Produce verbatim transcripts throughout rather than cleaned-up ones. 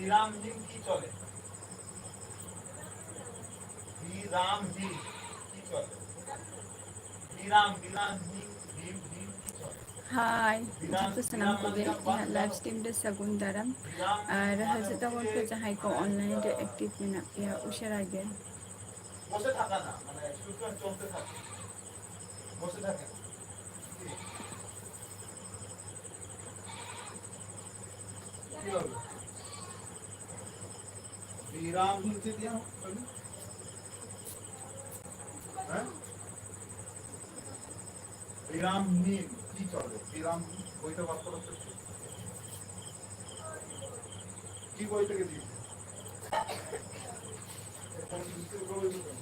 বিরামহীন কি চলে? বিরামহীন কি চলে? বিরাম, বিরামহীন, হীন, হীন কি চলে? হাই, বিরাম, ᱡᱚᱛᱚ ᱥᱟᱱᱟᱢ বিরাম ᱠᱚᱜᱮ ᱢᱟᱱᱮ ᱤᱧᱟᱹᱜ ᱵᱟᱝ ᱞᱟᱭᱤᱵᱷ ᱜᱟᱱᱚᱜ᱾ ᱥᱴᱨᱤᱢ ᱨᱮ ᱥᱟᱹᱜᱩᱱ ᱫᱟᱨᱟᱢ᱾ ᱵᱤᱨᱟᱢ ᱟᱨ ᱢᱟᱱᱮ ᱦᱟᱹᱡᱩᱜ ᱛᱟᱵᱚᱱ ᱯᱮ ᱦᱚᱪᱪᱷᱮ ᱡᱟᱦᱟᱸᱭ ᱠᱚ ᱚᱱᱞᱟᱭᱤᱱ ᱨᱮ ᱮᱠᱴᱤᱵᱷ ᱢᱮᱱᱟᱜ ᱯᱮᱭᱟ, ᱩᱥᱟᱹᱨᱟ ᱜᱮ᱾ বসে থাকা না, মানে সুতরাং চলতে থাকে, বসে থাকে না। কি? কি হবে? বিরাম হচ্ছে দিয়া, হ্যাঁ? বিরাম নেই, কি চলে? বিরাম নেই, বইটা বার করা হচ্ছে। কি বই থেকে দিয়েছে? এখন নিশ্চয়ই বই দিতে হবে।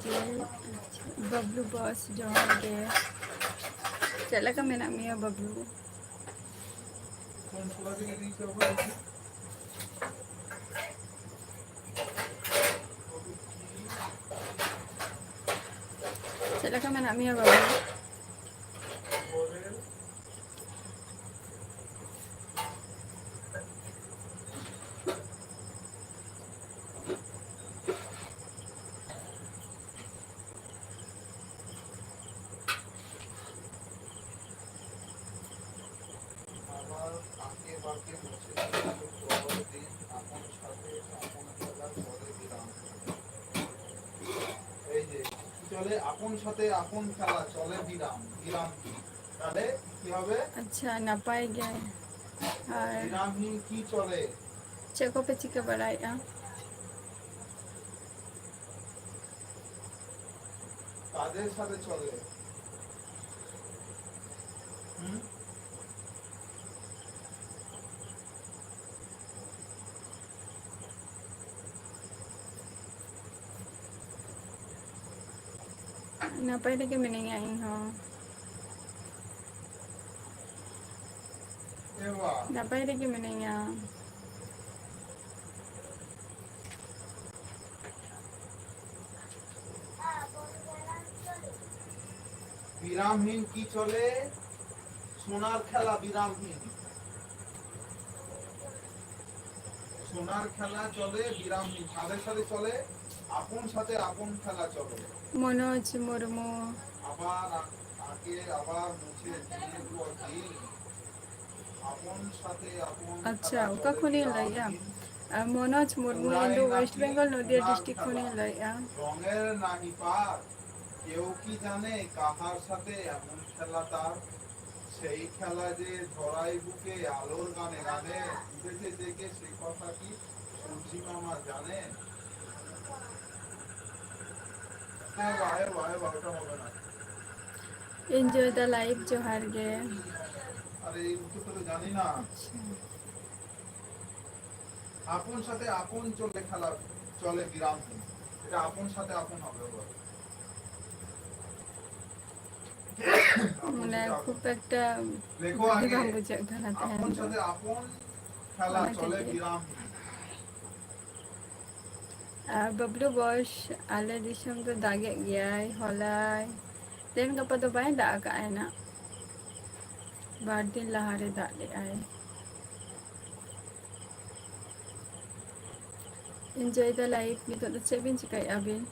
ᱡᱮ, ᱟᱪᱪᱷᱟ, ᱵᱟᱵᱞᱩ ᱵᱚᱥ, ᱡᱚᱦᱟᱨ ᱜᱮ᱾ ᱪᱮᱫ ᱞᱮᱠᱟ ᱢᱮᱱᱟᱜ ᱢᱮᱭᱟ, ᱵᱟᱵᱞᱩ? ᱪᱮᱫ ᱞᱮᱠᱟ ᱢᱮᱱᱟᱜ ᱢᱮᱭᱟ, ᱵᱟᱵᱞᱩ? আবার আগে বাগে বসে থাকলে পরের দিন আপন সাথে আপন খেলা চলে বিরাম। এই যে, কি চলে? আপন সাথে আপন খেলা চলে বিরাম। বিরাম কি? তাহলে কি হবে? ᱟᱪᱪᱷᱟ, ᱱᱟᱯᱟᱭ ᱜᱮ᱾ ᱟᱨ ᱵᱤᱨᱟᱢᱦᱤᱱ ᱠᱤ ᱪᱚᱞᱮ? ᱪᱮᱫ ᱠᱚᱯᱮ ᱪᱤᱠᱟᱹ ᱵᱟᱲᱟᱭᱮᱫᱼᱟ? কাদের সাথে চলে? হুম? ᱱᱟᱯᱟᱭ ᱨᱮᱜᱮ ᱢᱤᱱᱟᱹᱧᱟ ᱤᱧ ᱦᱚᱸ᱾ ᱮ ᱵᱟ᱾ ᱱᱟᱯᱟᱭ ᱨᱮᱜᱮ ᱢᱤᱱᱟᱹᱧᱟ᱾ বিরামহীন কি চলে? সোনার খেলা বিরামহীন। সোনার খেলা চলে বিরামহীন। কাদের সাথে চলে? আপন সাথে আপন খেলা চলে। মনোজ মুর্মু। আবার আ-, আগে আবার মুছে দিনের পর দিন। আপন সাথে আপন আচ্ছা, খেলা ᱚᱠᱟ চলে ᱠᱷᱚᱱᱤᱧ ᱞᱟᱹᱭᱮᱜᱼᱟ? বিরামহীন। ᱟᱨ ᱢᱚᱱᱳᱡᱽ ᱢᱩᱨᱢᱩ, ᱤᱧ ᱫᱚ ᱯᱩᱨᱟᱭ ᱳᱭᱮᱥᱴ ᱱᱟᱠᱤ ᱵᱮᱝᱜᱚᱞ ᱱᱚᱫᱤᱭᱟ ᱥᱳᱱᱟᱨ ᱰᱤᱥᱴᱨᱤᱠᱴ ᱠᱷᱚᱱᱤᱧ ᱠᱷᱮᱞᱟ, ᱞᱟᱹᱭᱮᱜᱼᱟ᱾ রঙের নাহি পার, কেউ কি জানে কাহার সাথে এমন খেলা তার? সেই খেলা যে ঝরাই বুকে আলোর গানে গানে, উঠেছে জেগে সে কথা কি সূর্যি মামা জানে? এ বাবা, এ বাবা, এ বাবা, ওটা হবে না। Enjoy the life, ᱡᱚᱦᱟᱨ ᱜᱮ᱾ আরে, এই উত্তরটা তো জানি না। আচ্ছা। আপন সাথে আপন চলে খেলা, চলে বিরামহীন। এটা আপন সাথে আপন হবে, হবে। ᱢᱟᱱᱮ, ᱠᱷᱩᱵ ᱮᱠᱴᱟ ᱞᱮᱠᱷᱚ ᱵᱷᱟᱜᱮ ᱟᱜᱮ, ᱵᱟᱝ ᱵᱩᱡᱷᱟᱹᱜ ᱠᱟᱱᱟ ᱛᱟᱦᱮᱱ ᱟᱯᱚᱱ ᱫᱚ᱾ ᱥᱟᱛᱮ ᱟᱯᱚᱱ ᱠᱷᱮᱞᱟ ᱚᱱᱟ ᱪᱚᱞᱮ ᱠᱷᱟᱹᱛᱤᱨ᱾ ᱵᱤᱨᱟᱢ᱾ ᱟᱨ ᱵᱟᱵᱞᱩ ᱵᱚᱥ, ᱟᱞᱮ ᱫᱤᱥᱚᱢ ᱫᱚ ᱫᱟᱜᱮᱫ ᱜᱮᱭᱟᱭ, ᱦᱚᱞᱟᱭ, ᱛᱮᱦᱮᱧ ᱜᱟᱯᱟ ᱫᱚ ᱵᱟᱭ ᱫᱟᱜ ᱟᱠᱟᱫᱼᱟᱭ ᱱᱟᱜ, ᱵᱟᱨ ᱫᱤᱱ ᱞᱟᱦᱟᱨᱮ ᱫᱟᱜ ᱞᱮᱫᱼᱟᱭ᱾ Enjoy the life᱾ ᱱᱤᱛᱚᱜ ᱫᱚ ᱪᱮᱫ ᱵᱤᱱ ᱪᱤᱠᱟᱹᱭᱮᱫᱼᱟ ᱟᱹᱵᱤᱱ?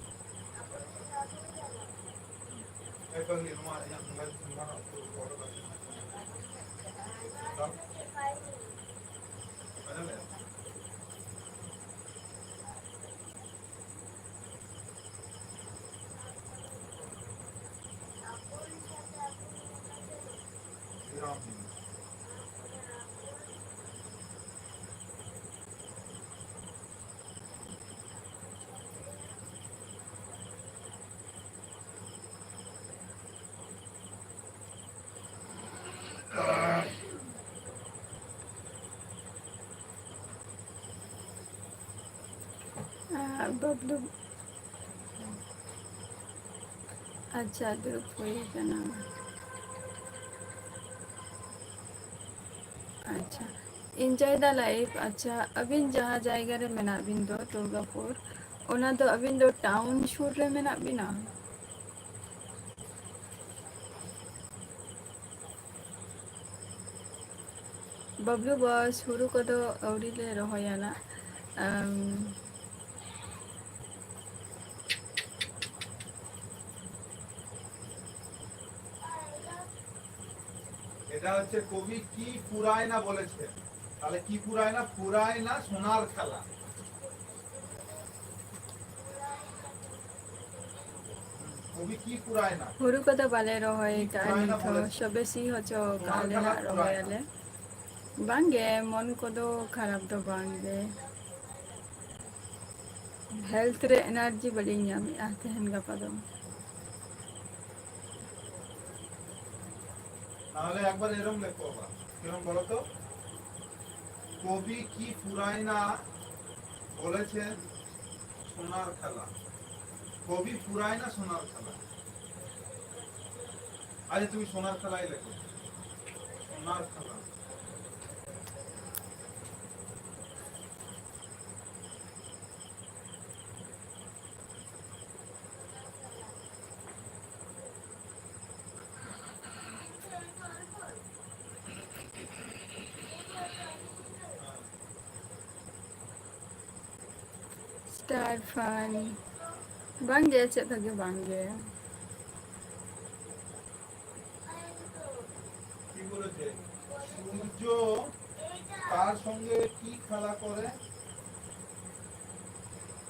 ᱵᱟᱵᱞᱩ᱾ ᱟᱪᱪᱷᱟ, ᱫᱩᱲᱩᱵ ᱦᱩᱭ ᱟᱠᱟᱱᱟ᱾ ᱟᱪᱪᱷᱟ, enjoy the life᱾ ᱟᱪᱪᱷᱟ, ᱟᱹᱵᱤᱱ ᱡᱟᱦᱟᱸ ᱡᱟᱭᱜᱟ ᱨᱮ ᱢᱮᱱᱟᱜ ᱵᱤᱱ ᱫᱚ, ᱫᱩᱨᱜᱟᱯᱩᱨ, ᱚᱱᱟ ᱫᱚ ᱟᱹᱵᱤᱱ ᱫᱚ town ᱥᱩᱨ ᱨᱮ ᱢᱮᱱᱟᱜ ᱵᱤᱱᱟ? ᱵᱟᱵᱞᱩ ᱵᱚᱥ, ᱦᱩᱲᱩ ᱠᱚᱫᱚ ᱟᱹᱣᱨᱤ ᱞᱮ ᱨᱚᱦᱚᱭᱟ ᱱᱟᱜ᱾ ᱟᱢ, এটা হচ্ছে কবি কি ফুরায় না বলেছে। তাহলে কি ফুরায় না? ফুরায় না সোনার খেলা। কবি কি ফুরায় না? ᱦᱩᱲᱩ ᱠᱚᱫᱚ ᱵᱟᱞᱮ ᱨᱚᱦᱚᱭ ᱟᱠᱟᱫᱼᱟ ᱱᱤᱛ ᱦᱚᱸ᱾ ᱥᱚᱵᱮ ᱥᱤ ᱦᱚᱪᱚ ᱟᱠᱟᱫ ᱞᱮ ᱦᱟᱸᱜ, ᱨᱚᱦᱚᱭᱟᱞᱮ᱾ ᱵᱟᱝᱜᱮ, ᱢᱚᱱ ᱠᱚᱫᱚ ᱠᱷᱟᱨᱟᱯ ᱫᱚ ᱵᱟᱝᱜᱮ᱾ Health ᱨᱮ energy ᱵᱟᱹᱞᱤᱧ ᱧᱟᱢᱮᱫᱼᱟ ᱛᱮᱦᱮᱧ ᱜᱟᱯᱟ ᱫᱚ᱾ তাহলে একবার এরম লেখো আবার। কিরম বলো তো? কবি কি ফুরায় না বলেছেন সোনার খেলা। কবি ফুরায় না সোনার খেলা। আরে তুমি সোনার খেলাই লেখো। সোনার খেলা। Star Fun. ᱵᱟᱝᱜᱮ, ᱪᱮᱫ ᱦᱚᱸᱜᱮ ᱵᱟᱝᱜᱮ᱾ কি বলেছে? সূর্য তার সঙ্গে কি খেলা করে?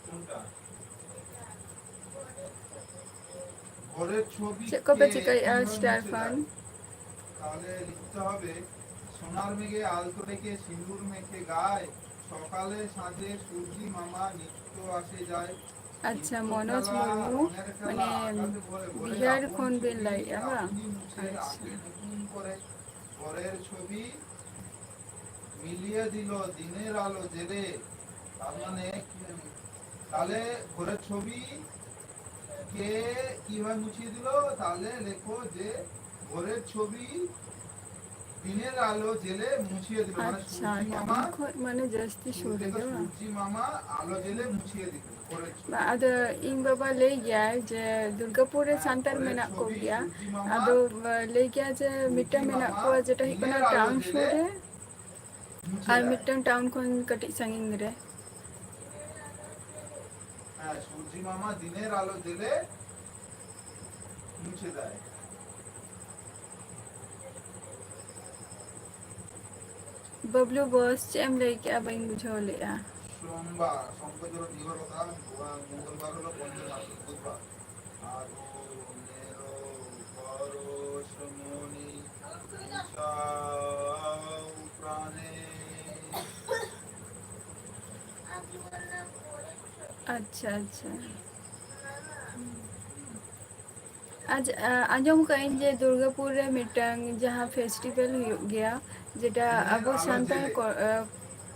কোনটা? ঘরের ছবি ᱪᱮᱫ ᱠᱚᱯᱮ ᱪᱤᱠᱟᱹᱭᱮᱫᱼᱟ, ᱥᱴᱟᱨ ᱯᱷᱟᱱ? তাহলে লিখতে হবে, সোনার মেঘে আলতো ডেকে সিঁদুর মেখে গায়, সকালে সাজে সূর্যি মামা নিত্য আসে যায়। ᱟᱪᱪᱷᱟ, ᱢᱚᱱᱳᱡᱽ ᱢᱩᱨᱢᱩ, ᱢᱟᱱᱮ, ᱵᱤᱦᱟᱨ ᱠᱷᱚᱱ ᱵᱤᱱ ᱞᱟᱹᱭᱮᱫᱼᱟ, ᱵᱟᱝ? ᱟᱪᱪᱷᱟ᱾ ᱯᱚᱨᱮᱨ ছবি মিলিয়ে দিল দিনের আলো জেলে। তার মানে কি জানি? তাহলে ভোরের ছবি কে কিভাবে মুছিয়ে দিল? তাহলে লেখো যে ভোরের ছবি দিনের আলো জেলে মুছিয়ে দিল, মানে আচ্ছা, ᱥᱩᱨᱡᱤ ᱛᱟᱦᱞᱮ ᱢᱟᱢᱟ, ᱠᱷᱚᱡ ᱢᱟᱱᱮ ᱡᱟᱹᱥᱛᱤ ᱥᱩᱨ ᱥᱩᱨᱡᱤ ᱨᱮᱜᱮ ᱵᱟᱝ? ᱥᱩᱨᱡᱤ ᱢᱟᱢᱟ ᱟᱞᱚ ᱡᱮᱞᱮ ᱢᱩᱪᱷᱤᱭᱮ ᱫᱤᱞ, ᱯᱚᱨᱮᱨ ᱪᱷᱚᱵᱤ᱾ ᱵᱟ-, ᱟᱫᱚ ᱤᱧ ᱵᱟᱵᱟ ᱞᱟᱹᱭ ᱜᱮᱭᱟᱭ ᱡᱮ ᱫᱩᱨᱜᱟᱯᱩᱨ ᱨᱮ ᱥᱟᱱᱛᱟᱲ ᱢᱮᱱᱟᱜ ᱠᱚᱜᱮᱭᱟ᱾ ᱟᱫᱚ, ᱟ, ᱞᱟᱹᱭ ᱜᱮᱭᱟ ᱡᱮ ᱢᱤᱫᱴᱟᱝ ᱢᱮᱱᱟᱜ ᱠᱚᱣᱟ ᱡᱮᱴᱟ ᱦᱩᱭᱩᱜ ᱠᱟᱱᱟ ᱴᱟᱣᱩᱱ ᱥᱩᱨ ᱨᱮ, ᱟᱨ ᱢᱤᱫᱴᱟᱝ ᱴᱟᱣᱩᱱ ᱠᱷᱚᱱ ᱠᱟᱹᱴᱤᱡ ᱥᱟᱺᱜᱤᱧ ᱨᱮ᱾ ᱦᱮᱸ, ᱥᱩᱨᱡᱤ ᱢᱟᱢᱟ ᱫᱤᱱᱮᱨ ᱟᱞᱚ ᱡᱮᱞᱮ ᱢᱩᱪᱷᱟᱹᱫᱟᱭ᱾ ᱵᱟᱵᱞᱩ ᱵᱚᱥ, ᱪᱮᱫ ᱮᱢ ᱞᱟᱹᱭ ᱠᱮᱜᱼᱟ? ᱵᱟᱹᱧ ᱵᱩᱡᱷᱟᱹᱣ ᱞᱮᱜᱼᱟ᱾ সোমবার, শঙ্করচরণ নিগর কথা, মঙ্গলবার হলো পঞ্চম মাস, বুধবার। আরো নেরো পরশমণি চাও প্রাণে। ᱟᱪᱪᱷᱟ, ᱟᱪᱪᱷᱟ᱾ ᱟᱡ-, ᱟ-, ᱟᱸᱡᱚᱢ ᱠᱟᱜ ᱟᱹᱧ ᱡᱮ ᱫᱩᱨᱜᱟᱯᱩᱨ ᱨᱮ ᱢᱤᱫᱴᱟᱝ ᱡᱟᱦᱟᱸ ᱯᱷᱮᱥᱴᱤᱵᱮᱞ ᱦᱩᱭᱩᱜ ᱜᱮᱭᱟ, ᱡᱮᱴᱟ ᱟᱵᱚ ᱥᱟᱱᱛᱟᱲ ᱠᱚ-, ᱟ,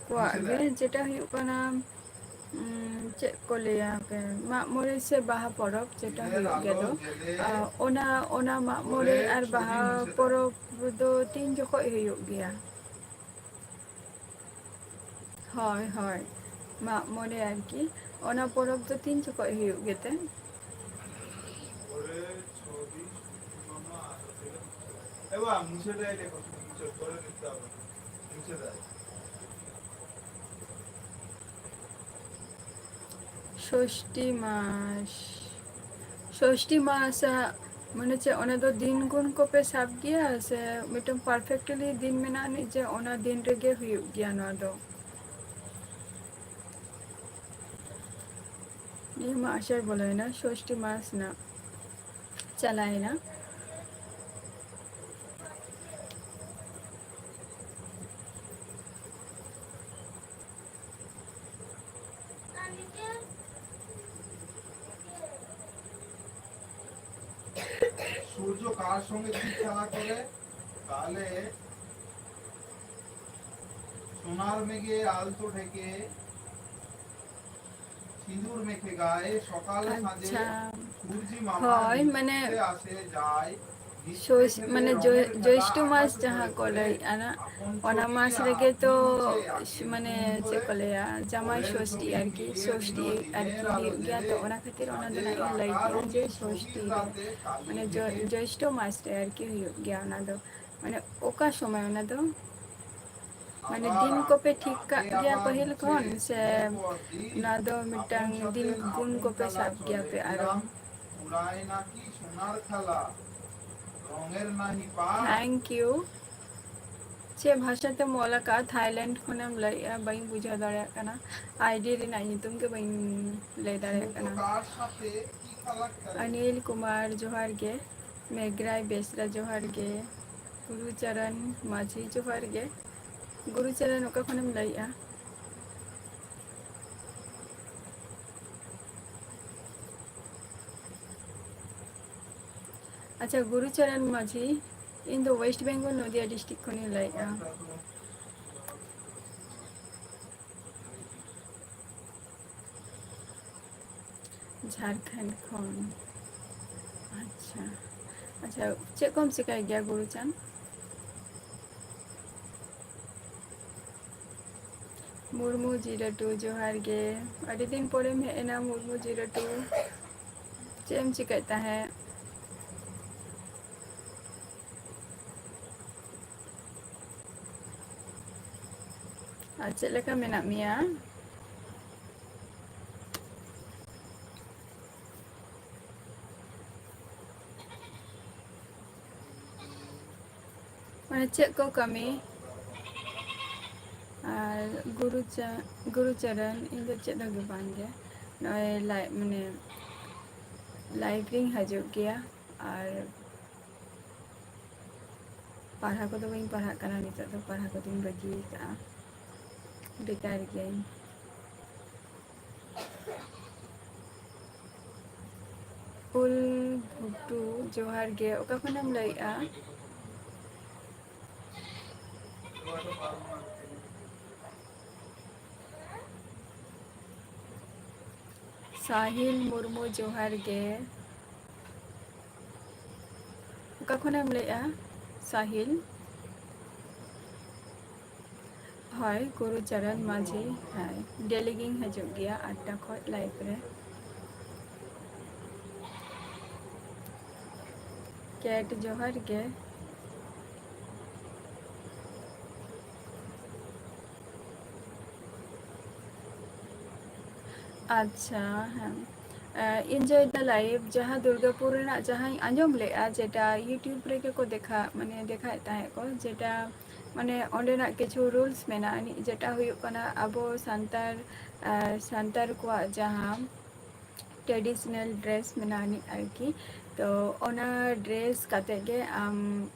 ᱠᱚᱣᱟᱜ ᱜᱮ, ᱡᱮᱴᱟ ᱦᱩᱭᱩᱜ ᱠᱟᱱᱟ, ᱩᱸ, ᱪᱮᱫ ᱠᱚ ᱞᱟᱹᱭᱟ, ᱦᱟᱯᱮ, ᱢᱟᱜ ᱢᱚᱬᱮ ᱥᱮ ᱵᱟᱦᱟ ᱯᱚᱨᱚᱵᱽ ᱡᱮᱴᱟ ᱦᱩᱭᱩᱜ ᱜᱮᱭᱟ ᱫᱚ, ᱟ, ᱚᱱᱟ, ᱚᱱᱟ ᱢᱟᱜ ᱢᱚᱬᱮ ᱟᱨ ᱵᱟᱦᱟ ᱯᱚᱨᱚᱵᱽ ᱫᱚ ᱛᱤᱱ ᱡᱚᱠᱷᱚᱡ ᱦᱩᱭᱩᱜ ᱜᱮᱭᱟ? ᱦᱳᱭ, ᱦᱳᱭ, ᱢᱟᱜ ᱢᱚᱬᱮ ᱟᱨᱠᱤ, ᱚᱱᱟ ᱯᱚᱨᱚᱵᱽ ᱫᱚ ᱛᱤᱱ ᱡᱚᱠᱷᱚᱡ ᱦᱩᱭᱩᱜ ᱜᱮᱛᱮ? ᱮ ᱵᱟ, ᱢᱩᱪᱟᱹᱫ ᱟᱭ ᱞᱮ, ᱢᱩᱪᱟᱹᱫ, ᱯᱚᱨᱮ ᱫᱤᱠᱛᱟ ᱦᱚᱵᱮ᱾ ᱢᱩᱪᱟᱹᱫ ᱟᱭ᱾ ষষ্ঠী মাস, ষষ্ঠী মাস, ᱟ, ᱢᱟᱱᱮ ᱪᱮᱫ, ᱚᱱᱟ ᱫᱚ ᱫᱤᱱ ᱜᱩᱱ ᱠᱚᱯᱮ ᱥᱟᱵ ᱜᱮᱭᱟ ᱥᱮ ᱢᱤᱫᱴᱟᱝ perfectly ᱫᱤᱱ ᱢᱮᱱᱟᱜ ᱟᱹᱱᱤᱡ ᱡᱮ ᱚᱱᱟ ᱫᱤᱱ ᱨᱮᱜᱮ ᱦᱩᱭᱩᱜ ᱜᱮᱭᱟ ᱱᱚᱣᱟ ᱫᱚ? ᱱᱤᱭᱟᱹ ᱢᱟ ᱟᱥᱟᱲ ᱵᱚᱞᱚᱭᱮᱱᱟ, ᱥᱚᱥᱴᱤ ᱢᱟᱥ ᱨᱮᱱᱟᱜ ᱪᱟᱞᱟᱣᱮᱱᱟ᱾ সূর্য কার সঙ্গে কি খেলা করে? তাহলে সোনার মেঘে আলতো ঢেকে ᱟᱪᱪᱷᱟ, ᱦᱳᱭ, ᱢᱟᱱᱮ ᱥᱳᱥ-, ᱢᱟᱱᱮ ᱡᱳ-, ᱡᱳᱭᱥᱴᱚ ᱢᱟᱥ ᱡᱟᱦᱟᱸ ᱠᱚ ᱞᱟᱹᱭᱮᱫᱼᱟ ᱱᱟᱜ, ᱚᱱᱟ ᱢᱟᱥ ᱨᱮᱜᱮ ᱛᱚ, ᱢᱟᱱᱮ ᱪᱮᱫ ᱠᱚ ᱞᱟᱹᱭᱟ, ᱡᱟᱢᱟᱭ ᱥᱳᱥᱴᱤ ᱟᱨᱠᱤ, ᱥᱳᱥᱴᱤ ᱟᱨᱠᱤ ᱦᱩᱭᱩᱜ ᱜᱮᱭᱟ᱾ ᱛᱚ ᱚᱱᱟ ᱠᱷᱟᱹᱛᱤᱨ ᱚᱱᱟ ᱫᱚ ᱱᱟᱜ ᱤᱧ ᱞᱟᱹᱭ ᱠᱮᱫᱼᱟ ᱡᱮ ᱥᱳᱥᱴᱤ ᱨᱮ, ᱢᱟᱱᱮ ᱡᱳ-, ᱡᱳᱭᱥᱴᱚ ᱢᱟᱥ ᱨᱮ ᱟᱨᱠᱤ ᱦᱩᱭᱩᱜ ᱜᱮᱭᱟ ᱚᱱᱟ ᱫᱚ᱾ ᱢᱟᱱᱮ ᱚᱠᱟ ᱥᱚᱢᱚᱭ ᱚᱱᱟ ᱫᱚ? ᱢᱟᱱᱮ ᱫᱤᱱ ᱠᱚᱯᱮ ᱴᱷᱤᱠ ᱠᱟᱜ ᱜᱮᱭᱟ ᱯᱟᱹᱦᱤᱞ ᱠᱷᱚᱱ, ᱥᱮ ᱱᱚᱣᱟ ᱫᱚ ᱢᱤᱫᱴᱟᱝ ᱫᱤᱱ ᱜᱩᱱ ᱠᱚᱯᱮ ᱥᱟᱵ ᱜᱮᱭᱟ ᱯᱮ ᱟᱨᱚ? Thank you. ᱪᱮᱫ ᱵᱷᱟᱥᱟ ᱛᱮᱢ ᱚᱞ ᱟᱠᱟᱫᱼᱟ? ᱛᱷᱟᱭᱞᱮᱱᱰ ᱠᱷᱚᱱᱮᱢ ᱞᱟᱹᱭᱮᱫᱼᱟ, ᱵᱟᱹᱧ ᱵᱩᱡᱷᱟᱹᱣ ᱫᱟᱲᱮᱭᱟᱜ ᱠᱟᱱᱟ᱾ ᱟᱭᱰᱤ ᱨᱮᱱᱟᱜ ᱧᱩᱛᱩᱢ ᱜᱮ ᱵᱟᱹᱧ ᱞᱟᱹᱭ ᱫᱟᱲᱮᱭᱟᱜ ᱠᱟᱱᱟ᱾ ᱚᱱᱤᱞ ᱠᱩᱢᱟᱨ, ᱡᱚᱦᱟᱨ ᱜᱮ᱾ ᱢᱮᱜᱽᱨᱟᱭ ᱵᱮᱥᱨᱟ, ᱡᱚᱦᱟᱨ ᱜᱮ᱾ ᱜᱩᱨᱩᱪᱚᱨᱚᱱ ᱢᱟᱹᱡᱷᱤ, ᱡᱚᱦᱟᱨ ᱜᱮ᱾ ᱜᱩᱨᱩᱪᱚᱨᱚᱱ, ᱚᱠᱟ ᱠᱷᱚᱱᱮᱢ ᱞᱟᱹᱭᱮᱫᱼᱟ? ᱟᱪᱪᱷᱟ, ᱜᱩᱨᱩᱪᱚᱨᱚᱱ ᱢᱟᱹᱡᱷᱤ, ᱤᱧ ᱫᱚ ᱳᱭᱮᱥᱴ ᱵᱮᱝᱜᱚᱞ, ᱱᱚᱫᱤᱭᱟ ᱰᱤᱥᱴᱨᱤᱠᱴ ᱠᱷᱚᱱᱤᱧ ᱞᱟᱹᱭᱮᱫᱼᱟ᱾ ᱡᱷᱟᱲᱠᱷᱚᱸᱰ ᱠᱷᱚᱱ᱾ ᱟᱪᱪᱷᱟ, ᱟᱪᱪᱷᱟ, ᱪᱮᱫ ᱠᱚᱢ ᱪᱤᱠᱟᱹᱭ ᱜᱮᱭᱟ ᱜᱩᱨᱩᱪᱟᱸᱫᱽ? ᱢᱩᱨᱢᱩ ᱡᱤᱨᱟᱹᱴᱩ, ᱡᱚᱦᱟᱨ ᱜᱮ᱾ ᱟᱹᱰᱤ ᱫᱤᱱ ᱯᱚᱨᱮᱢ ᱦᱮᱡ ᱮᱱᱟ ᱢᱩᱨᱢᱩ ᱡᱤᱨᱟᱹᱴᱩ᱾ ᱪᱮᱫ ᱮᱢ ᱪᱤᱠᱟᱹᱭᱮᱫ ᱛᱟᱦᱮᱸᱫ? ᱟᱨ ᱪᱮᱫ ᱞᱮᱠᱟ ᱢᱮᱱᱟᱜ ᱢᱮᱭᱟ? ᱢᱟᱱᱮ ᱪᱮᱫ ᱠᱚ ᱠᱟᱹᱢᱤ? ᱟᱨ ᱜᱩᱨᱩ ᱪᱟ-, ᱜᱩᱨᱩ ᱪᱚᱨᱚᱱ, ᱤᱧ ᱫᱚ ᱪᱮᱫ ᱦᱚᱸ ᱜᱮ ᱵᱟᱝ ᱜᱮ᱾ ᱱᱚᱜᱼᱚᱭ ᱞᱟᱭ-, ᱢᱟᱱᱮ live ᱨᱤᱧ ᱦᱤᱡᱩᱜ ᱜᱮᱭᱟ᱾ ᱟᱨ ᱯᱟᱲᱦᱟᱣ ᱠᱚᱫᱚ ᱵᱟᱹᱧ ᱯᱟᱲᱦᱟᱜ ᱠᱟᱱᱟ ᱱᱤᱛᱚᱜ ᱫᱚ, ᱯᱟᱲᱦᱟᱣ ᱠᱚᱫᱚᱧ ᱵᱟᱹᱜᱤ ᱟᱠᱟᱫᱼᱟ, ᱵᱮᱠᱟᱨ ᱜᱤᱭᱟᱹᱧ᱾ ᱩᱞ ᱵᱷᱩᱴᱩ, ᱡᱚᱦᱟᱨ ᱜᱮ᱾ ᱚᱠᱟ ᱠᱷᱚᱱᱮᱢ ᱞᱟᱹᱭᱮᱫᱼᱟ? ᱥᱟᱦᱤᱞ ᱢᱩᱨᱢᱩ, ᱡᱚᱦᱟᱨ ᱜᱮ᱾ ᱚᱠᱟ ᱠᱷᱚᱱᱮᱢ ᱞᱟᱹᱭᱮᱜᱼᱟ ᱥᱟᱦᱤᱞ? ᱦᱳᱭ, ᱜᱩᱨᱩ ᱪᱚᱨᱚᱱ ᱢᱟᱹᱡᱷᱤ᱾ ᱦᱳᱭ, ᱰᱮᱞᱤ ᱜᱤᱧ ᱦᱤᱡᱩᱜ ᱜᱮᱭᱟ ᱟᱴᱴᱟ ᱠᱷᱚᱱ ᱞᱟᱭᱤᱵᱷ ᱨᱮ᱾ ᱠᱮᱴ, ᱡᱚᱦᱟᱨ ᱜᱮ᱾ ᱟᱪᱪᱷᱟ, ᱦᱮᱸ᱾ ᱮ, Enjoy the Life, ᱡᱟᱦᱟᱸ ᱫᱩᱨᱜᱟᱯᱩᱨ ᱨᱮᱱᱟᱜ ᱡᱟᱦᱟᱸᱧ ᱟᱸᱡᱚᱢ ᱞᱮᱫᱼᱟ, ᱡᱮᱴᱟ YouTube ᱨᱮᱜᱮ ᱠᱚ ᱫᱮᱠᱷᱟ, ᱢᱟᱱᱮ, ᱫᱮᱠᱷᱟᱭᱮᱫ ᱛᱟᱦᱮᱸᱫ ᱠᱚ, ᱡᱮᱴᱟ, ᱢᱟᱱᱮ, ᱚᱸᱰᱮᱱᱟᱜ ᱠᱤᱪᱷᱩ rules ᱢᱮᱱᱟᱜᱼᱟ, ᱡᱮᱴᱟ ᱦᱩᱭᱩᱜ ᱠᱟᱱᱟ ᱟᱵᱚ ᱥᱟᱱᱛᱟᱲ, ᱮ, ᱥᱟᱱᱛᱟᱲ ᱠᱚᱣᱟᱜ ᱡᱟᱦᱟᱸ traditional dress ᱢᱮᱱᱟᱜᱼᱟ ᱟᱹᱱᱤᱡ ᱟᱨᱠᱤ, ᱛᱚ ᱚᱱᱟ dress ᱠᱟᱛᱮ ᱜᱮ ᱟᱢ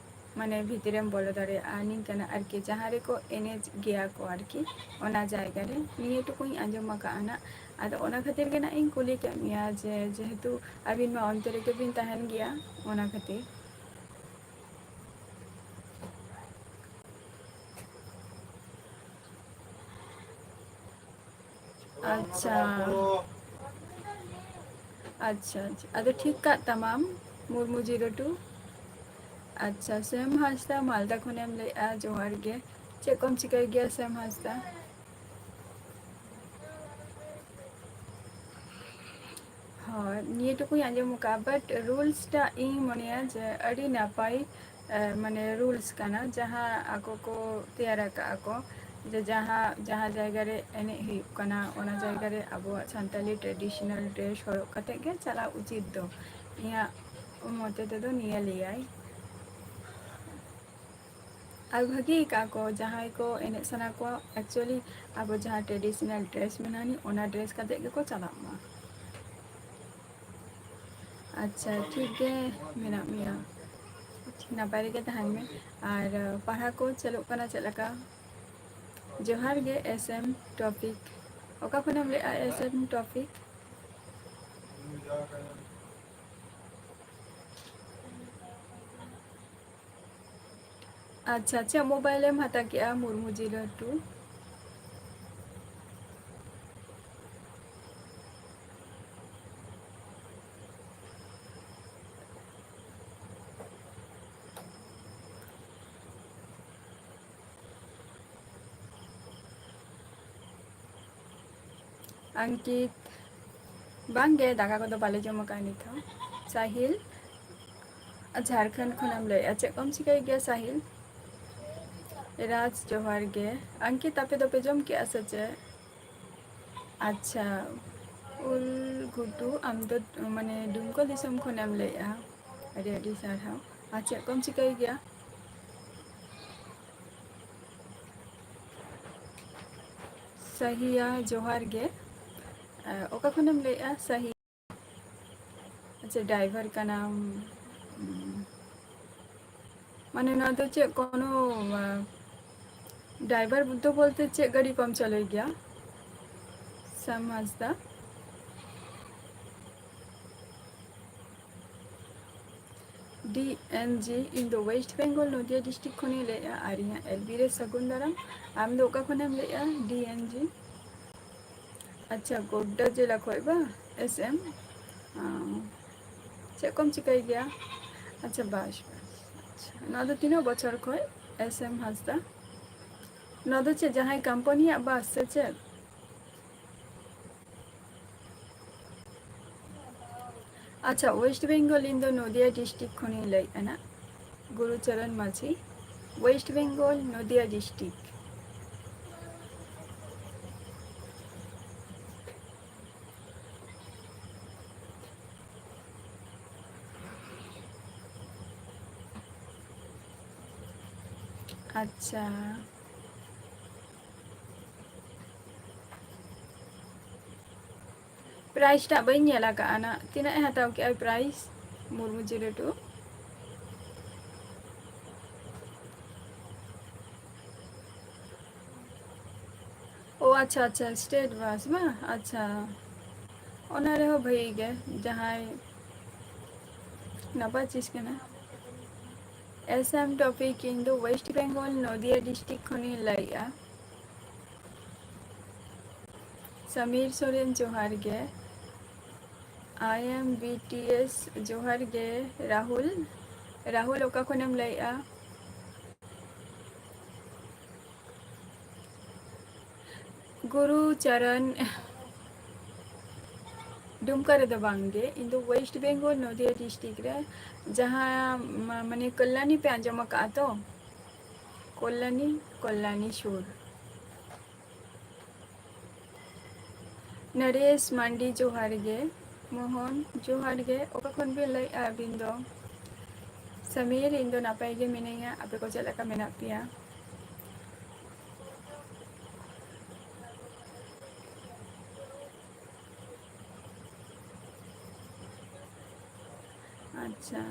ᱢᱟᱱᱮ ᱵᱷᱤᱛᱤᱨᱮᱢ ᱵᱚᱞᱚ ᱫᱟᱲᱮᱭᱟᱜᱼᱟ ᱱᱤᱝᱠᱟᱹᱱᱟᱜ ᱟᱨᱠᱤ, ᱡᱟᱦᱟᱸ ᱨᱮᱠᱚ ᱮᱱᱮᱡ ᱜᱮᱭᱟ ᱠᱚ ᱟᱨᱠᱤ, ᱚᱱᱟ ᱡᱟᱭᱜᱟ ᱨᱮ᱾ ᱱᱤᱭᱟᱹ ᱴᱩᱠᱩᱧ ᱟᱸᱡᱚᱢ ᱟᱠᱟᱫᱼᱟ ᱱᱟᱜ, ᱟᱫᱚ ᱚᱱᱟ ᱠᱷᱟᱹᱛᱤᱨ ᱜᱮ ᱱᱟᱜ ᱤᱧ ᱠᱩᱞᱤ ᱠᱮᱫ ᱢᱮᱭᱟ, ᱡᱮ ᱡᱮᱦᱮᱛᱩ ᱟᱹᱵᱤᱱ ᱢᱟ ᱚᱱᱛᱮ ᱨᱮᱜᱮ ᱵᱤᱱ ᱛᱟᱦᱮᱱ ᱜᱮᱭᱟ, ᱚᱱᱟ ᱠᱷᱟᱹᱛᱤᱨ᱾ ᱟᱪᱪᱷᱟ᱾ ᱟᱪᱪᱷᱟ, ᱟᱪᱪᱷᱟ᱾ ᱟᱫᱚ ᱴᱷᱤᱠ ᱠᱟᱜ ᱛᱟᱢᱟᱢ, ᱢᱩᱨᱢᱩ zero two᱾ ᱟᱪᱪᱷᱟ, ᱥᱮᱢ ᱦᱟᱸᱥᱫᱟ, ᱢᱟᱞᱫᱟ ᱠᱷᱚᱱᱮᱢ ᱞᱟᱹᱭᱮᱜᱼᱟ, ᱡᱚᱦᱟᱨ ᱜᱮ᱾ ᱪᱮᱫ ᱠᱚᱢ ᱪᱤᱠᱟᱹᱭ ᱜᱮᱭᱟ, ᱥᱮᱢ ᱦᱟᱸᱥᱫᱟ? ᱦᱳᱭ, ᱱᱤᱭᱟᱹ ᱴᱩᱠᱩᱧ ᱟᱸᱡᱚᱢ ᱟᱠᱟᱫᱼᱟ, but rules ᱴᱟᱜ ᱤᱧ ᱢᱚᱱᱮᱭᱟ ᱡᱮ ᱟᱹᱰᱤ ᱱᱟᱯᱟᱭ, ᱮ, ᱢᱟᱱᱮ rules ᱠᱟᱱᱟ, ᱡᱟᱦᱟᱸ ᱟᱠᱚ ᱠᱚ ᱛᱮᱭᱟᱨ ᱟᱠᱟᱫᱼᱟ ᱠᱚ, ᱡᱮ ᱡᱟᱦᱟᱸ, ᱡᱟᱦᱟᱸ ᱡᱟᱭᱜᱟ ᱨᱮ ᱮᱱᱮᱡ ᱦᱩᱭᱩᱜ ᱠᱟᱱᱟ, ᱚᱱᱟ ᱡᱟᱭᱜᱟ ᱨᱮ ᱟᱵᱚᱣᱟᱜ ᱥᱟᱱᱛᱟᱞᱤ traditional dress ᱦᱚᱨᱚᱜ ᱠᱟᱛᱮ ᱜᱮ ᱪᱟᱞᱟᱣ ᱩᱪᱤᱛ ᱫᱚ, ᱤᱧᱟᱹᱜ ᱢᱚᱛᱮ ᱛᱮᱫᱚ ᱱᱤᱭᱟᱹ ᱞᱟᱹᱭᱟᱭ᱾ ᱟᱨ ᱵᱷᱟᱹᱜᱤ ᱟᱠᱟᱫ ᱠᱚ, ᱡᱟᱦᱟᱸᱭ ᱠᱚ ᱮᱱᱮᱡ ᱥᱟᱱᱟ ᱠᱚᱣᱟ, actually ᱟᱵᱚ ᱡᱟᱦᱟᱸ traditional dress ᱢᱮᱱᱟᱜᱼᱟ, ᱚᱱᱟ dress ᱠᱟᱛᱮ ᱜᱮᱠᱚ ᱪᱟᱞᱟᱜ ᱢᱟ᱾ ᱟᱪᱪᱷᱟ, ᱴᱷᱤᱠ ᱜᱮ ᱢᱮᱱᱟᱜ ᱢᱮᱭᱟ, ᱱᱟᱯᱟᱭ ᱨᱮᱜᱮ ᱛᱟᱦᱮᱱ ᱢᱮ᱾ ᱟᱨ ᱯᱟᱲᱦᱟᱣ ᱠᱚ ᱪᱟᱹᱞᱩᱜ ᱠᱟᱱᱟ ᱪᱮᱫ ᱞᱮᱠᱟ? ᱡᱚᱦᱟᱨ ᱜᱮ, S M Topic᱾ ᱚᱠᱟ ᱠᱷᱚᱱᱮᱢ ᱞᱟᱹᱭᱮᱫᱼᱟ, S M Topic? ᱟᱪᱪᱷᱟ, ᱪᱮᱫ mobile ᱮᱢ ᱦᱟᱛᱟᱣ ᱠᱮᱜᱼᱟ, ᱢᱩᱨᱢᱩ zero two? ᱟᱝᱠᱤᱛ, ᱵᱟᱝ ᱜᱮ, ᱫᱟᱠᱟ ᱠᱚᱫᱚ ᱵᱟᱞᱮ ᱡᱚᱢ ᱟᱠᱟᱫᱼᱟ ᱱᱤᱛ ᱦᱚᱸ᱾ ᱥᱟᱦᱤᱞ, ᱡᱷᱟᱲᱠᱷᱚᱸᱰ ᱠᱷᱚᱱᱮᱢ ᱞᱟᱹᱭᱮᱫᱼᱟ, ᱪᱮᱫ ᱠᱚᱢ ᱪᱤᱠᱟᱹᱭ ᱜᱮᱭᱟ ᱥᱟᱦᱤᱞ? ᱨᱟᱡᱽ, ᱡᱚᱦᱟᱨ ᱜᱮ᱾ ᱟᱝᱠᱤᱛ, ᱟᱯᱮ ᱫᱚᱯᱮ ᱡᱚᱢ ᱠᱮᱜᱼᱟ ᱥᱮ ᱪᱮᱫ? ᱟᱪᱪᱷᱟ, ᱩᱞ ᱜᱷᱩᱴᱩ, ᱟᱢ ᱫᱚ ᱢᱟᱱᱮ ᱰᱩᱢᱠᱟ ᱫᱤᱥᱚᱢ ᱠᱷᱚᱱᱮᱢ ᱞᱟᱹᱭᱮᱫᱼᱟ? ᱟᱹᱰᱤ ᱟᱹᱰᱤ ᱥᱟᱨᱦᱟᱣ᱾ ᱟᱨ ᱪᱮᱫ ᱠᱚᱢ ᱪᱤᱠᱟᱹᱭ ᱜᱮᱭᱟ? ᱥᱟᱦᱤᱭᱟ, ᱡᱚᱦᱟᱨ ᱜᱮ᱾ ᱮ, ᱚᱠᱟ ᱠᱷᱚᱱᱮᱢ ᱞᱟᱹᱭᱮᱫᱼᱟ ᱥᱟᱦᱤ? ᱟᱪᱪᱷᱟ, ᱰᱨᱟᱭᱵᱷᱟᱨ ᱠᱟᱱᱟᱢ᱾ ᱩᱸ, ᱢᱟᱱᱮ ᱱᱚᱣᱟ ᱫᱚ ᱪᱮᱫ ᱠᱳᱱᱳ, ᱟ, ᱰᱨᱟᱭᱵᱷᱟᱨ ᱫᱚ ᱵᱚᱞᱛᱮ ᱪᱮᱫ ᱜᱟᱹᱰᱤ ᱠᱚᱢ ᱪᱟᱹᱞᱩᱭ ᱜᱮᱭᱟ? ᱥᱟᱢ ᱦᱟᱸᱥᱫᱟ᱾ ᱰᱤ ᱮᱱ ᱡᱤ, ᱤᱧ ᱫᱚ ᱳᱭᱮᱥᱴ ᱵᱮᱝᱜᱚᱞ ᱱᱚᱫᱤᱭᱟ ᱰᱤᱥᱴᱨᱤᱠᱴ ᱠᱷᱚᱱᱤᱧ ᱞᱟᱹᱭᱮᱫᱼᱟ, ᱟᱨ ᱤᱧᱟᱹᱜ ᱮᱞ ᱵᱤ ᱨᱮ ᱥᱟᱹᱜᱩᱱ ᱫᱟᱨᱟᱢ᱾ ᱟᱢ ᱫᱚ ᱚᱠᱟ ᱠᱷᱚᱱᱮᱢ ᱞᱟᱹᱭᱮᱫᱼᱟ? ᱰᱤ ᱮᱱ ᱡᱤ᱾ ᱟᱪᱪᱷᱟ, ᱜᱳᱰᱰᱟ ᱡᱮᱞᱟ ᱠᱷᱚᱡ ᱵᱟ, ᱮᱥ ᱮᱢ᱾ ᱚ, ᱪᱮᱫ ᱠᱚᱢ ᱪᱤᱠᱟᱹᱭ ᱜᱮᱭᱟ? ᱟᱪᱪᱷᱟ, ᱵᱟᱥ, ᱵᱟᱥ᱾ ᱟᱪᱪᱷᱟ, ᱱᱚᱣᱟ ᱫᱚ ᱛᱤᱱᱟᱹᱜ ᱵᱚᱪᱷᱚᱨ ᱠᱷᱚᱡ, ᱮᱥ ᱮᱢ ᱦᱟᱸᱥᱫᱟ? ᱱᱚᱣᱟ ᱫᱚ ᱪᱮᱫ ᱡᱟᱦᱟᱸᱭ ᱠᱳᱢᱯᱟᱱᱤᱭᱟᱜ ᱵᱟᱥ ᱥᱮ ᱪᱮᱫ? ᱟᱪᱪᱷᱟ, ᱳᱭᱮᱥᱴ ᱵᱮᱝᱜᱚᱞ, ᱤᱧ ᱫᱚ ᱱᱚᱫᱤᱭᱟ ᱰᱤᱥᱴᱨᱤᱠᱴ ᱠᱷᱚᱱᱤᱧ ᱞᱟᱹᱭᱮᱫ ᱠᱟᱱᱟ, ᱜᱩᱨᱩᱪᱚᱨᱚᱱ ᱢᱟᱹᱡᱷᱤ, ᱳᱭᱮᱥᱴ ᱵᱮᱝᱜᱚᱞ, ᱱᱚᱫᱤᱭᱟ ᱰᱤᱥᱴᱨᱤᱠᱴ᱾ ᱟᱪᱪᱷᱟ, ᱯᱨᱟᱭᱤᱥ ᱴᱟᱜ ᱵᱟᱹᱧ ᱧᱮᱞ ᱟᱠᱟᱫᱼᱟ ᱱᱟᱜ᱾ ᱛᱤᱱᱟᱹᱜ ᱮ ᱦᱟᱛᱟᱣ ᱠᱮᱜᱼᱟ ᱯᱨᱟᱭᱤᱥ ᱢᱩᱨᱢᱩ ᱡᱤᱨᱟᱹ ᱴᱩ? ᱳ ᱟᱪᱪᱷᱟ, ᱟᱪᱪᱷᱟ, ᱥᱴᱮᱴ ᱵᱟᱥ ᱵᱟᱝ? ᱟᱪᱪᱷᱟ, ᱚᱱᱟ ᱨᱮᱦᱚᱸ ᱵᱷᱟᱹᱜᱤ ᱜᱮ, ᱡᱟᱦᱟᱸᱭ ᱱᱟᱯᱟᱭ ᱪᱤᱡᱽ ᱠᱟᱱᱟ᱾ ᱮᱥ ᱮᱢ ᱴᱚᱯᱤᱠ, ᱤᱧ ᱫᱚ ᱳᱭᱮᱥᱴ ᱵᱮᱝᱜᱚᱞ ᱱᱚᱫᱤᱭᱟ ᱰᱤᱥᱴᱨᱤᱠᱴ ᱠᱷᱚᱱᱤᱧ ᱞᱟᱹᱭᱮᱜᱼᱟ᱾ ᱥᱟᱢᱤᱨ ᱥᱚᱨᱮᱱ, ᱡᱚᱦᱟᱨ ᱜᱮ᱾ ᱟᱭ ᱮᱢ ᱵᱤ ᱴᱤ ᱮᱥ, ᱡᱚᱦᱟᱨ ᱜᱮ᱾ ᱨᱟᱦᱩᱞ, ᱨᱟᱦᱩᱞ, ᱚᱠᱟ ᱠᱷᱚᱱᱮᱢ ᱞᱟᱹᱭᱮᱜᱼᱟ? ᱜᱩᱨᱩ ᱪᱚᱨᱚᱱ, ᱰᱩᱢᱠᱟ ᱨᱮᱫᱚ ᱵᱟᱝ ᱜᱮ, ᱤᱧ ᱫᱚ West Bengal, ᱱᱚᱫᱤᱭᱟ district ᱨᱮ, ᱡᱟᱦᱟᱸ ᱢᱟ-, ᱢᱟᱱᱮ ᱠᱚᱞᱞᱟᱱᱤ ᱯᱮ ᱟᱸᱡᱚᱢ ᱟᱠᱟᱫᱼᱟ ᱛᱚ? ᱠᱚᱞᱞᱟᱱᱤ, ᱠᱚᱞᱞᱟᱱᱤ ᱥᱩᱨ᱾ ᱱᱚᱨᱮᱥ ᱢᱟᱱᱰᱤ, ᱡᱚᱦᱟᱨ ᱜᱮ᱾ ᱢᱳᱦᱚᱱ, ᱡᱚᱦᱟᱨ ᱜᱮ᱾ ᱚᱠᱟ ᱠᱷᱚᱱ ᱵᱤᱱ ᱞᱟᱹᱭᱮᱫᱼᱟ ᱟᱹᱵᱤᱱ ᱫᱚ? ᱥᱟᱢᱤᱨ, ᱤᱧ ᱫᱚ ᱱᱟᱯᱟᱭ ᱜᱮ ᱢᱤᱱᱟᱹᱧᱟ, ᱟᱯᱮ ᱠᱚ ᱪᱮᱫ ᱞᱮᱠᱟ ᱢᱮᱱᱟᱜ ᱯᱮᱭᱟ? ᱟᱪᱪᱷᱟ,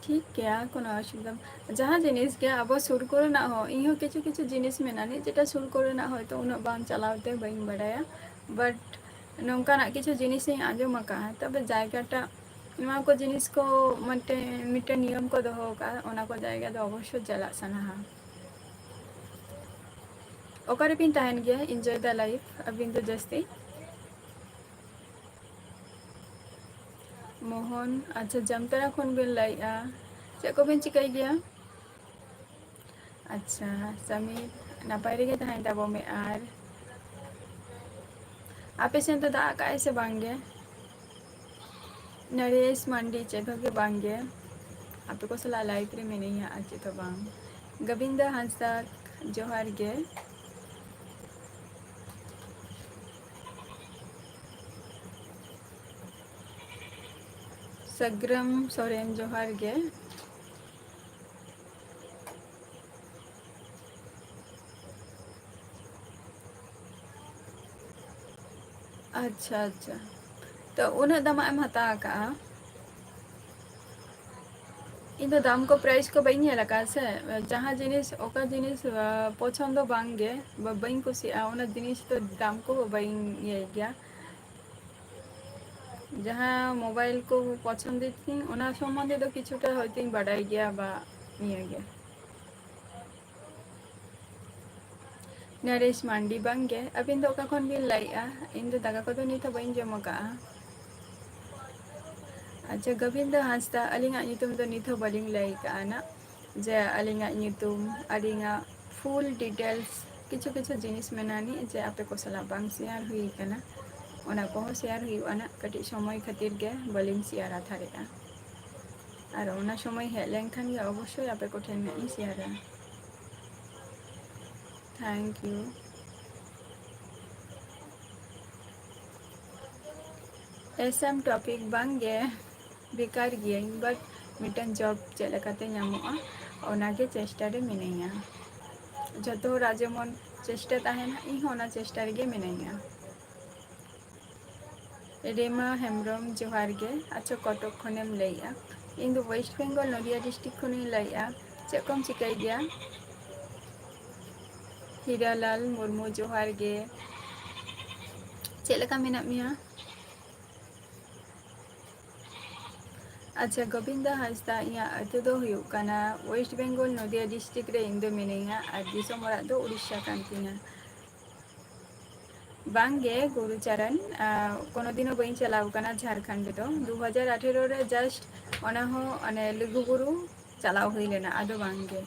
ᱴᱷᱤᱠ ᱜᱮᱭᱟ, ᱠᱳᱱᱳ ᱚᱥᱩᱵᱤᱫᱷᱟ ᱵᱟᱝ᱾ ᱡᱟᱦᱟᱸ ᱡᱤᱱᱤᱥ ᱜᱮ ᱟᱵᱚ ᱥᱩᱨ ᱠᱚᱨᱮᱱᱟᱜ ᱦᱚᱸ, ᱤᱧ ᱦᱚᱸ ᱠᱤᱪᱷᱩ ᱠᱤᱪᱷᱩ ᱡᱤᱱᱤᱥ ᱢᱮᱱᱟᱜᱼᱟ ᱱᱤᱡ, ᱡᱮᱴᱟ ᱥᱩᱨ ᱠᱚᱨᱮᱱᱟᱜ ᱦᱚᱭᱛᱳ ᱩᱱᱟᱹᱜ ᱵᱟᱝ ᱪᱟᱞᱟᱣ ᱛᱮ ᱵᱟᱹᱧ ᱵᱟᱲᱟᱭᱟ, but ᱱᱚᱝᱠᱟᱱᱟᱜ ᱠᱤᱪᱷᱩ ᱡᱤᱱᱤᱥ ᱤᱧ ᱟᱸᱡᱚᱢ ᱟᱠᱟᱫᱼᱟ᱾ ᱛᱚᱵᱮ ᱡᱟᱭᱜᱟᱴᱟᱜ, ᱱᱚᱣᱟ ᱠᱚ ᱡᱤᱱᱤᱥ ᱠᱚ ᱢᱤᱫᱴᱮᱱ, ᱢᱤᱫᱴᱮᱱ ᱱᱤᱭᱚᱢ ᱠᱚ ᱫᱚᱦᱚ ᱟᱠᱟᱫᱼᱟ, ᱚᱱᱟ ᱠᱚ ᱡᱟᱭᱜᱟ ᱫᱚ ᱚᱵᱚᱥᱥᱳᱭ ᱪᱟᱞᱟᱜ ᱥᱟᱱᱟᱣᱟ᱾ ᱚᱠᱟ ᱨᱮᱵᱤᱱ ᱛᱟᱦᱮᱱ ᱜᱮᱭᱟ? Enjoy the life ᱟᱹᱵᱤᱱ ᱫᱚ ᱡᱟᱹᱥᱛᱤ? ᱢᱳᱦᱚᱱ, ᱟᱪᱪᱷᱟ, ᱡᱟᱢᱛᱟᱲᱟ ᱠᱷᱚᱱ ᱵᱤᱱ ᱞᱟᱹᱭᱮᱫᱼᱟ᱾ ᱪᱮᱫ ᱠᱚᱵᱤᱱ ᱪᱤᱠᱟᱹᱭ ᱜᱮᱭᱟ? ᱟᱪᱪᱷᱟ, ᱥᱟᱢᱤᱨ, ᱱᱟᱯᱟᱭ ᱨᱮᱜᱮ ᱛᱟᱦᱮᱱ ᱛᱟᱵᱚᱱ ᱢᱮ᱾ ᱟᱨ ᱟᱯᱮ ᱥᱮᱱ ᱫᱚ ᱫᱟᱜ ᱟᱠᱟᱜᱼᱟᱭ ᱥᱮ ᱵᱟᱝ ᱜᱮ? ᱱᱚᱨᱮᱥ ᱢᱟᱱᱰᱤ, ᱪᱮᱫ ᱦᱚᱸ ᱜᱮ ᱵᱟᱝ ᱜᱮ, ᱟᱯᱮ ᱠᱚ ᱥᱟᱞᱟᱜ live ᱨᱮ ᱢᱤᱱᱟᱹᱧᱟ, ᱟᱨ ᱪᱮᱫ ᱦᱚᱸ ᱵᱟᱝ᱾ ᱜᱳᱵᱤᱱᱫᱟ ᱦᱟᱸᱥᱫᱟ, ᱡᱚᱦᱟᱨ ᱜᱮ᱾ ᱥᱟᱜᱽᱨᱟᱢ ᱥᱚᱨᱮᱱ, ᱡᱚᱦᱟᱨ ᱜᱮ᱾ ᱟᱪᱪᱷᱟ, ᱟᱪᱪᱷᱟ, ᱛᱚ ᱩᱱᱟᱹᱜ ᱫᱟᱢᱟᱜ ᱮᱢ ᱦᱟᱛᱟᱣ ᱟᱠᱟᱜᱼᱟ? ᱤᱧ ᱫᱚ ᱫᱟᱢ ᱠᱚ, price ᱠᱚ ᱵᱟᱹᱧ ᱧᱮᱞ ᱟᱠᱟᱫᱼᱟ ᱥᱮ᱾ ᱡᱟᱦᱟᱸ ᱡᱤᱱᱤᱥ, ᱚᱠᱟ ᱡᱤᱱᱤᱥ, ᱟᱸ, ᱯᱚᱪᱷᱚᱱᱫᱚ ᱵᱟᱝ ᱜᱮ, ᱵᱟ-, ᱵᱟᱹᱧ ᱠᱩᱥᱤᱭᱟᱜᱼᱟ, ᱚᱱᱟ ᱡᱤᱱᱤᱥ ᱫᱚ ᱫᱟᱢ ᱠᱚ ᱵᱟᱹᱧ ᱤᱭᱟᱹᱭ ᱜᱮᱭᱟ᱾ ᱡᱟᱦᱟᱸ mobile ᱠᱚ ᱯᱚᱪᱷᱚᱱᱫᱚ ᱛᱤᱧ, ᱚᱱᱟ ᱥᱚᱢᱵᱚᱱᱫᱷᱮ ᱫᱚ ᱠᱤᱪᱷᱩᱴᱟ ᱦᱚᱭᱛᱳᱧ ᱵᱟᱰᱟᱭ ᱜᱮᱭᱟ ᱵᱟ ᱱᱤᱭᱟᱹ ᱜᱮ᱾ ᱱᱚᱨᱮᱥ ᱢᱟᱱᱰᱤ, ᱵᱟᱝ ᱜᱮ᱾ ᱟᱹᱵᱤᱱ ᱫᱚ ᱚᱠᱟ ᱠᱷᱚᱱ ᱵᱤᱱ ᱞᱟᱹᱭᱮᱜᱼᱟ? ᱤᱧ ᱫᱚ ᱫᱟᱠᱟ ᱠᱚᱫᱚ ᱱᱤᱛ ᱦᱚᱸ ᱵᱟᱹᱧ ᱡᱚᱢ ᱟᱠᱟᱜᱼᱟ᱾ ᱟᱪᱪᱷᱟ, ᱜᱳᱵᱤᱱᱫᱚ ᱦᱟᱸᱥᱫᱟ, ᱟᱹᱞᱤᱧᱟᱜ ᱧᱩᱛᱩᱢ ᱫᱚ ᱱᱤᱛ ᱦᱚᱸ ᱵᱟᱹᱞᱤᱧ ᱞᱟᱹᱭ ᱟᱠᱟᱜᱼᱟ ᱱᱟᱜ, ᱡᱮ ᱟᱹᱞᱤᱧᱟᱜ ᱧᱩᱛᱩᱢ, ᱟᱹᱞᱤᱧᱟᱜ full details, ᱠᱤᱪᱷᱩ ᱠᱤᱪᱷᱩ ᱡᱤᱱᱤᱥ ᱢᱮᱱᱟᱜᱼᱟ ᱱᱤᱡ ᱡᱮ ᱟᱯᱮ ᱠᱚ ᱥᱟᱞᱟᱜ ᱵᱟᱝ share ᱦᱩᱭ ᱟᱠᱟᱱᱟ᱾ ᱚᱱᱟ ᱠᱚᱦᱚᱸ ᱥᱮᱭᱟᱨ ᱦᱩᱭᱩᱜᱼᱟ ᱱᱟᱜ, ᱠᱟᱹᱴᱤᱡ ᱥᱚᱢᱚᱭ ᱠᱷᱟᱹᱛᱤᱨ ᱜᱮ ᱵᱟᱹᱞᱤᱧ ᱥᱮᱭᱟᱨᱟ ᱛᱷᱟᱨᱮᱜᱼᱟ᱾ ᱟᱨ ᱚᱱᱟ ᱥᱚᱢᱚᱭ ᱦᱮᱡ ᱞᱮᱱᱠᱷᱟᱱ ᱜᱮ ᱚᱵᱚᱥᱥᱳᱭ ᱟᱯᱮ ᱠᱚᱴᱷᱮᱱ ᱱᱟᱜ ᱤᱧ ᱥᱮᱭᱟᱨᱟ᱾ Thank you. ᱮᱥᱮᱢ ᱴᱚᱯᱤᱠ ᱵᱟᱝ ᱜᱮ, ᱵᱮᱠᱟᱨ ᱜᱤᱭᱟᱹᱧ, but ᱢᱤᱫᱴᱟᱝ ᱡᱚᱵ ᱪᱮᱫ ᱞᱮᱠᱟᱛᱮ ᱧᱟᱢᱚᱜᱼᱟ, ᱚᱱᱟᱜᱮ ᱪᱮᱥᱴᱟ ᱨᱮ ᱢᱤᱱᱟᱹᱧᱟ᱾ ᱡᱚᱛᱚ ᱦᱚᱲᱟᱜ ᱡᱮᱢᱚᱱ ᱪᱮᱥᱴᱟ ᱛᱟᱦᱮᱱᱟ, ᱤᱧ ᱦᱚᱸ ᱚᱱᱟ ᱪᱮᱥᱴᱟ ᱨᱮᱜᱮ ᱢᱤᱱᱟᱹᱧᱟ᱾ ᱨᱤᱢᱟ ᱦᱮᱢᱵᱨᱚᱢ, ᱡᱚᱦᱟᱨ ᱜᱮ᱾ ᱟᱪᱪᱷᱟ, ᱠᱚᱴᱚᱠ ᱠᱷᱚᱱᱮᱢ ᱞᱟᱹᱭᱮᱜᱼᱟ? ᱤᱧ ᱫᱚ ᱳᱭᱮᱥᱴ ᱵᱮᱝᱜᱚᱞ, ᱱᱚᱫᱤᱭᱟ ᱰᱤᱥᱴᱨᱤᱠᱴ ᱠᱷᱚᱱᱤᱧ ᱞᱟᱹᱭᱮᱜᱼᱟ᱾ ᱪᱮᱫ ᱠᱚᱢ ᱪᱤᱠᱟᱹᱭ ᱜᱮᱭᱟ? ᱦᱤᱨᱟᱞᱟᱞ ᱢᱩᱨᱢᱩ, ᱡᱚᱦᱟᱨ ᱜᱮ᱾ ᱪᱮᱫ ᱞᱮᱠᱟ ᱢᱮᱱᱟᱜ ᱢᱮᱭᱟ? ᱟᱪᱪᱷᱟ, ᱜᱳᱵᱤᱱᱫᱟ ᱦᱟᱸᱥᱫᱟ, ᱤᱧᱟᱹᱜ ᱟᱹᱛᱩ ᱫᱚ ᱦᱩᱭᱩᱜ ᱠᱟᱱᱟ ᱳᱭᱮᱥᱴ ᱵᱮᱝᱜᱚᱞ, ᱱᱚᱫᱤᱭᱟ ᱰᱤᱥᱴᱨᱤᱠᱴ ᱨᱮ ᱤᱧ ᱫᱚ ᱢᱤᱱᱟᱹᱧᱟ, ᱟᱨ ᱫᱤᱥᱚᱢ ᱚᱲᱟᱜ ᱫᱚ ᱩᱲᱤᱥᱥᱟ ᱠᱟᱱ ᱛᱤᱧᱟ᱾ ᱵᱟᱝ ᱜᱮ ᱜᱩᱨᱩᱪᱟᱨᱚᱱ, ᱟᱸ, ᱠᱳᱱᱳ ᱫᱤᱱ ᱦᱚᱸ ᱵᱟᱹᱧ ᱪᱟᱞᱟᱣ ᱠᱟᱱᱟ ᱡᱷᱟᱲᱠᱷᱚᱸᱰ ᱨᱮᱫᱚ᱾ ᱫᱩ ᱦᱟᱡᱟᱨ ᱟᱴᱷᱮᱨᱚ ᱨᱮ just ᱚᱱᱟ ᱦᱚᱸ ᱚᱱᱮ ᱞᱩᱜᱩᱵᱩᱨᱩ ᱪᱟᱞᱟᱣ ᱦᱩᱭ ᱞᱮᱱᱟ, ᱟᱫᱚ ᱵᱟᱝ ᱜᱮ᱾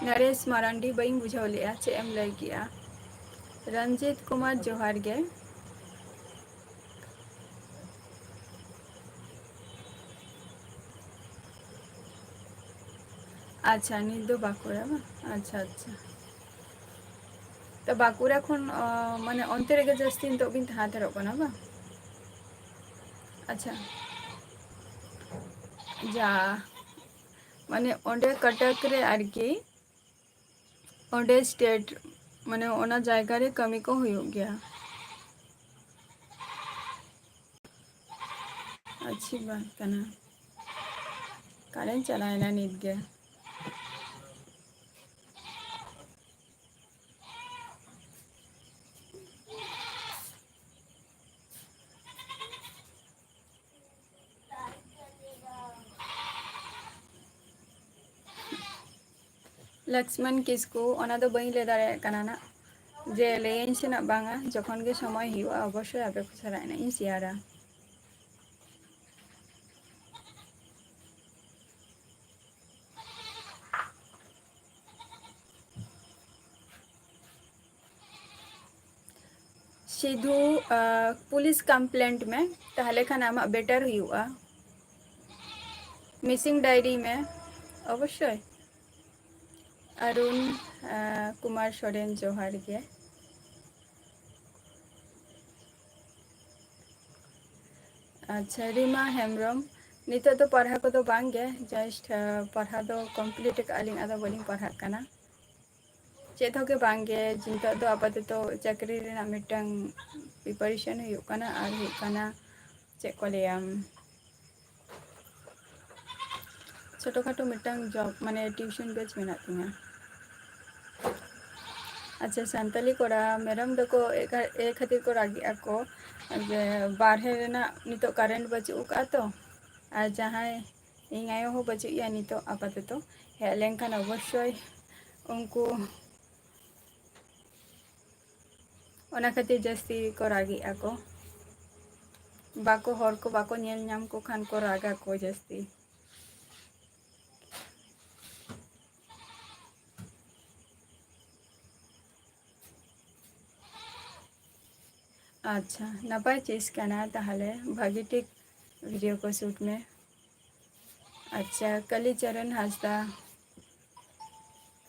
ᱱᱚᱨᱮᱥ ᱢᱟᱨᱟᱱᱰᱤ, ᱵᱟᱹᱧ ᱵᱩᱡᱷᱟᱹᱣ ᱞᱮᱜᱼᱟ, ᱪᱮᱫ ᱮᱢ ᱞᱟᱹᱭ ᱠᱮᱜᱼᱟ? ᱨᱚᱧᱡᱤᱛ ᱠᱩᱢᱟᱨ, ᱡᱚᱦᱟᱨ ᱜᱮ᱾ ᱟᱪᱪᱷᱟ, ᱱᱤᱛ ᱫᱚ ᱵᱟᱸᱠᱩᱲᱟ ᱵᱟᱝ? ᱟᱪᱪᱷᱟ, ᱟᱪᱪᱷᱟ᱾ ᱛᱚ, ᱵᱟᱸᱠᱩᱲᱟ ᱠᱷᱚᱱ, ᱚ, ᱢᱟᱱᱮ, ᱚᱱᱛᱮ ᱨᱮᱜᱮ ᱡᱟᱹᱥᱛᱤ ᱱᱤᱛᱚᱜ ᱵᱤᱱ ᱛᱟᱦᱮᱸ ᱦᱟᱛᱟᱲᱚᱜ ᱠᱟᱱᱟ ᱵᱟᱝ? ᱟᱪᱪᱷᱟ᱾ ᱡᱟ, ᱢᱟᱱᱮ, ᱚᱸᱰᱮ ᱠᱚᱴᱚᱠ ᱨᱮ ᱟᱨᱠᱤ, ᱚᱸᱰᱮ ᱥᱴᱮᱴ, ᱢᱟᱱᱮ, ᱚᱱᱟ ᱡᱟᱭᱜᱟ ᱨᱮ ᱠᱟᱹᱢᱤ ᱠᱚ ᱦᱩᱭᱩᱜ ᱜᱮᱭᱟ᱾ ᱟᱹᱪᱷᱤ ᱵᱟᱝ ᱠᱟᱱᱟ, ᱚᱠᱟᱨᱮᱧ ᱪᱟᱞᱟᱣᱮᱱᱟ ᱱᱤᱛ ᱜᱮ? ᱞᱚᱠᱥᱢᱚᱱ ᱠᱤᱥᱠᱩ, ᱚᱱᱟ ᱫᱚ ᱵᱟᱹᱧ ᱞᱟᱹᱭ ᱫᱟᱲᱮᱭᱟᱜ ᱠᱟᱱᱟ ᱱᱟᱜ, ᱡᱮ ᱞᱟᱹᱭᱟᱹᱧ ᱥᱮ ᱱᱟᱜ ᱵᱟᱝᱟ᱾ ᱡᱚᱠᱷᱚᱱ ᱜᱮ ᱥᱚᱢᱚᱭ ᱦᱩᱭᱩᱜᱼᱟ, ᱚᱵᱚᱥᱥᱳᱭ ᱟᱯᱮ ᱠᱚ ᱥᱟᱞᱟᱜ ᱱᱟᱜ ᱤᱧ ᱥᱮᱭᱟᱨᱟ᱾ ᱥᱤᱫᱷᱩ, ᱟᱸ, ᱯᱩᱞᱤᱥ ᱠᱚᱢᱯᱞᱮᱱᱴ ᱢᱮ, ᱛᱟᱦᱞᱮ ᱠᱷᱟᱱ ᱟᱢᱟᱜ ᱵᱮᱴᱟᱨ ᱦᱩᱭᱩᱜᱼᱟ᱾ ᱢᱤᱥᱤᱝ ᱰᱟᱭᱨᱤ ᱢᱮ ᱚᱵᱚᱥᱥᱳᱭ᱾ ᱟᱨᱩᱱ, ᱟᱸ, ᱠᱩᱢᱟᱨ ᱥᱚᱨᱮᱱ, ᱡᱚᱦᱟᱨ ᱜᱮ᱾ ᱟᱪᱪᱷᱟ, ᱨᱤᱢᱟ ᱦᱮᱢᱵᱨᱚᱢ, ᱱᱤᱛᱚᱜ ᱫᱚ ᱯᱟᱲᱦᱟᱣ ᱠᱚᱫᱚ ᱵᱟᱝ ᱜᱮ, just, ᱟᱸ, ᱯᱟᱲᱦᱟᱣ ᱫᱚ ᱠᱚᱢᱯᱞᱤᱴ ᱟᱠᱟᱫ ᱟᱹᱞᱤᱧ, ᱟᱫᱚ ᱵᱟᱹᱞᱤᱧ ᱯᱟᱲᱦᱟᱜ ᱠᱟᱱᱟ᱾ ᱪᱮᱫ ᱦᱚᱸ ᱜᱮ ᱵᱟᱝ ᱜᱮ, ᱱᱤᱛᱚᱜ ᱫᱚ ᱟᱯᱟᱛᱚᱛᱚ ᱪᱟᱹᱠᱨᱤ ᱨᱮᱱᱟᱜ ᱢᱤᱫᱴᱟᱝ ᱯᱨᱤᱯᱟᱨᱮᱥᱚᱱ ᱦᱩᱭᱩᱜ ᱠᱟᱱᱟ, ᱟᱨ ᱦᱩᱭᱩᱜ ᱠᱟᱱᱟ, ᱪᱮᱫ ᱠᱚ ᱞᱟᱹᱭᱟ, ᱪᱷᱳᱴᱳ ᱠᱷᱟᱴᱳ ᱢᱤᱫᱴᱟᱝ ᱡᱚᱵ, ᱢᱟᱱᱮ ᱴᱤᱭᱩᱥᱚᱱ ᱵᱮᱪ ᱢᱮᱱᱟᱜ ᱛᱤᱧᱟᱹ᱾ ᱟᱪᱪᱷᱟ, ᱥᱟᱱᱛᱟᱞᱤ ᱠᱚᱲᱟ, ᱢᱮᱨᱚᱢ ᱫᱚᱠᱚ ᱮ ᱠᱷᱟ-, ᱮ ᱠᱷᱟᱹᱛᱤᱨ ᱠᱚ ᱨᱟᱜᱮᱜᱼᱟ ᱠᱚ ᱡᱮ ᱵᱟᱨᱦᱮ ᱨᱮᱱᱟᱜ ᱱᱤᱛᱚᱜ ᱠᱟᱨᱮᱱᱴ ᱵᱟᱹᱪᱩᱜ ᱟᱠᱟᱫᱼᱟ ᱛᱚ, ᱟᱨ ᱡᱟᱦᱟᱸᱭ ᱤᱧ ᱟᱭᱳ ᱦᱚᱸ ᱵᱟᱹᱪᱩᱜ ᱮᱭᱟ ᱱᱤᱛᱚᱜ ᱟᱯᱟᱛᱚᱛᱚ, ᱦᱮᱡ ᱞᱮᱱᱠᱷᱟᱱ ᱚᱵᱚᱥᱥᱳᱭ ᱩᱱᱠᱩ ᱚᱱᱟ ᱠᱷᱟᱹᱛᱤᱨ ᱡᱟᱹᱥᱛᱤ ᱠᱚ ᱨᱟᱜᱮᱜᱼᱟ ᱠᱚ᱾ ᱵᱟᱠᱚ, ᱦᱚᱲ ᱠᱚ ᱵᱟᱠᱚ ᱧᱮᱞ ᱧᱟᱢ ᱠᱚ ᱠᱷᱟᱱ ᱠᱚ ᱨᱟᱜᱟ ᱠᱚ ᱡᱟᱹᱥᱛᱤ᱾ ᱟᱪᱪᱷᱟ, ᱱᱟᱯᱟᱭ ᱪᱮᱥ ᱠᱟᱱᱟ ᱛᱟᱦᱞᱮ, ᱵᱷᱟᱹᱜᱤ ᱴᱷᱤᱠ ᱵᱷᱤᱰᱤᱭᱳ ᱠᱚ ᱥᱩᱴ ᱢᱮ᱾ ᱟᱪᱪᱷᱟ, ᱠᱟᱞᱤᱪᱚᱨᱚᱱ ᱦᱟᱸᱥᱫᱟ᱾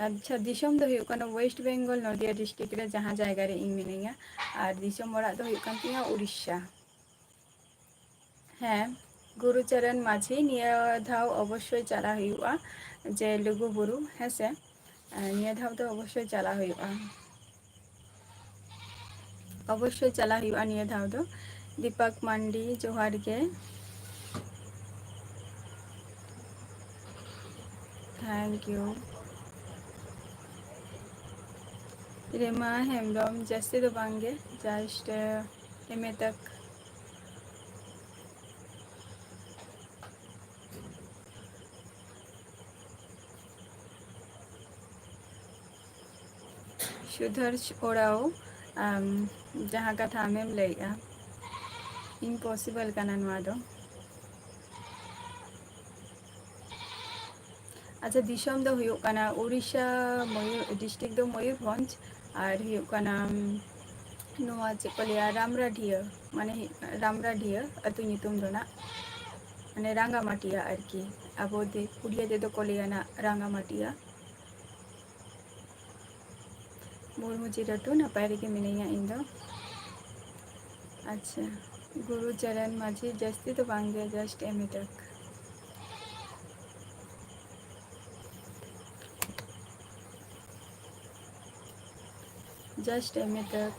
ᱟᱪᱪᱷᱟ, ᱫᱤᱥᱚᱢ ᱫᱚ ᱦᱩᱭᱩᱜ ᱠᱟᱱᱟ ᱳᱭᱮᱥᱴ ᱵᱮᱝᱜᱚᱞ, ᱱᱚᱫᱤᱭᱟ ᱰᱤᱥᱴᱨᱤᱠᱴ ᱨᱮ, ᱡᱟᱦᱟᱸ ᱡᱟᱭᱜᱟ ᱨᱮ ᱤᱧ ᱢᱤᱱᱟᱹᱧᱟ᱾ ᱟᱨ ᱫᱤᱥᱚᱢ ᱚᱲᱟᱜ ᱫᱚ ᱦᱩᱭᱩᱜ ᱠᱟᱱ ᱛᱤᱧᱟ ᱩᱲᱤᱥᱥᱟ᱾ ᱦᱮᱸ, ᱜᱩᱨᱩᱪᱚᱨᱚᱱ ᱢᱟᱹᱡᱷᱤ, ᱱᱤᱭᱟᱹ ᱫᱷᱟᱣ ᱚᱵᱚᱥᱥᱳᱭ ᱪᱟᱞᱟᱜ ᱦᱩᱭᱩᱜᱼᱟ, ᱡᱮ ᱞᱩᱜᱩ ᱵᱩᱨᱩ, ᱦᱮᱸ ᱥᱮ? ᱟᱨ ᱱᱤᱭᱟᱹ ᱫᱷᱟᱣ ᱫᱚ ᱚᱵᱚᱥᱥᱳᱭ ᱪᱟᱞᱟᱜ ᱦᱩᱭᱩᱜᱼᱟ, ᱚᱵᱚᱥᱥᱳᱭ ᱪᱟᱞᱟᱜ ᱦᱩᱭᱩᱜᱼᱟ ᱱᱤᱭᱟᱹ ᱫᱷᱟᱣ ᱫᱚ᱾ ᱫᱤᱯᱚᱠ ᱢᱟᱱᱰᱤ, ᱡᱚᱦᱟᱨ ᱜᱮ᱾ Thank you. ᱨᱮᱢᱟ ᱦᱮᱢᱵᱨᱚᱢ, ᱡᱟᱹᱥᱛᱤ ᱫᱚ ᱵᱟᱝ ᱜᱮ, just, ᱮᱢ ᱮ ᱛᱟᱠ᱾ ᱥᱩᱫᱷᱟᱨ ᱳᱨᱟᱣ, ᱟᱢ ᱡᱟᱦᱟᱸ ᱠᱟᱛᱷᱟ ᱟᱢᱮᱢ ᱞᱟᱹᱭᱮᱜᱼᱟ, impossible ᱠᱟᱱᱟ ᱱᱚᱣᱟ ᱫᱚ᱾ ᱟᱪᱪᱷᱟ, ᱫᱤᱥᱚᱢ ᱫᱚ ᱦᱩᱭᱩᱜ ᱠᱟᱱᱟ ᱩᱲᱤᱥᱥᱟ, ᱢᱚᱭᱩᱨ, district ᱫᱚ ᱢᱚᱭᱩᱨᱵᱷᱚᱸᱡᱽ, ᱟᱨ ᱦᱩᱭᱩᱜ ᱠᱟᱱᱟ, ᱩᱢ, ᱱᱚᱣᱟ ᱪᱮᱫ ᱠᱚ ᱞᱟᱹᱭᱟ, ᱨᱟᱢᱨᱟᱰᱷᱤᱭᱟᱹ, ᱢᱟᱱᱮ ᱨᱟᱢᱨᱟᱰᱷᱤᱭᱟᱹ ᱟᱹᱛᱩ ᱧᱩᱛᱩᱢ ᱫᱚ ᱱᱟᱜ, ᱢᱟᱱᱮ ᱨᱟᱸᱜᱟᱢᱟᱴᱤᱭᱟ ᱟᱨᱠᱤ, ᱟᱵᱚ ᱫᱤ-, ᱩᱲᱤᱭᱟ ᱛᱮᱫᱚ ᱠᱚ ᱞᱟᱹᱭᱟ ᱱᱟᱜ ᱨᱟᱸᱜᱟᱢᱟᱴᱤᱭᱟ᱾ ᱢᱩᱨᱢᱩᱡᱤ ᱞᱟᱹᱴᱩ, ᱱᱟᱯᱟᱭ ᱨᱮᱜᱮ ᱢᱤᱱᱟᱹᱧᱟ ᱤᱧ ᱫᱚ᱾ ᱟᱪᱪᱷᱟ, ᱜᱩᱨᱩ ᱪᱚᱨᱚᱱ ᱢᱟᱹᱡᱷᱤ ᱡᱟᱹᱥᱛᱤ ᱫᱚ ᱵᱟᱝ ᱜᱮ, just ᱮᱢ ᱮ ᱛᱟᱠ᱾ Just ᱮᱢ ᱮ ᱛᱟᱠ᱾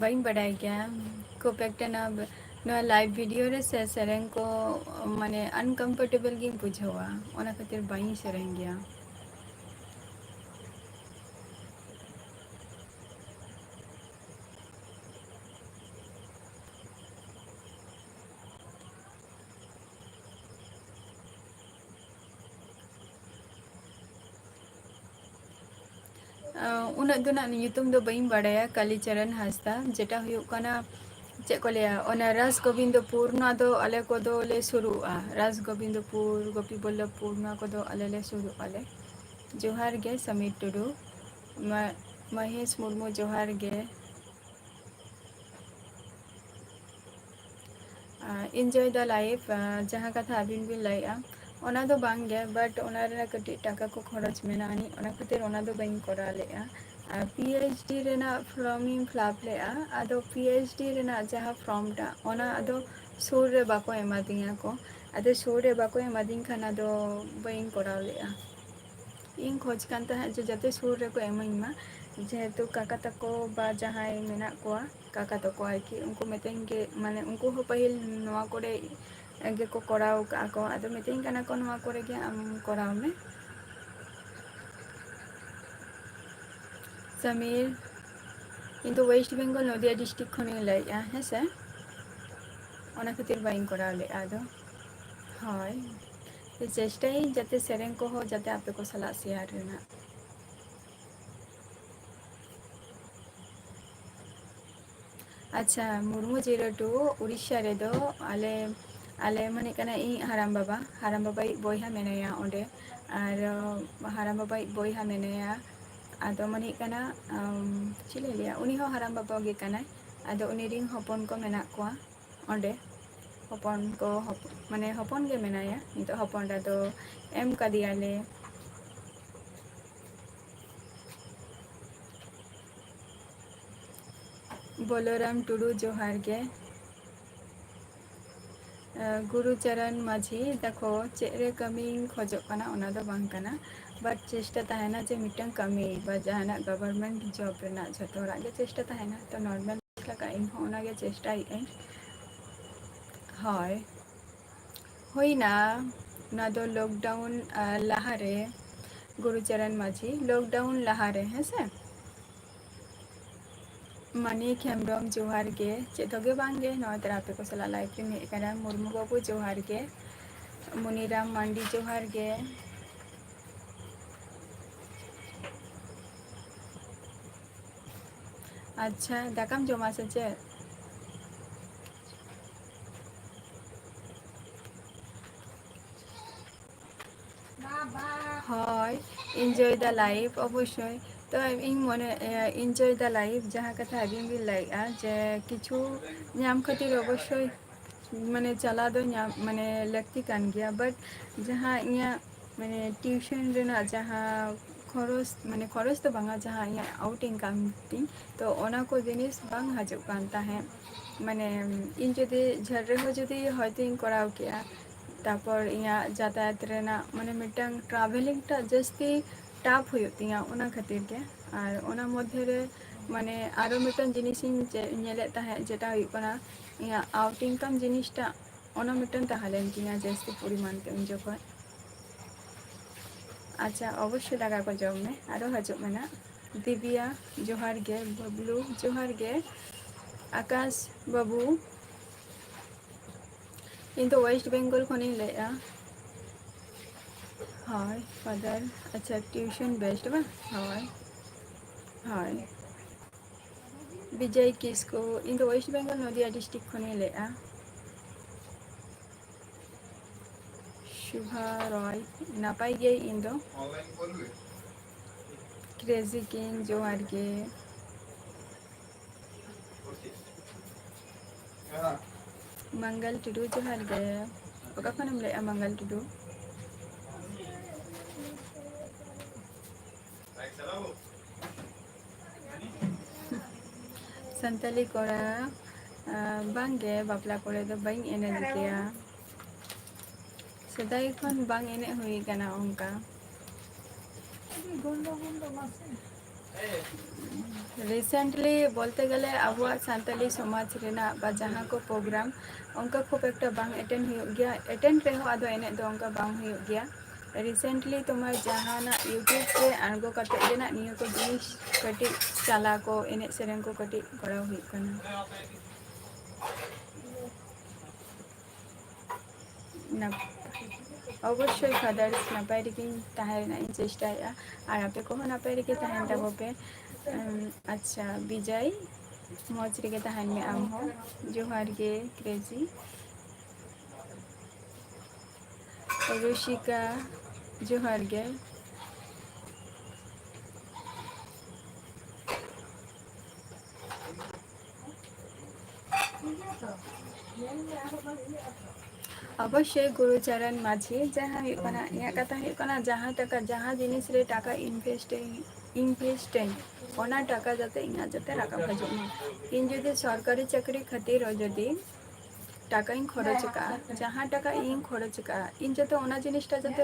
ᱵᱟᱹᱧ ᱵᱟᱰᱟᱭ ᱜᱮᱭᱟ ᱠᱷᱩᱵ ᱮᱠᱴᱟ ᱱᱚᱣᱟ, ᱱᱚᱣᱟ live video ᱨᱮ ᱥᱮ ᱥᱮᱨᱮᱧ ᱠᱚ ᱢᱟᱱᱮ uncomfortable ᱜᱤᱧ ᱵᱩᱡᱷᱟᱹᱣᱟ, ᱚᱱᱟ ᱠᱷᱟᱹᱛᱤᱨ ᱵᱟᱹᱧ ᱥᱮᱨᱮᱧ ᱜᱮᱭᱟ᱾ ᱟᱸ, ᱩᱱᱟᱹᱜ ᱫᱚ ᱱᱟᱜ ᱧᱩᱛᱩᱢ ᱫᱚ ᱵᱟᱹᱧ ᱵᱟᱲᱟᱭᱟ, ᱠᱟᱞᱤᱪᱚᱨᱚᱱ ᱦᱟᱸᱥᱫᱟ, ᱡᱮᱴᱟ ᱦᱩᱭᱩᱜ ᱠᱟᱱᱟ, ᱪᱮᱫ ᱠᱚ ᱞᱟᱹᱭᱟ, ᱚᱱᱟ ᱨᱟᱥ ᱜᱳᱵᱤᱱᱫᱚᱯᱩᱨ, ᱱᱚᱣᱟ ᱫᱚ ᱟᱞᱮ ᱠᱚᱫᱚ ᱞᱮ ᱥᱩᱨᱩᱜᱼᱟ, ᱨᱟᱥ ᱜᱳᱵᱤᱱᱫᱚᱯᱩᱨ, ᱜᱳᱯᱤ ᱵᱚᱞᱞᱚᱵᱷᱯᱩᱨ, ᱱᱚᱣᱟ ᱠᱚᱫᱚ ᱟᱞᱮ ᱞᱮ ᱥᱩᱨᱩᱜ ᱟᱞᱮ᱾ ᱡᱚᱦᱟᱨ ᱜᱮ ᱥᱚᱢᱤᱨ ᱴᱩᱰᱩ, ᱢᱟ-, ᱢᱚᱦᱮᱥ ᱢᱩᱨᱢᱩ, ᱡᱚᱦᱟᱨ ᱜᱮ᱾ ᱟᱨ enjoy the life, ᱟᱨ ᱡᱟᱦᱟᱸ ᱠᱟᱛᱷᱟ ᱟᱹᱵᱤᱱ ᱵᱤᱱ ᱞᱟᱹᱭᱮᱜᱼᱟ, ᱚᱱᱟ ᱫᱚ ᱵᱟᱝ ᱜᱮ, but ᱚᱱᱟ ᱨᱮᱱᱟᱜ ᱠᱟᱹᱴᱤᱡ ᱴᱟᱠᱟ ᱠᱚ ᱠᱷᱚᱨᱚᱪ ᱢᱮᱱᱟᱜ ᱟᱹᱱᱤᱡ, ᱚᱱᱟ ᱠᱷᱟᱹᱛᱤᱨ ᱚᱱᱟ ᱫᱚ ᱵᱟᱹᱧ ᱠᱚᱨᱟᱣ ᱞᱮᱫᱼᱟ᱾ ᱟᱨ PhD ᱨᱮᱱᱟᱜ form ᱤᱧ fill up ᱞᱮᱫᱼᱟ, ᱟᱫᱚ PhD ᱨᱮᱱᱟᱜ ᱡᱟᱦᱟᱸ form ᱴᱟᱜ, ᱚᱱᱟ ᱟᱫᱚ ᱥᱩᱨ ᱨᱮ ᱵᱟᱠᱚ ᱮᱢᱟᱫᱤᱧᱟ ᱠᱚ᱾ ᱟᱫᱚ ᱥᱩᱨ ᱨᱮ ᱵᱟᱠᱚ ᱮᱢᱟᱫᱤᱧ ᱠᱷᱟᱱ ᱟᱫᱚ ᱵᱟᱹᱧ ᱠᱚᱨᱟᱣ ᱞᱮᱫᱼᱟ᱾ ᱤᱧ ᱠᱷᱚᱡᱽ ᱠᱟᱱ ᱛᱟᱦᱮᱸᱫ ᱡᱮ ᱡᱟᱛᱮ ᱥᱩᱨ ᱨᱮᱠᱚ ᱮᱢᱟᱹᱧ ᱢᱟ, ᱡᱮᱦᱮᱛᱩ ᱠᱟᱠᱟ ᱛᱟᱠᱚ ᱵᱟ ᱡᱟᱦᱟᱸᱭ ᱢᱮᱱᱟᱜ ᱠᱚᱣᱟ, ᱠᱟᱠᱟ ᱛᱟᱠᱚ ᱟᱨᱠᱤ, ᱩᱱᱠᱩ ᱢᱤᱛᱟᱹᱧ ᱜᱮ, ᱢᱟᱱᱮ ᱩᱱᱠᱩ ᱦᱚᱸ ᱯᱟᱹᱦᱤᱞ ᱱᱚᱣᱟ ᱠᱚᱨᱮ ᱜᱮᱠᱚ ᱠᱚᱨᱟᱣ ᱠᱟᱜᱼᱟ ᱠᱚ, ᱟᱫᱚ ᱢᱤᱛᱟᱹᱧ ᱠᱟᱱᱟ ᱠᱚ ᱱᱚᱣᱟ ᱠᱚᱨᱮ ᱜᱮ ᱟᱢ ᱠᱚᱨᱟᱣ ᱢᱮ᱾ ᱥᱟᱢᱤᱨ, ᱤᱧ ᱫᱚ ᱳᱭᱮᱥᱴ ᱵᱮᱝᱜᱚᱞ ᱱᱚᱫᱤᱭᱟ ᱰᱤᱥᱴᱨᱤᱠᱴ ᱠᱷᱚᱱᱤᱧ ᱞᱟᱹᱭᱮᱫᱼᱟ, ᱦᱮᱸ ᱥᱮ, ᱚᱱᱟ ᱠᱷᱟᱹᱛᱤᱨ ᱵᱟᱹᱧ ᱠᱚᱨᱟᱣ ᱞᱮᱫᱼᱟ᱾ ᱟᱫᱚ ᱦᱳᱭ, ᱪᱮᱥᱴᱟᱭᱟᱹᱧ ᱡᱟᱛᱮ ᱥᱮᱨᱮᱧ ᱠᱚᱦᱚᱸ ᱡᱟᱛᱮ ᱟᱯᱮ ᱠᱚ ᱥᱟᱞᱟᱜ ᱥᱮᱭᱟᱨ ᱨᱮᱱᱟᱜ᱾ ᱟᱪᱪᱷᱟ, ᱢᱩᱨᱢᱩ ᱡᱤᱨᱟᱹᱴᱩ, ᱩᱲᱤᱥᱥᱟ ᱨᱮᱫᱚ ᱟᱞᱮ, ᱟᱞᱮ ᱢᱟᱱᱮ ᱠᱟᱱᱟ ᱤᱧ ᱦᱟᱲᱟᱢ ᱵᱟᱵᱟ, ᱦᱟᱲᱟᱢ ᱵᱟᱵᱟᱭᱤᱡ ᱵᱚᱭᱦᱟ ᱢᱮᱱᱟᱭᱟ ᱚᱸᱰᱮ, ᱟᱨ ᱦᱟᱲᱟᱢ ᱵᱟᱵᱟᱭᱤᱡ ᱵᱚᱭᱦᱟ ᱢᱮᱱᱟᱭᱟ᱾ ᱟᱫᱚ ᱢᱟᱱᱮ ᱠᱟᱱᱟ, ᱟᱢ, ᱪᱮᱫ ᱞᱮ ᱞᱟᱹᱭᱟ, ᱩᱱᱤ ᱦᱚᱸ ᱦᱟᱲᱟᱢ ᱵᱟᱵᱟ ᱜᱮ ᱠᱟᱱᱟᱭ᱾ ᱟᱫᱚ ᱩᱱᱤ ᱨᱤᱱ ᱦᱚᱯᱚᱱ ᱠᱚ ᱢᱮᱱᱟᱜ ᱠᱚᱣᱟ ᱚᱸᱰᱮ᱾ ᱦᱚᱯᱚᱱ ᱠᱚ, ᱦᱚᱯ-, ᱢᱟᱱᱮ ᱦᱚᱯᱚᱱ ᱜᱮ ᱢᱮᱱᱟᱭᱟ ᱱᱤᱛᱚᱜ, ᱦᱚᱯᱚᱱ ᱨᱮᱫᱚ ᱮᱢ ᱠᱟᱫᱮᱭᱟᱞᱮ᱾ ᱵᱚᱞᱚᱨᱟᱢ ᱴᱩᱰᱩ, ᱡᱚᱦᱟᱨ ᱜᱮ᱾ ᱮ, ᱜᱩᱨᱩᱪᱚᱨᱚᱱ ᱢᱟᱹᱡᱷᱤ, ᱫᱮᱠᱷᱚ, ᱪᱮᱫ ᱨᱮ ᱠᱟᱹᱢᱤᱧ ᱠᱷᱚᱡᱚᱜ ᱠᱟᱱᱟ, ᱚᱱᱟ ᱫᱚ ᱵᱟᱝ ᱠᱟᱱᱟ, but ᱪᱮᱥᱴᱟ ᱛᱟᱦᱮᱱᱟ ᱡᱮ ᱢᱤᱫᱴᱟᱝ ᱠᱟᱹᱢᱤ ᱵᱟ ᱡᱟᱦᱟᱱᱟᱜ government job ᱨᱮᱱᱟᱜ ᱡᱷᱚᱛᱚ ᱦᱚᱲᱟᱜ ᱜᱮ ᱪᱮᱥᱴᱟ ᱛᱟᱦᱮᱱᱟ᱾ ᱛᱚ normal ᱞᱮᱠᱟ ᱤᱧ ᱦᱚᱸ ᱚᱱᱟᱜᱮ ᱪᱮᱥᱴᱟᱭᱮᱫ ᱟᱹᱧ᱾ ᱦᱳᱭ, ᱦᱩᱭᱱᱟ, ᱚᱱᱟ ᱫᱚ lockdown, ᱟ, ᱞᱟᱦᱟᱨᱮ, ᱜᱩᱨᱩᱪᱚᱨᱚᱱ ᱢᱟᱹᱡᱷᱤ, lockdown ᱞᱟᱦᱟᱨᱮ, ᱦᱮᱸ ᱥᱮ? ᱢᱟᱹᱱᱤᱠ ᱦᱮᱢᱵᱨᱚᱢ, ᱡᱚᱦᱟᱨ ᱜᱮ᱾ ᱪᱮᱫ ᱦᱚᱸ ᱜᱮ ᱵᱟᱝ ᱜᱮ, ᱱᱚᱣᱟ ᱛᱟᱨᱟ ᱟᱯᱮ ᱠᱚ ᱥᱟᱞᱟᱜ live ᱨᱮᱧ ᱦᱮᱡ ᱟᱠᱟᱱᱟ᱾ ᱢᱩᱨᱢᱩ ᱵᱟᱹᱵᱩ, ᱡᱚᱦᱟᱨ ᱜᱮ᱾ ᱢᱩᱱᱤᱨᱟᱢ ᱢᱟᱱᱰᱤ, ᱡᱚᱦᱟᱨ ᱜᱮ᱾ ᱟᱪᱪᱷᱟ, ᱫᱟᱠᱟᱢ ᱡᱚᱢᱟ ᱥᱮ ᱪᱮᱫ? ᱦᱳᱭ, enjoy the life, ᱚᱵᱚᱥᱥᱳᱭ᱾ ᱛᱚ, ᱤᱧ ᱢᱚᱱᱮ, ᱮ, enjoy the life, ᱡᱟᱦᱟᱸ ᱠᱟᱛᱷᱟ ᱟᱹᱵᱤᱱ ᱵᱤᱱ ᱞᱟᱹᱭᱮᱜᱼᱟ, ᱡᱮ ᱠᱤᱪᱷᱩ ᱧᱟᱢ ᱠᱷᱟᱹᱛᱤᱨ ᱚᱵᱚᱥᱥᱳᱭ, ᱢᱟᱱᱮ, ᱪᱟᱞᱟᱣ ᱫᱚ ᱧᱟᱢ, ᱢᱟᱱᱮ, ᱞᱟᱹᱠᱛᱤ ᱠᱟᱱ ᱜᱮᱭᱟ, but ᱡᱟᱦᱟᱸ ᱤᱧᱟᱹᱜ, ᱢᱟᱱᱮ, tuition ᱨᱮᱱᱟᱜ ᱡᱟᱦᱟᱸ ᱠᱷᱚᱨᱚᱪ, ᱢᱟᱱᱮ, ᱠᱷᱚᱨᱚᱪ ᱫᱚ ᱵᱟᱝᱟ, ᱡᱟᱦᱟᱸ ᱤᱧᱟᱹᱜ out income ᱛᱤᱧ, ᱛᱚ, ᱚᱱᱟ ᱠᱚ ᱡᱤᱱᱤᱥ ᱵᱟᱝ ᱦᱤᱡᱩᱜ ᱠᱟᱱ ᱛᱟᱦᱮᱸᱫ᱾ ᱢᱟᱱᱮ, ᱤᱧ ᱡᱩᱫᱤ ᱡᱷᱟᱹᱞ ᱨᱮᱦᱚᱸ ᱡᱩᱫᱤ ᱦᱚᱭᱛᱳᱧ ᱠᱚᱨᱟᱣ ᱠᱮᱭᱟ, ᱛᱟᱨᱯᱚᱨ ᱤᱧᱟᱹᱜ ᱡᱟᱛᱟᱭᱟᱛ ᱨᱮᱱᱟᱜ, ᱢᱟᱱᱮ, ᱢᱤᱫᱴᱟᱝ travelling ᱴᱟᱜ ᱡᱟᱹᱥᱛᱤ tough ᱦᱩᱭᱩᱜ ᱛᱤᱧᱟᱹ, ᱚᱱᱟ ᱠᱷᱟᱹᱛᱤᱨ ᱜᱮ᱾ ᱟᱨ ᱚᱱᱟ ᱢᱚᱫᱽᱫᱷᱮ ᱨᱮ ᱢᱟᱱᱮ ᱟᱨᱚ ᱢᱤᱫᱴᱟᱝ ᱡᱤᱱᱤᱥᱤᱧ ᱪᱮ-, ᱧᱮᱞᱮᱫ ᱛᱟᱦᱮᱸᱫ, ᱡᱮᱴᱟ ᱦᱩᱭᱩᱜ ᱠᱟᱱᱟ ᱤᱧᱟᱹᱜ out income ᱡᱤᱱᱤᱥᱴᱟᱜ ᱚᱱᱟ ᱢᱤᱫᱴᱟᱝ ᱛᱟᱦᱮᱸ ᱞᱮᱱ ᱛᱤᱧᱟᱹ ᱡᱟᱹᱥᱛᱤ ᱯᱚᱨᱤᱢᱟᱱ ᱛᱮ ᱩᱱ ᱡᱚᱠᱷᱚᱱ᱾ ᱟᱪᱪᱷᱟ, ᱚᱵᱚᱥᱥᱳᱭ ᱫᱟᱠᱟ ᱠᱚ ᱡᱚᱢ ᱢᱮ, ᱟᱨᱚ ᱦᱤᱡᱩᱜ ᱢᱮ ᱱᱟᱜ᱾ ᱫᱤᱵᱤᱭᱟ, ᱡᱚᱦᱟᱨ ᱜᱮ᱾ ᱵᱟᱵᱞᱩ, ᱡᱚᱦᱟᱨ ᱜᱮ᱾ ᱟᱠᱟᱥ ᱵᱟᱹᱵᱩ, ᱤᱧ ᱫᱚ West Bengal ᱠᱷᱚᱱᱤᱧ ᱞᱟᱹᱭᱮᱫᱼᱟ᱾ ᱦᱳᱭ, father, ᱟᱪᱪᱷᱟ, tuition based ᱵᱟᱝ? ᱦᱳᱭ, ᱦᱳᱭ᱾ ᱵᱤᱡᱚᱭ ᱠᱤᱥᱠᱩ, ᱤᱧ ᱫᱚ West Bengal, ᱱᱚᱫᱤᱭᱟ district ᱠᱷᱚᱱᱤᱧ ᱞᱟᱹᱭᱮᱫᱼᱟ᱾ ᱥᱩᱵᱷᱟ ᱨᱚᱭ, ᱱᱟᱯᱟᱭ ᱜᱤᱭᱟᱹᱧ ᱤᱧ ᱫᱚ᱾ Crazy King, ᱡᱚᱦᱟᱨ ᱜᱮ᱾ ᱢᱟᱝᱜᱟᱞ ᱴᱩᱰᱩ, ᱡᱚᱦᱟᱨ ᱜᱮ᱾ ᱚᱠᱟ ᱠᱷᱚᱱᱮᱢ ᱞᱟᱹᱭᱮᱫᱼᱟ, ᱢᱟᱝᱜᱟᱞ ᱴᱩᱰᱩ? ᱥᱟᱱᱛᱟᱞᱤ ᱠᱚᱲᱟ, ᱟᱸ, ᱵᱟᱝᱜᱮ, ᱵᱟᱯᱞᱟ ᱠᱚᱨᱮ ᱫᱚ ᱵᱟᱹᱧ ᱮᱱᱮᱡ ᱜᱮᱭᱟ᱾ ᱥᱮᱫᱟᱭ ᱠᱷᱚᱱ ᱵᱟᱝ ᱮᱱᱮᱡ ᱦᱩᱭ ᱠᱟᱱᱟ ᱚᱱᱠᱟ᱾ Recently ᱵᱚᱞᱛᱮ ᱜᱮᱞᱮ ᱟᱵᱚᱣᱟᱜ ᱥᱟᱱᱛᱟᱞᱤ ᱥᱚᱢᱟᱡᱽ ᱨᱮᱱᱟᱜ ᱵᱟ ᱡᱟᱦᱟᱸ ᱠᱚ program, ᱚᱱᱠᱟ ᱠᱷᱩᱵ ᱮᱠᱴᱟ ᱵᱟᱝ attend ᱦᱩᱭᱩᱜ ᱜᱮᱭᱟ᱾ Attend ᱨᱮᱦᱚᱸ ᱟᱫᱚ ᱮᱱᱮᱡ ᱫᱚ ᱚᱱᱠᱟ ᱵᱟᱝ ᱦᱩᱭᱩᱜ ᱜᱮᱭᱟ᱾ Recently ᱛᱳᱢᱟᱨ ᱡᱟᱦᱟᱱᱟᱜ YouTube ᱨᱮ ᱟᱬᱜᱚ ᱠᱟᱛᱮ ᱜᱮ ᱱᱟᱜ ᱱᱤᱭᱟᱹ ᱠᱚ ᱡᱤᱱᱤᱥ ᱠᱟᱹᱴᱤᱡ ᱪᱟᱞᱟᱣ ᱠᱚ, ᱮᱱᱮᱡ ᱥᱮᱨᱮᱧ ᱠᱚ ᱠᱟᱹᱴᱤᱡ ᱠᱚᱨᱟᱣ ᱦᱩᱭᱩᱜ ᱠᱟᱱᱟ᱾ ᱱᱟᱯ-, ᱚᱵᱚᱥᱥᱳᱭ fathers, ᱱᱟᱯᱟᱭ ᱨᱮᱜᱮᱧ ᱛᱟᱦᱮᱸ ᱨᱮᱱᱟᱜ ᱤᱧ ᱪᱮᱥᱴᱟᱭᱮᱫᱼᱟ, ᱟᱨ ᱟᱯᱮ ᱠᱚᱦᱚᱸ ᱱᱟᱯᱟᱭ ᱨᱮᱜᱮ ᱛᱟᱦᱮᱱ ᱛᱟᱵᱚ ᱯᱮ᱾ ᱩᱢ, ᱟᱪᱪᱷᱟ, ᱵᱤᱡᱚᱭ, ᱢᱚᱡᱽ ᱨᱮᱜᱮ ᱛᱟᱦᱮᱱ ᱢᱮ ᱟᱢ ᱦᱚᱸ᱾ ᱡᱚᱦᱟᱨ ᱜᱮ, Crazy᱾ ᱨᱩᱥᱤᱠᱟ, ᱡᱚᱦᱟᱨ ᱜᱮ᱾ ᱚᱵᱚᱥᱥᱳᱭ ᱜᱩᱨᱩᱪᱟᱨᱚᱱ ᱢᱟᱹᱡᱷᱤ, ᱡᱟᱦᱟᱸ ᱦᱩᱭᱩᱜ ᱠᱟᱱᱟ, ᱤᱧᱟᱹᱜ ᱠᱟᱛᱷᱟ ᱦᱩᱭᱩᱜ ᱠᱟᱱᱟ, ᱡᱟᱦᱟᱸ ᱴᱟᱠᱟ, ᱡᱟᱦᱟᱸ ᱡᱤᱱᱤᱥ ᱨᱮ ᱴᱟᱠᱟ invest ᱤᱧ, invest ᱟᱹᱧ, ᱚᱱᱟ ᱴᱟᱠᱟ ᱡᱟᱛᱮ ᱤᱧᱟᱹᱜ ᱡᱟᱛᱮ ᱨᱟᱠᱟᱵ ᱦᱤᱡᱩᱜ ᱢᱟ᱾ ᱤᱧ ᱡᱩᱫᱤ ᱥᱚᱨᱠᱟᱨᱤ ᱪᱟᱹᱠᱨᱤ ᱠᱷᱟᱹᱛᱤᱨ ᱦᱚᱸ ᱡᱩᱫᱤ ᱴᱟᱠᱟᱧ ᱠᱷᱚᱨᱚᱪ ᱟᱠᱟᱫᱼᱟ, ᱡᱟᱦᱟᱸ ᱴᱟᱠᱟ ᱤᱧ ᱠᱷᱚᱨᱚᱪ ᱟᱠᱟᱫᱼᱟ, ᱤᱧ ᱡᱟᱛᱮ ᱚᱱᱟ ᱡᱤᱱᱤᱥᱴᱟ ᱡᱟᱛᱮ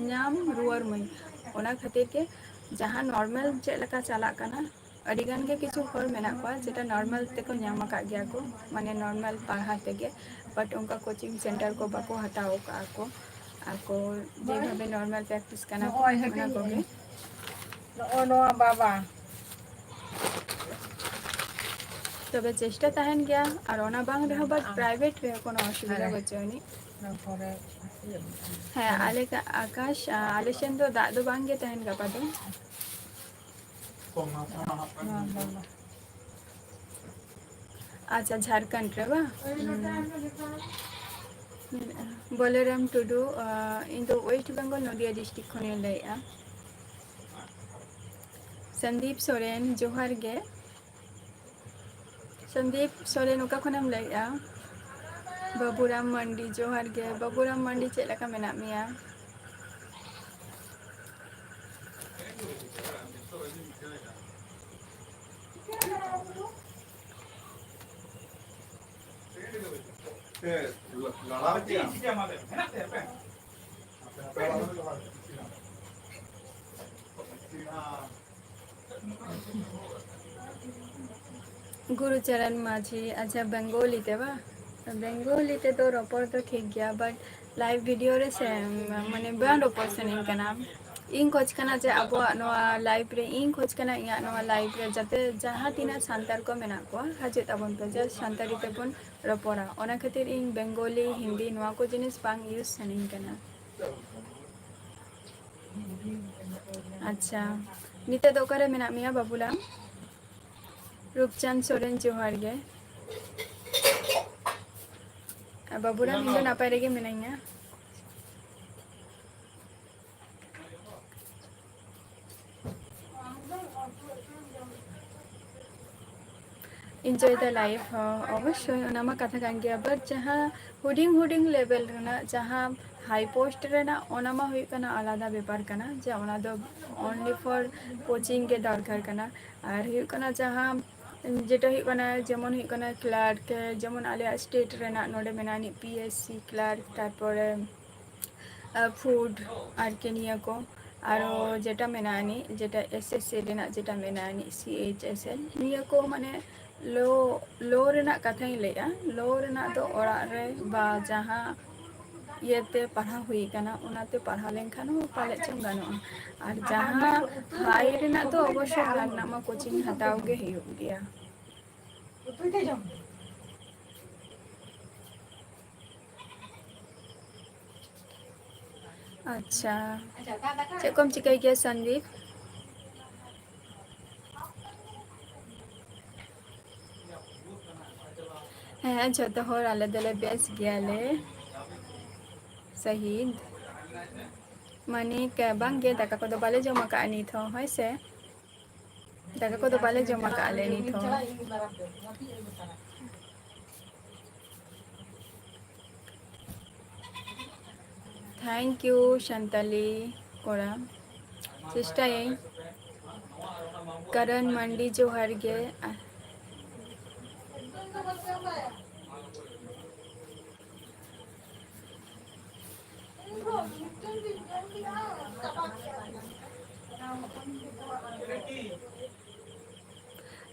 ᱧᱟᱢ ᱨᱩᱣᱟᱹᱲ ᱢᱟᱹᱧ, ᱚᱱᱟ ᱠᱷᱟᱹᱛᱤᱨ ᱜᱮ ᱡᱟᱦᱟᱸ ᱱᱚᱨᱢᱟᱞ ᱪᱮᱫ ᱞᱮᱠᱟ ᱪᱟᱞᱟᱜ ᱠᱟᱱᱟ, ᱟᱹᱰᱤ ᱜᱟᱱ ᱜᱮ ᱠᱤᱪᱷᱩ ᱦᱚᱲ ᱢᱮᱱᱟᱜ ᱠᱚᱣᱟ ᱡᱮᱴᱟ ᱱᱚᱨᱢᱟᱞ ᱛᱮᱠᱚ ᱧᱟᱢ ᱟᱠᱟᱫ ᱜᱮᱭᱟ ᱠᱚ, ᱢᱟᱱᱮ ᱱᱚᱨᱢᱟᱞ ᱯᱟᱲᱦᱟᱣ ᱛᱮᱜᱮ, ᱵᱟᱴ ᱚᱱᱠᱟ ᱠᱳᱪᱤᱝ ᱥᱮᱱᱴᱟᱨ ᱠᱚ ᱵᱟᱠᱚ ᱦᱟᱛᱟᱣ ᱟᱠᱟᱫᱼᱟ ᱠᱚ, ᱟᱠᱚ ᱡᱮᱵᱷᱟᱵᱮ ᱱᱚᱨᱢᱟᱞ ᱯᱨᱮᱠᱴᱤᱥ ᱠᱟᱱᱟ ᱠᱚ, ᱱᱚᱜᱼᱚᱭ ᱚᱱᱟ ᱦᱟᱹᱴᱤᱧ ᱠᱚᱜᱮ᱾ ᱱᱚᱜᱼᱚᱭ ᱱᱚᱣᱟ ᱵᱟᱵᱟ᱾ ᱛᱚᱵᱮ ᱪᱮᱥᱴᱟ ᱛᱟᱦᱮᱱ ᱜᱮᱭᱟ, ᱟᱨ ᱚᱱᱟ ᱵᱟᱝ ᱨᱮᱦᱚᱸ ᱵᱟᱴ ᱟᱢ᱾ ᱯᱨᱟᱭᱵᱷᱮᱴ ᱨᱮᱦᱚᱸ ᱠᱳᱱᱳ ᱚᱥᱩᱵᱤᱫᱷᱟ ᱦᱮᱸ᱾ ᱵᱟᱹᱪᱩᱜ ᱟᱹᱱᱤᱡ᱾ ᱤᱱᱟᱹ ᱯᱚᱨᱮ ᱤᱭᱟᱹ ᱢᱮᱱᱟᱜᱼᱟ᱾ ᱦᱮᱸ, ᱟᱞᱮ ᱠᱟ-, ᱟᱠᱟᱥ, ᱟ, ᱟᱞᱮ ᱥᱮᱱ ᱫᱚ ᱫᱟᱜ ᱫᱚ ᱵᱟᱝ ᱜᱮ ᱛᱟᱦᱮᱱ ᱜᱟᱯᱟ ᱫᱚ᱾ ᱱᱚᱣᱟ ᱵᱟᱵᱟ᱾ ᱟᱪᱪᱷᱟ, ᱡᱷᱟᱲᱠᱷᱚᱸᱰ ᱨᱮ ᱵᱟᱝ? ᱦᱩᱸ᱾ ᱵᱚᱞᱚᱨᱟᱢ ᱴᱩᱰᱩ, ᱟ, ᱤᱧ ᱫᱚ ᱳᱭᱮᱥᱴ ᱵᱮᱝᱜᱚᱞ ᱱᱚᱫᱤᱭᱟ ᱰᱤᱥᱴᱨᱤᱠᱴ ᱠᱷᱚᱱᱤᱧ ᱞᱟᱹᱭᱮᱫᱼᱟ᱾ ᱥᱚᱱᱫᱤᱯ ᱥᱚᱨᱮᱱ, ᱡᱚᱦᱟᱨ ᱜᱮ᱾ ᱥᱚᱱᱫᱤᱯ ᱥᱚᱨᱮᱱ, ᱚᱠᱟ ᱠᱷᱚᱱᱮᱢ ᱞᱟᱹᱭᱮᱫᱼᱟ? ᱵᱟᱹᱵᱩᱨᱟᱢ ᱢᱟᱱᱰᱤ, ᱡᱚᱦᱟᱨ ᱜᱮ᱾ ᱵᱟᱹᱵᱩᱨᱟᱢ ᱢᱟᱱᱰᱤ, ᱪᱮᱫ ᱞᱮᱠᱟ ᱢᱮᱱᱟᱜ ᱢᱮᱭᱟ? ᱜᱩᱨᱩᱪᱚᱨᱚᱱ ᱢᱟᱹᱡᱷᱤ, ᱟᱪᱪᱷᱟ, ᱵᱮᱝᱜᱚᱞᱤ ᱛᱮ ᱵᱟ? ᱵᱮᱝᱜᱚᱞᱤ ᱛᱮᱫᱚ ᱨᱚᱯᱚᱲ ᱫᱚ ᱴᱷᱤᱠ ᱜᱮᱭᱟ, but live video ᱨᱮ ᱥᱮ, ᱢᱟᱱᱮ, ᱵᱟᱝ ᱨᱚᱯᱚᱲ ᱥᱟᱱᱟᱧ ᱠᱟᱱᱟ᱾ ᱤᱧ ᱠᱷᱚᱡᱽ ᱠᱟᱱᱟ ᱡᱮ ᱟᱵᱚᱣᱟᱜ ᱱᱚᱣᱟ live ᱨᱮ, ᱤᱧ ᱠᱷᱚᱡᱽ ᱠᱟᱱᱟ ᱤᱧᱟᱹᱜ ᱱᱚᱣᱟ live ᱨᱮ ᱡᱟᱛᱮ ᱡᱟᱦᱟᱸ ᱛᱤᱱᱟᱹᱜ ᱥᱟᱱᱛᱟᱲ ᱠᱚ ᱢᱮᱱᱟᱜ ᱠᱚᱣᱟ, ᱦᱤᱡᱩᱜ ᱛᱟᱵᱚᱱ ᱯᱮ, just ᱥᱟᱱᱛᱟᱲᱤ ᱛᱮᱵᱚᱱ ᱨᱚᱯᱚᱲᱟ᱾ ᱚᱱᱟ ᱠᱷᱟᱹᱛᱤᱨ ᱤᱧ ᱵᱮᱝᱜᱚᱞᱤ, ᱦᱤᱱᱫᱤ ᱱᱚᱣᱟ ᱠᱚ ᱡᱤᱱᱤᱥ ᱵᱟᱝ use ᱥᱟᱱᱟᱧ ᱠᱟᱱᱟ᱾ ᱟᱪᱪᱷᱟ, ᱱᱤᱛᱚᱜ ᱫᱚ ᱚᱠᱟᱨᱮ ᱢᱮᱱᱟᱜ ᱢᱮᱭᱟ ᱵᱟᱹᱵᱩᱞᱟᱞ? ᱨᱩᱯᱪᱟᱸᱫᱽ ᱥᱚᱨᱮᱱ, ᱡᱚᱦᱟᱨ ᱜᱮ᱾ ᱵᱟᱹᱵᱩᱞᱟᱞ, ᱤᱧ ᱫᱚ ᱱᱟᱯᱟᱭ ᱨᱮᱜᱮ ᱢᱤᱱᱟᱹᱧᱟ᱾ Enjoy the life, ᱦᱚᱸ, ᱚᱵᱚᱥᱥᱳᱭ, ᱚᱱᱟ ᱢᱟ ᱠᱟᱛᱷᱟ ᱠᱟᱱ ᱜᱮᱭᱟ, but ᱡᱟᱦᱟᱸ ᱦᱩᱰᱤᱧ ᱦᱩᱰᱤᱧ level ᱨᱮᱱᱟᱜ ᱡᱟᱦᱟᱸ high post ᱨᱮᱱᱟᱜ, ᱚᱱᱟ ᱢᱟ ᱦᱩᱭᱩᱜ ᱠᱟᱱᱟ ᱟᱞᱟᱫᱟ ᱵᱮᱯᱟᱨ ᱠᱟᱱᱟ, ᱡᱮ ᱚᱱᱟ ᱫᱚ only for coaching ᱜᱮ ᱫᱚᱨᱠᱟᱨ ᱠᱟᱱᱟ᱾ ᱟᱨ ᱦᱩᱭᱩᱜ ᱠᱟᱱᱟ ᱡᱟᱦᱟᱸ, ᱡᱮᱴᱟ ᱦᱩᱭᱩᱜ ᱠᱟᱱᱟ, ᱡᱮᱢᱚᱱ ᱦᱩᱭᱩᱜ ᱠᱟᱱᱟ clerk, ᱡᱮᱢᱚᱱ ᱟᱞᱮᱭᱟᱜ state ᱨᱮᱱᱟᱜ ᱱᱚᱰᱮ ᱢᱮᱱᱟᱜᱼᱟ ᱱᱤᱡ P S C clerk, ᱛᱟᱨᱯᱚᱨᱮ ᱟᱨ food ᱟᱨᱠᱤ ᱱᱤᱭᱟᱹ ᱠᱚ, ᱟᱨᱚ ᱡᱮᱴᱟ ᱢᱮᱱᱟᱜᱼᱟ ᱟᱹᱱᱤᱡ, ᱡᱮᱴᱟ ᱮᱥ ᱮᱥ ᱥᱤ ᱨᱮᱱᱟᱜ ᱡᱮᱴᱟ ᱢᱮᱱᱟᱜᱼᱟ ᱟᱹᱱᱤᱡ, ᱥᱤ ᱮᱭᱤᱪ ᱮᱥ ᱮᱞ, ᱱᱤᱭᱟᱹ ᱠᱚ ᱢᱟᱱᱮ ᱞᱳ, ᱞᱳ ᱨᱮᱱᱟᱜ ᱠᱟᱛᱷᱟᱧ ᱞᱟᱹᱭᱮᱜᱼᱟ᱾ ᱞᱳ ᱨᱮᱱᱟᱜ ᱫᱚ ᱚᱲᱟᱜ ᱨᱮ ᱵᱟ ᱡᱟᱦᱟᱸ ᱤᱭᱟᱹᱛᱮ ᱯᱟᱲᱦᱟᱣ ᱦᱩᱭ ᱠᱟᱱᱟ, ᱚᱱᱟᱛᱮ ᱯᱟᱲᱦᱟᱣ ᱞᱮᱱᱠᱷᱟᱱ ᱦᱚᱸ ᱯᱟᱞᱮᱫ ᱪᱚᱝ ᱜᱟᱱᱚᱜᱼᱟ᱾ ᱟᱨ ᱡᱟᱦᱟᱸ ᱦᱟᱭ ᱨᱮᱱᱟᱜ ᱫᱚ ᱚᱵᱚᱥᱥᱳᱭ ᱚᱱᱟ ᱨᱮᱱᱟᱜ ᱢᱟ ᱠᱳᱪᱤᱝ ᱦᱟᱛᱟᱣ ᱜᱮ ᱦᱩᱭᱩᱜ ᱜᱮᱭᱟ᱾ ᱟᱪᱪᱷᱟ, ᱪᱮᱫ ᱠᱚᱢ ᱪᱤᱠᱟᱹᱭ ᱜᱮᱭᱟ ᱥᱟᱱᱫᱤᱯ? ᱦᱮᱸ, ᱡᱚᱛᱚ ᱦᱚᱲ ᱟᱞᱮ ᱫᱚᱞᱮ ᱵᱮᱥ ᱜᱮᱭᱟᱞᱮ᱾ ᱥᱟᱹᱦᱤᱫ, ᱢᱟᱱᱤᱠ, ᱵᱟᱝ ᱜᱮ, ᱫᱟᱠᱟ ᱠᱚᱫᱚ ᱵᱟᱞᱮ ᱡᱚᱢ ᱟᱠᱟᱫᱼᱟ ᱱᱤᱛ ᱦᱚᱸ, ᱦᱳᱭ ᱥᱮ? ᱫᱟᱠᱟ ᱠᱚᱫᱚ ᱵᱟᱞᱮ ᱡᱚᱢ ᱟᱠᱟᱫᱼᱟ ᱞᱮ ᱱᱤᱛ ᱦᱚᱸ᱾ Thank you ᱥᱟᱱᱛᱟᱞᱤ ᱠᱚᱲᱟ, ᱪᱮᱥᱴᱟᱭᱟᱹᱧ᱾ ᱠᱟᱨᱚᱱ ᱢᱟᱱᱰᱤ, ᱡᱚᱦᱟᱨ ᱜᱮ᱾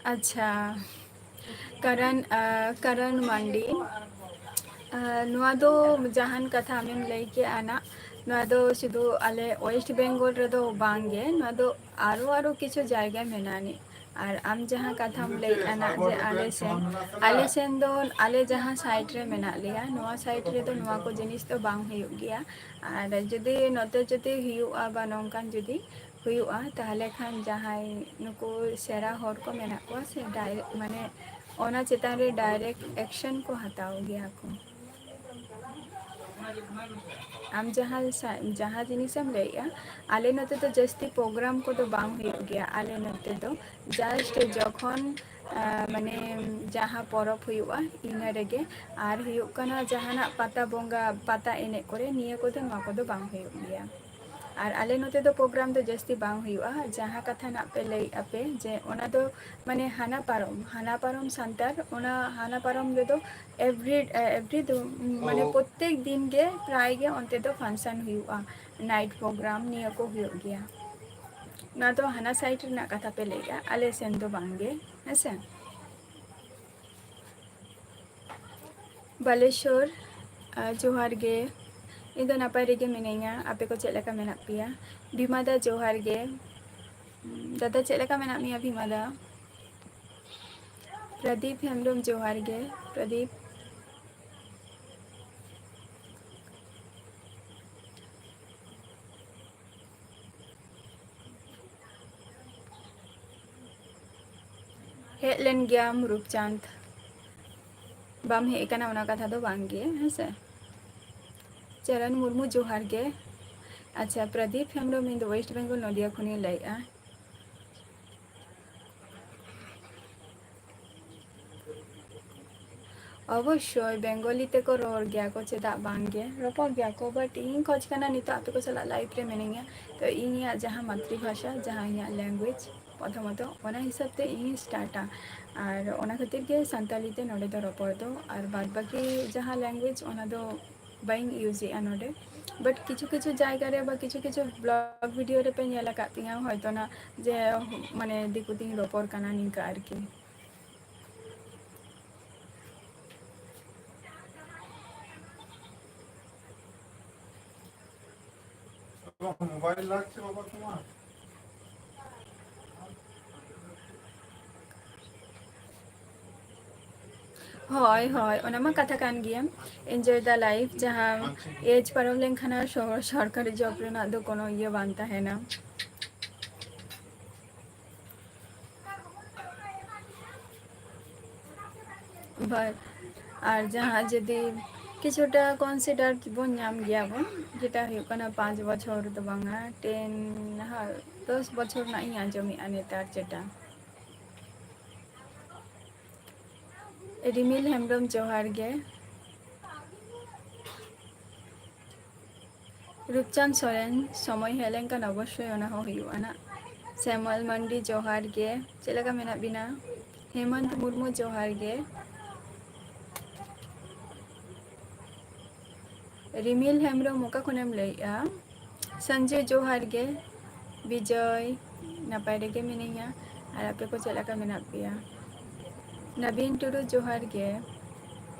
ᱟᱪᱪᱷᱟ, ᱠᱟᱨᱟᱱ, ᱟᱸ, ᱠᱟᱨᱟᱱ ᱢᱟᱱᱰᱤ, ᱟᱸ, ᱱᱚᱣᱟ ᱫᱚ ᱡᱟᱦᱟᱱ ᱠᱟᱛᱷᱟ ᱟᱢᱮᱢ ᱞᱟᱹᱭ ᱠᱮᱜᱼᱟ ᱱᱟᱜ, ᱱᱚᱣᱟ ᱫᱚ ᱥᱩᱫᱷᱩ ᱟᱞᱮ ᱳᱭᱮᱥᱴ ᱵᱮᱝᱜᱚᱞ ᱨᱮᱫᱚ ᱵᱟᱝ ᱜᱮ, ᱱᱚᱣᱟ ᱫᱚ ᱟᱨᱚ, ᱟᱨᱚ ᱠᱤᱪᱷᱩ ᱡᱟᱭᱜᱟ ᱢᱮᱱᱟᱜᱼᱟ ᱱᱤᱡ᱾ ᱟᱨ ᱟᱢ ᱡᱟᱦᱟᱸ ᱠᱟᱛᱷᱟᱢ ᱞᱟᱹᱭᱮᱜᱼᱟ ᱱᱟᱜ ᱡᱮ ᱟᱞᱮ ᱥᱮᱱ, ᱟᱞᱮ ᱥᱮᱱ ᱫᱚ ᱟᱞᱮ ᱡᱟᱦᱟᱸ ᱥᱟᱭᱤᱰ ᱨᱮ ᱢᱮᱱᱟᱜ ᱞᱮᱭᱟ, ᱱᱚᱣᱟ ᱥᱟᱭᱤᱰ ᱨᱮᱫᱚ ᱱᱚᱣᱟ ᱠᱚ ᱡᱤᱱᱤᱥ ᱫᱚ ᱵᱟᱝ ᱦᱩᱭᱩᱜ ᱜᱮᱭᱟ᱾ ᱟᱨ ᱡᱩᱫᱤ ᱱᱚᱛᱮ ᱡᱩᱫᱤ ᱦᱩᱭᱩᱜᱼᱟ ᱵᱟ ᱱᱚᱝᱠᱟᱱ ᱡᱩᱫᱤ ᱦᱩᱭᱩᱜᱼᱟ, ᱛᱟᱦᱚᱞᱮ ᱠᱷᱟᱱ ᱡᱟᱦᱟᱸᱭ ᱱᱩᱠᱩ ᱥᱮᱬᱟ ᱦᱚᱲ ᱠᱚ ᱢᱮᱱᱟᱜ ᱠᱚᱣᱟ ᱥᱮ, ᱰᱟᱭ-, ᱢᱟᱱᱮ ᱚᱱᱟ ᱪᱮᱛᱟᱱ ᱨᱮ ᱰᱟᱭᱨᱮᱠᱴ ᱮᱠᱥᱮᱱ ᱠᱚ ᱦᱟᱛᱟᱣ ᱜᱮᱭᱟ ᱠᱚ᱾ ᱟᱢ ᱡᱟᱦᱟᱸ ᱥᱟ-, ᱡᱟᱦᱟᱸ ᱡᱤᱱᱤᱥᱮᱢ ᱞᱟᱹᱭᱮᱜᱼᱟ, ᱟᱞᱮ ᱱᱚᱛᱮ ᱫᱚ ᱡᱟᱹᱥᱛᱤ ᱯᱨᱳᱜᱨᱟᱢ ᱠᱚᱫᱚ ᱵᱟᱝ ᱦᱩᱭᱩᱜ ᱜᱮᱭᱟ᱾ ᱟᱞᱮ ᱱᱚᱛᱮ ᱫᱚ just ᱡᱚᱠᱷᱚᱱ, ᱟᱸ, ᱢᱟᱱᱮ ᱡᱟᱦᱟᱸ ᱯᱚᱨᱚᱵᱽ ᱦᱩᱭᱩᱜᱼᱟ, ᱤᱱᱟᱹ ᱨᱮᱜᱮ᱾ ᱟᱨ ᱦᱩᱭᱩᱜ ᱠᱟᱱᱟ ᱡᱟᱦᱟᱱᱟᱜ ᱯᱟᱛᱟ ᱵᱚᱸᱜᱟ, ᱯᱟᱛᱟ ᱮᱱᱮᱡ ᱠᱚᱨᱮ, ᱱᱤᱭᱟᱹ ᱠᱚᱫᱚ, ᱱᱚᱣᱟ ᱠᱚᱫᱚ ᱵᱟᱝ ᱦᱩᱭᱩᱜ ᱜᱮᱭᱟ᱾ ᱟᱨ ᱟᱞᱮ ᱱᱚᱛᱮ ᱫᱚ ᱯᱨᱳᱜᱨᱟᱢ ᱫᱚ ᱡᱟᱹᱥᱛᱤ ᱵᱟᱝ ᱦᱩᱭᱩᱜᱼᱟ᱾ ᱡᱟᱦᱟᱸ ᱠᱟᱛᱷᱟ ᱱᱟᱜ ᱯᱮ ᱞᱟᱹᱭᱮᱫᱼᱟ ᱯᱮ ᱡᱮ ᱚᱱᱟ ᱫᱚ ᱢᱟᱱᱮ ᱦᱟᱱᱟ ᱯᱟᱨᱚᱢ, ᱦᱟᱱᱟ ᱯᱟᱨᱚᱢ ᱥᱟᱱᱛᱟᱲ, ᱚᱱᱟ ᱦᱟᱱᱟ ᱯᱟᱨᱚᱢ ᱨᱮᱫᱚ every, every ᱫᱚ ᱢᱟᱱᱮ ᱯᱨᱚᱛᱮᱠ ᱫᱤᱱ ᱜᱮ ᱯᱨᱟᱭ ᱜᱮ ᱚᱱᱛᱮ ᱫᱚ function ᱦᱩᱭᱩᱜᱼᱟ, night program ᱱᱤᱭᱟᱹ ᱠᱚ ᱦᱩᱭᱩᱜ ᱜᱮᱭᱟ᱾ ᱚᱱᱟ ᱫᱚ ᱦᱟᱱᱟ side ᱨᱮᱱᱟᱜ ᱠᱟᱛᱷᱟ ᱯᱮ ᱞᱟᱹᱭᱮᱫᱼᱟ, ᱟᱞᱮ ᱥᱮᱱ ᱫᱚ ᱵᱟᱝ ᱜᱮ, ᱦᱮᱸ ᱥᱮ᱾ ᱵᱟᱞᱮᱥᱚᱨ, ᱟᱨ ᱡᱚᱦᱟᱨ ᱜᱮ᱾ ᱤᱧ ᱫᱚ ᱱᱟᱯᱟᱭ ᱨᱮᱜᱮ ᱢᱤᱱᱟᱹᱧᱟ, ᱟᱯᱮ ᱠᱚ ᱪᱮᱫ ᱞᱮᱠᱟ ᱢᱮᱱᱟᱜ ᱯᱮᱭᱟ? ᱵᱷᱤᱢᱟ ᱫᱟ, ᱡᱚᱦᱟᱨ ᱜᱮ᱾ ᱫᱟᱫᱟ, ᱪᱮᱫ ᱞᱮᱠᱟ ᱢᱮᱱᱟᱜ ᱢᱮᱭᱟ ᱵᱷᱤᱢᱟ ᱫᱟ? ᱯᱨᱚᱫᱤᱯ ᱦᱮᱢᱵᱨᱚᱢ, ᱡᱚᱦᱟᱨ ᱜᱮ ᱯᱨᱚᱫᱤᱯ᱾ ᱦᱮᱡ ᱞᱮᱱ ᱜᱮᱭᱟᱢ ᱨᱩᱯᱪᱟᱸᱫᱽ, ᱵᱟᱢ ᱦᱮᱡ ᱟᱠᱟᱱᱟ ᱚᱱᱟ ᱠᱟᱛᱷᱟ ᱫᱚ ᱵᱟᱝ ᱜᱮ, ᱦᱮᱸ ᱥᱮ᱾ ᱪᱚᱨᱚᱱ ᱢᱩᱨᱢᱩ, ᱡᱚᱦᱟᱨ ᱜᱮ᱾ ᱟᱪᱪᱷᱟ, ᱯᱨᱚᱫᱤᱯ ᱦᱮᱢᱵᱨᱚᱢ, ᱤᱧ ᱫᱚ West Bengal ᱱᱚᱫᱤᱭᱟ ᱠᱷᱚᱱᱤᱧ ᱞᱟᱹᱭᱮᱫᱼᱟ᱾ ᱚᱵᱚᱥᱥᱳᱭ, ᱵᱮᱝᱜᱚᱞᱤ ᱛᱮᱠᱚ ᱨᱚᱲ ᱜᱮᱭᱟ ᱠᱚ, ᱪᱮᱫᱟᱜ ᱵᱟᱝ ᱜᱮ, ᱨᱚᱯᱚᱲ ᱜᱮᱭᱟ ᱠᱚ, but ᱤᱧ ᱠᱷᱚᱡᱽ ᱠᱟᱱᱟ ᱱᱤᱛᱚᱜ ᱟᱯᱮ ᱠᱚ ᱥᱟᱞᱟᱜ live ᱨᱮ ᱢᱤᱱᱟᱹᱧᱟ, ᱛᱚ ᱤᱧᱟᱹᱜ ᱡᱟᱦᱟᱸ ᱢᱟᱛᱨᱤ ᱵᱷᱟᱥᱟ, ᱡᱟᱦᱟᱸ ᱤᱧᱟᱹᱜ language, ᱯᱨᱚᱛᱷᱚᱢᱚᱛᱚ ᱚᱱᱟ ᱦᱤᱥᱟᱹᱵ ᱛᱮ ᱤᱧ startᱟ, ᱟᱨ ᱚᱱᱟ ᱠᱷᱟᱹᱛᱤᱨ ᱜᱮ ᱥᱟᱱᱛᱟᱞᱤ ᱛᱮ ᱱᱚᱰᱮ ᱫᱚ ᱨᱚᱯᱚᱲ ᱫᱚ, ᱟᱨ ᱵᱟᱫ ᱵᱟᱹᱠᱤ ᱡᱟᱦᱟᱸ language, ᱚᱱᱟ ᱫᱚ ᱵᱟᱹᱧ use ᱮᱫᱼᱟ ᱱᱚᱰᱮ, but ᱠᱤᱪᱷᱩ ᱠᱤᱪᱷᱩ ᱡᱟᱭᱜᱟ ᱨᱮ ᱵᱟ ᱠᱤᱪᱷᱩ ᱠᱤᱪᱷᱩ vlog video ᱨᱮᱯᱮ ᱧᱮᱞ ᱟᱠᱟᱫ ᱛᱤᱧᱟᱹ ᱦᱚᱭᱛᱳ ᱱᱟ, ᱡᱮ ᱢᱟᱱᱮ ᱫᱤᱠᱩ ᱛᱤᱧ ᱨᱚᱯᱚᱲ ᱠᱟᱱᱟ ᱱᱤᱝᱠᱟ ᱟᱨᱠᱤ᱾ মোবাইল লাগছে বাবা তোমার? ᱦᱳᱭ, ᱦᱳᱭ, ᱚᱱᱟ ᱢᱟ ᱠᱟᱛᱷᱟ ᱠᱟᱱ ᱜᱮᱭᱟ᱾ Enjoy the life, ᱡᱟᱦᱟᱸ age ᱯᱟᱨᱚᱢ ᱞᱮᱱᱠᱷᱟᱱ ᱟᱨ ᱥᱚ-, ᱥᱚᱨᱠᱟᱨᱤ job ᱨᱮᱱᱟᱜ ᱫᱚ ᱠᱳᱱᱳ ᱤᱭᱟᱹ ᱵᱟᱝ ᱛᱟᱦᱮᱱᱟ᱾ ᱵᱟᱴ ᱟᱨ ᱡᱟᱦᱟᱸ ᱡᱩᱫᱤ ᱠᱤᱪᱷᱩᱴᱟ consider ᱵᱚᱱ ᱧᱟᱢ ᱜᱮᱭᱟ ᱵᱚᱱ, ᱡᱮᱴᱟ ᱦᱩᱭᱩᱜ ᱠᱟᱱᱟ ᱯᱟᱸᱪ ᱵᱚᱪᱷᱚᱨ ᱫᱚ ᱵᱟᱝᱟ, ten, ᱦᱳᱭ, ᱫᱚᱥ ᱵᱚᱪᱷᱚᱨ ᱨᱮᱱᱟᱜ ᱤᱧ ᱟᱸᱡᱚᱢᱮᱫᱼᱟ ᱱᱮᱛᱟᱨ ᱡᱮᱴᱟ᱾ ᱨᱤᱢᱤᱞ ᱦᱮᱢᱵᱨᱚᱢ, ᱡᱚᱦᱟᱨ ᱜᱮ᱾ ᱨᱩᱯᱪᱟᱸᱫᱽ ᱥᱚᱨᱮᱱ, ᱥᱚᱢᱚᱭ ᱦᱮᱡ ᱞᱮᱱᱠᱷᱟᱱ ᱚᱵᱚᱥᱥᱳᱭ ᱚᱱᱟ ᱦᱚᱸ ᱦᱩᱭᱩᱜᱼᱟ ᱱᱟᱜ᱾ ᱥᱮᱢᱚᱞ ᱢᱟᱱᱰᱤ, ᱡᱚᱦᱟᱨ ᱜᱮ, ᱪᱮᱫ ᱞᱮᱠᱟ ᱢᱮᱱᱟᱜ ᱵᱤᱱᱟ? ᱦᱮᱢᱚᱱᱛ ᱢᱩᱨᱢᱩ, ᱡᱚᱦᱟᱨ ᱜᱮ᱾ ᱨᱤᱢᱤᱞ ᱦᱮᱢᱵᱨᱚᱢ, ᱚᱠᱟ ᱠᱷᱚᱱᱮᱢ ᱞᱟᱹᱭᱮᱜᱼᱟ? ᱥᱚᱧᱡᱚᱭ, ᱡᱚᱦᱟᱨ ᱜᱮ᱾ ᱵᱤᱡᱚᱭ, ᱱᱟᱯᱟᱭ ᱨᱮᱜᱮ ᱢᱤᱱᱟᱹᱧᱟ᱾ ᱟᱨ ᱟᱯᱮ ᱠᱚ ᱪᱮᱫ ᱞᱮᱠᱟ ᱢᱮᱱᱟᱜ ᱯᱮᱭᱟ? ᱱᱟᱵᱤᱱ ᱴᱩᱰᱩ, ᱡᱚᱦᱟᱨ ᱜᱮ᱾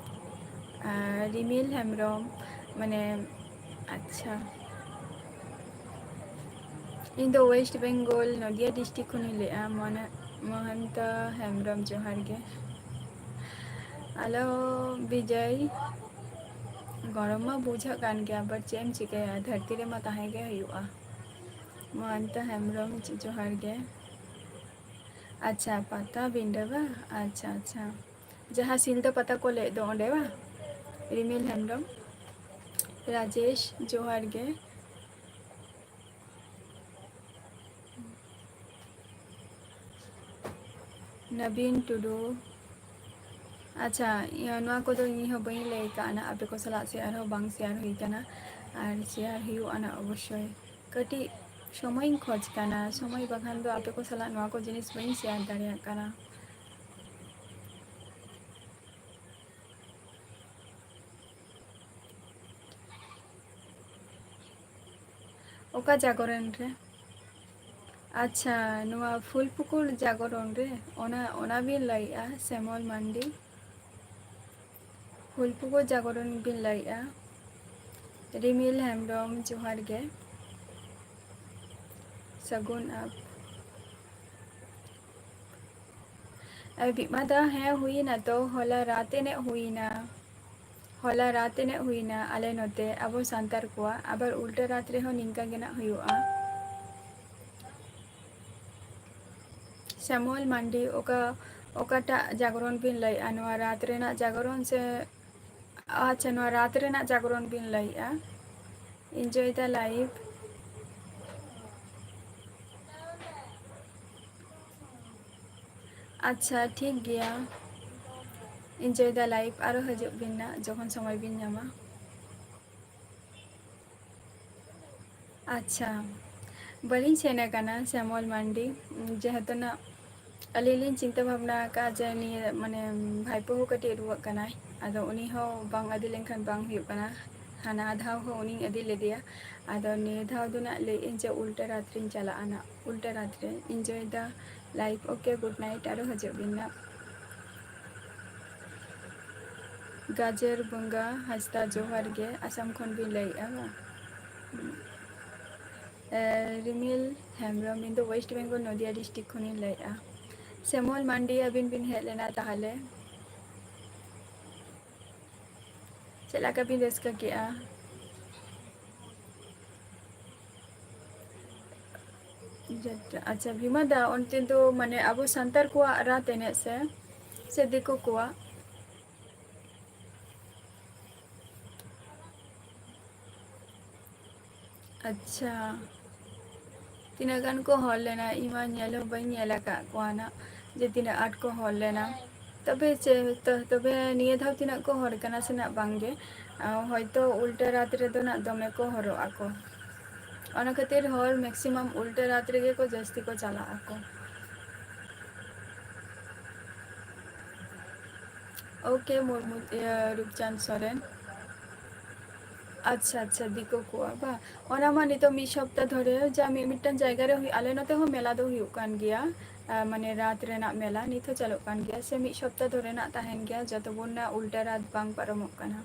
ᱟᱨ ᱨᱤᱢᱤᱞ ᱦᱮᱢᱵᱨᱚᱢ, ᱢᱟᱱᱮ, ᱟᱪᱪᱷᱟ, ᱤᱧ ᱫᱚ ᱳᱭᱮᱥᱴ ᱵᱮᱝᱜᱚᱞ, ᱱᱚᱫᱤᱭᱟ ᱰᱤᱥᱴᱨᱤᱠᱴ ᱠᱷᱚᱱᱤᱧ ᱞᱟᱹᱭᱮᱫᱼᱟ᱾ ᱢᱚᱱᱮ-, ᱢᱚᱦᱚᱱᱛᱟ ᱦᱮᱢᱵᱨᱚᱢ, ᱡᱚᱦᱟᱨ ᱜᱮ᱾ ᱦᱮᱞᱳ ᱵᱤᱡᱚᱭ, ᱜᱚᱨᱚᱢ ᱢᱟ ᱵᱩᱡᱷᱟᱹᱜ ᱠᱟᱱ ᱜᱮᱭᱟ, but ᱪᱮᱫ ᱮᱢ ᱪᱤᱠᱟᱹᱭᱟ, ᱫᱷᱟᱹᱨᱛᱤ ᱨᱮᱢᱟ ᱛᱟᱦᱮᱸ ᱜᱮ ᱦᱩᱭᱩᱜᱼᱟ᱾ ᱢᱚᱦᱚᱱᱛᱟ ᱦᱮᱢᱵᱨᱚᱢ, ᱡᱚᱦᱟᱨ ᱜᱮ᱾ ᱟᱪᱪᱷᱟ, ᱯᱟᱛᱟᱵᱤᱸᱰᱟᱹ ᱵᱟ? ᱟᱪᱪᱷᱟ, ᱟᱪᱪᱷᱟ, ᱡᱟᱦᱟᱸ ᱥᱤᱞᱫᱟᱹ ᱯᱟᱛᱟ ᱠᱚ ᱞᱟᱹᱭᱮᱫ ᱫᱚ, ᱚᱸᱰᱮ ᱵᱟ? ᱨᱤᱢᱤᱞ ᱦᱮᱢᱵᱨᱚᱢ, ᱨᱟᱡᱮᱥ, ᱡᱚᱦᱟᱨ ᱜᱮ᱾ ᱱᱟᱵᱤᱱ ᱴᱩᱰᱩ, ᱟᱪᱪᱷᱟ, ᱤᱭᱟᱹ, ᱱᱚᱣᱟ ᱠᱚᱫᱚ ᱤᱧ ᱦᱚᱸ ᱵᱟᱹᱧ ᱞᱟᱹᱭ ᱠᱟᱜᱼᱟ ᱱᱟᱜ, ᱟᱯᱮ ᱠᱚ ᱥᱟᱞᱟᱜ ᱥᱮᱭᱟᱨ ᱦᱚᱸ ᱵᱟᱝ ᱥᱮᱭᱟᱨ ᱦᱩᱭ ᱠᱟᱱᱟ, ᱟᱨ ᱥᱮᱭᱟᱨ ᱦᱩᱭᱩᱜᱼᱟ ᱱᱟᱜ ᱚᱵᱚᱥᱥᱳᱭ᱾ ᱠᱟᱹᱴᱤᱡ ᱥᱚᱢᱚᱭᱤᱧ ᱠᱷᱚᱡᱽ ᱠᱟᱱᱟ, ᱥᱚᱢᱚᱭ ᱵᱟᱠᱷᱟᱱ ᱫᱚ ᱟᱯᱮ ᱠᱚ ᱥᱟᱞᱟᱜ ᱱᱚᱣᱟ ᱠᱚ ᱡᱤᱱᱤᱥ ᱵᱟᱹᱧ ᱥᱮᱭᱟᱨ ᱫᱟᱲᱮᱭᱟᱜ ᱠᱟᱱᱟ᱾ ᱚᱠᱟ ᱡᱟᱜᱚᱨᱚᱱ ᱨᱮ? ᱟᱪᱪᱷᱟ, ᱱᱚᱣᱟ ᱯᱷᱩᱞᱯᱩᱠᱩᱨ ᱡᱟᱜᱚᱨᱚᱱ ᱨᱮ, ᱚᱱᱟ, ᱚᱱᱟ ᱵᱤᱱ ᱞᱟᱹᱭᱮᱜᱼᱟ, ᱥᱮᱢᱚᱞ ᱢᱟᱱᱰᱤ? ᱯᱷᱩᱞᱯᱩᱠᱩᱨ ᱡᱟᱜᱚᱨᱚᱱ ᱵᱤᱱ ᱞᱟᱹᱭᱮᱜᱼᱟ? ᱨᱤᱢᱤᱞ ᱦᱮᱢᱵᱨᱚᱢ, ᱡᱚᱦᱟᱨ ᱜᱮ᱾ ᱥᱟᱹᱜᱩᱱ ᱟᱯ᱾ ᱟᱨ ᱵᱤᱢᱟ ᱫᱟ, ᱦᱮᱸ, ᱦᱩᱭᱮᱱᱟ ᱛᱚ, ᱦᱚᱞᱟ ᱨᱟᱛ ᱮᱱᱮᱡ ᱦᱩᱭᱮᱱᱟ᱾ ᱦᱚᱞᱟ ᱨᱟᱛ ᱮᱱᱮᱡ ᱦᱩᱭᱮᱱᱟ ᱟᱞᱮ ᱱᱚᱛᱮ, ᱟᱵᱚ ᱥᱟᱱᱛᱟᱲ ᱠᱚᱣᱟᱜ᱾ ᱟᱵᱟᱨ ᱩᱞᱴᱟᱹ ᱨᱟᱛ ᱨᱮᱦᱚᱸ ᱱᱤᱝᱠᱟ ᱜᱮ ᱱᱟᱜ ᱦᱩᱭᱩᱜᱼᱟ᱾ ᱥᱮᱢᱚᱞ ᱢᱟᱱᱰᱤ, ᱚᱠᱟ, ᱚᱠᱟᱴᱟᱜ ᱡᱟᱜᱽᱨᱚᱱ ᱵᱤᱱ ᱞᱟᱹᱭᱮᱜᱼᱟ? ᱱᱚᱣᱟ ᱨᱟᱛ ᱨᱮᱱᱟᱜ ᱡᱟᱜᱽᱨᱚᱱ ᱥᱮ? ᱟᱪᱪᱷᱟ, ᱱᱚᱣᱟ ᱨᱟᱛ ᱨᱮᱱᱟᱜ ᱡᱟᱜᱽᱨᱚᱱ ᱵᱤᱱ ᱞᱟᱹᱭᱮᱜᱼᱟ᱾ Enjoy the life. ᱟᱪᱪᱷᱟ, ᱴᱷᱤᱠ ᱜᱮᱭᱟ, Enjoy the life. ᱟᱨᱚ ᱦᱤᱡᱩᱜ ᱵᱤᱱ ᱱᱟᱜ, ᱡᱚᱠᱷᱚᱱ ᱥᱚᱢᱚᱭ ᱵᱤᱱ ᱧᱟᱢᱟ᱾ ᱟᱪᱪᱷᱟ, ᱵᱟᱹᱞᱤᱧ ᱥᱮᱱ ᱟᱠᱟᱱᱟ ᱥᱮᱢᱚᱞ ᱢᱟᱱᱰᱤ, ᱡᱮᱦᱮᱛᱩ ᱱᱟᱜ ᱟᱹᱞᱤᱧ ᱞᱤᱧ ᱪᱤᱱᱛᱟᱹ ᱵᱷᱟᱵᱽᱱᱟ ᱟᱠᱟᱫᱼᱟ ᱡᱮ ᱱᱤᱭᱟᱹ, ᱢᱟᱱᱮ, ᱵᱷᱟᱭᱯᱳ ᱦᱚᱸ ᱠᱟᱹᱴᱤᱡ ᱨᱩᱣᱟᱹᱜ ᱠᱟᱱᱟᱭ, ᱟᱫᱚ ᱩᱱᱤ ᱦᱚᱸ ᱵᱟᱝ ᱤᱫᱤ ᱞᱮᱱᱠᱷᱟᱱ ᱵᱟᱝ ᱦᱩᱭᱩᱜ ᱠᱟᱱᱟ᱾ ᱦᱟᱱᱟ ᱫᱷᱟᱣ ᱦᱚᱸ ᱩᱱᱤᱧ ᱤᱫᱤ ᱞᱮᱫᱮᱭᱟ, ᱟᱫᱚ ᱱᱤᱭᱟᱹ ᱫᱷᱟᱣ ᱫᱚ ᱱᱟᱜ ᱞᱟᱹᱭᱮᱫ ᱟᱹᱧ ᱡᱮ ᱩᱞᱴᱟᱹ ᱨᱟᱛ ᱨᱤᱧ ᱪᱟᱞᱟᱜᱼᱟ ᱱᱟᱜ, ᱩᱞᱴᱟᱹ ᱨᱟᱛ ᱨᱮ᱾ Enjoy the life, okay, good night, ᱟᱨᱚ ᱦᱤᱡᱩᱜ ᱵᱤᱱ ᱱᱟᱜ᱾ ᱜᱟᱡᱚᱨ ᱵᱚᱸᱜᱟ ᱦᱟᱸᱥᱫᱟ, ᱡᱚᱦᱟᱨ ᱜᱮ, ᱟᱥᱟᱢ ᱠᱷᱚᱱ ᱵᱤᱱ ᱞᱟᱹᱭᱮᱫᱼᱟ ᱵᱟᱝ? ᱮ, ᱨᱤᱢᱤᱞ ᱦᱮᱢᱵᱨᱚᱢ, ᱤᱧ ᱫᱚ West Bengal, ᱱᱚᱫᱤᱭᱟ district ᱠᱷᱚᱱᱤᱧ ᱞᱟᱹᱭᱮᱫᱼᱟ᱾ ᱥᱮᱢᱚᱞ ᱢᱟᱱᱰᱤ, ᱟᱹᱵᱤᱱ ᱵᱤᱱ ᱦᱮᱡ ᱞᱮᱱᱟ ᱛᱟᱦᱚᱞᱮ? ᱪᱮᱫ ᱞᱮᱠᱟ ᱵᱤᱱ ᱨᱟᱹᱥᱠᱟᱹ ᱠᱮᱜᱼᱟ? ᱡᱟᱛᱨᱟ, ᱟᱪᱪᱷᱟ, ᱵᱷᱤᱢᱟ ᱫᱟ, ᱚᱱᱛᱮ ᱫᱚ ᱢᱟᱱᱮ ᱟᱵᱚ ᱥᱟᱱᱛᱟᱲ ᱠᱚᱣᱟᱜ ᱨᱟᱛ ᱮᱱᱮᱡ ᱥᱮ, ᱥᱮ ᱫᱤᱠᱩ ᱠᱚᱣᱟᱜ? ᱟᱪᱪᱷᱟ, ᱛᱤᱱᱟᱹᱜ ᱜᱟᱱ ᱠᱚ ᱦᱚᱲ ᱞᱮᱱᱟ? ᱤᱧ ᱢᱟ ᱧᱮᱞ ᱦᱚᱸ ᱵᱟᱹᱧ ᱧᱮᱞ ᱟᱠᱟᱫ ᱠᱚᱣᱟ ᱱᱟᱜ, ᱡᱮ ᱛᱤᱱᱟᱹᱜ ᱟᱸᱴ ᱠᱚ ᱦᱚᱲ ᱞᱮᱱᱟ᱾ ᱛᱚᱵᱮ ᱪᱮ-, ᱛᱚ-, ᱛᱚᱵᱮ ᱱᱤᱭᱟᱹ ᱫᱷᱟᱣ ᱛᱤᱱᱟᱹᱜ ᱠᱚ ᱦᱚᱲ ᱠᱟᱱᱟ ᱥᱮ ᱱᱟᱜ ᱵᱟᱝ ᱜᱮ? ᱟ, ᱦᱚᱭᱛᱚ ᱩᱞᱴᱟᱹ ᱨᱟᱛ ᱨᱮᱫᱚ ᱱᱟᱜ ᱫᱚᱢᱮ ᱠᱚ ᱦᱚᱲᱚᱜ ᱟᱠᱚ, ᱚᱱᱟ ᱠᱷᱟᱹᱛᱤᱨ ᱦᱚᱲ maximum ᱩᱞᱴᱟᱹ ᱨᱟᱛ ᱨᱮᱜᱮ ᱠᱚ ᱡᱟᱹᱥᱛᱤ ᱠᱚ ᱪᱟᱞᱟᱜ ᱟᱠᱚ᱾ OK, ᱢᱩᱨᱢᱩ, ᱤᱭᱟᱹ, ᱨᱩᱯᱪᱟᱸᱫᱽ ᱥᱚᱨᱮᱱ᱾ ᱟᱪᱪᱷᱟ, ᱟᱪᱪᱷᱟ, ᱫᱤᱠᱩ ᱠᱚᱣᱟᱜ ᱵᱟ? ᱚᱱᱟ ᱢᱟ ᱱᱤᱛᱚᱜ ᱢᱤᱫ ᱥᱚᱯᱛᱟ ᱫᱷᱚᱨᱮ ᱡᱟ ᱢᱤᱫ ᱢᱤᱫᱴᱟᱝ ᱡᱟᱭᱜᱟ ᱨᱮ ᱦᱩᱭᱩᱜ, ᱟᱞᱮ ᱱᱚᱛᱮ ᱦᱚᱸ ᱢᱮᱞᱟ ᱫᱚ ᱦᱩᱭᱩᱜ ᱠᱟᱱ ᱜᱮᱭᱟ᱾ ᱟ, ᱢᱟᱱᱮ ᱨᱟᱛ ᱨᱮᱱᱟᱜ ᱢᱮᱞᱟ ᱱᱤᱛ ᱦᱚᱸ ᱪᱟᱞᱩᱜ ᱠᱟᱱ ᱜᱮᱭᱟ, ᱥᱮ ᱢᱤᱫ ᱥᱚᱯᱛᱟ ᱫᱷᱚᱨᱮ ᱱᱟᱜ ᱛᱟᱦᱮᱱ ᱜᱮᱭᱟ, ᱡᱚᱛᱚ ᱵᱚᱱ ᱱᱟ ᱩᱞᱴᱟᱹ ᱨᱟᱛ ᱵᱟᱝ ᱯᱟᱨᱚᱢᱚᱜ ᱠᱟᱱᱟ᱾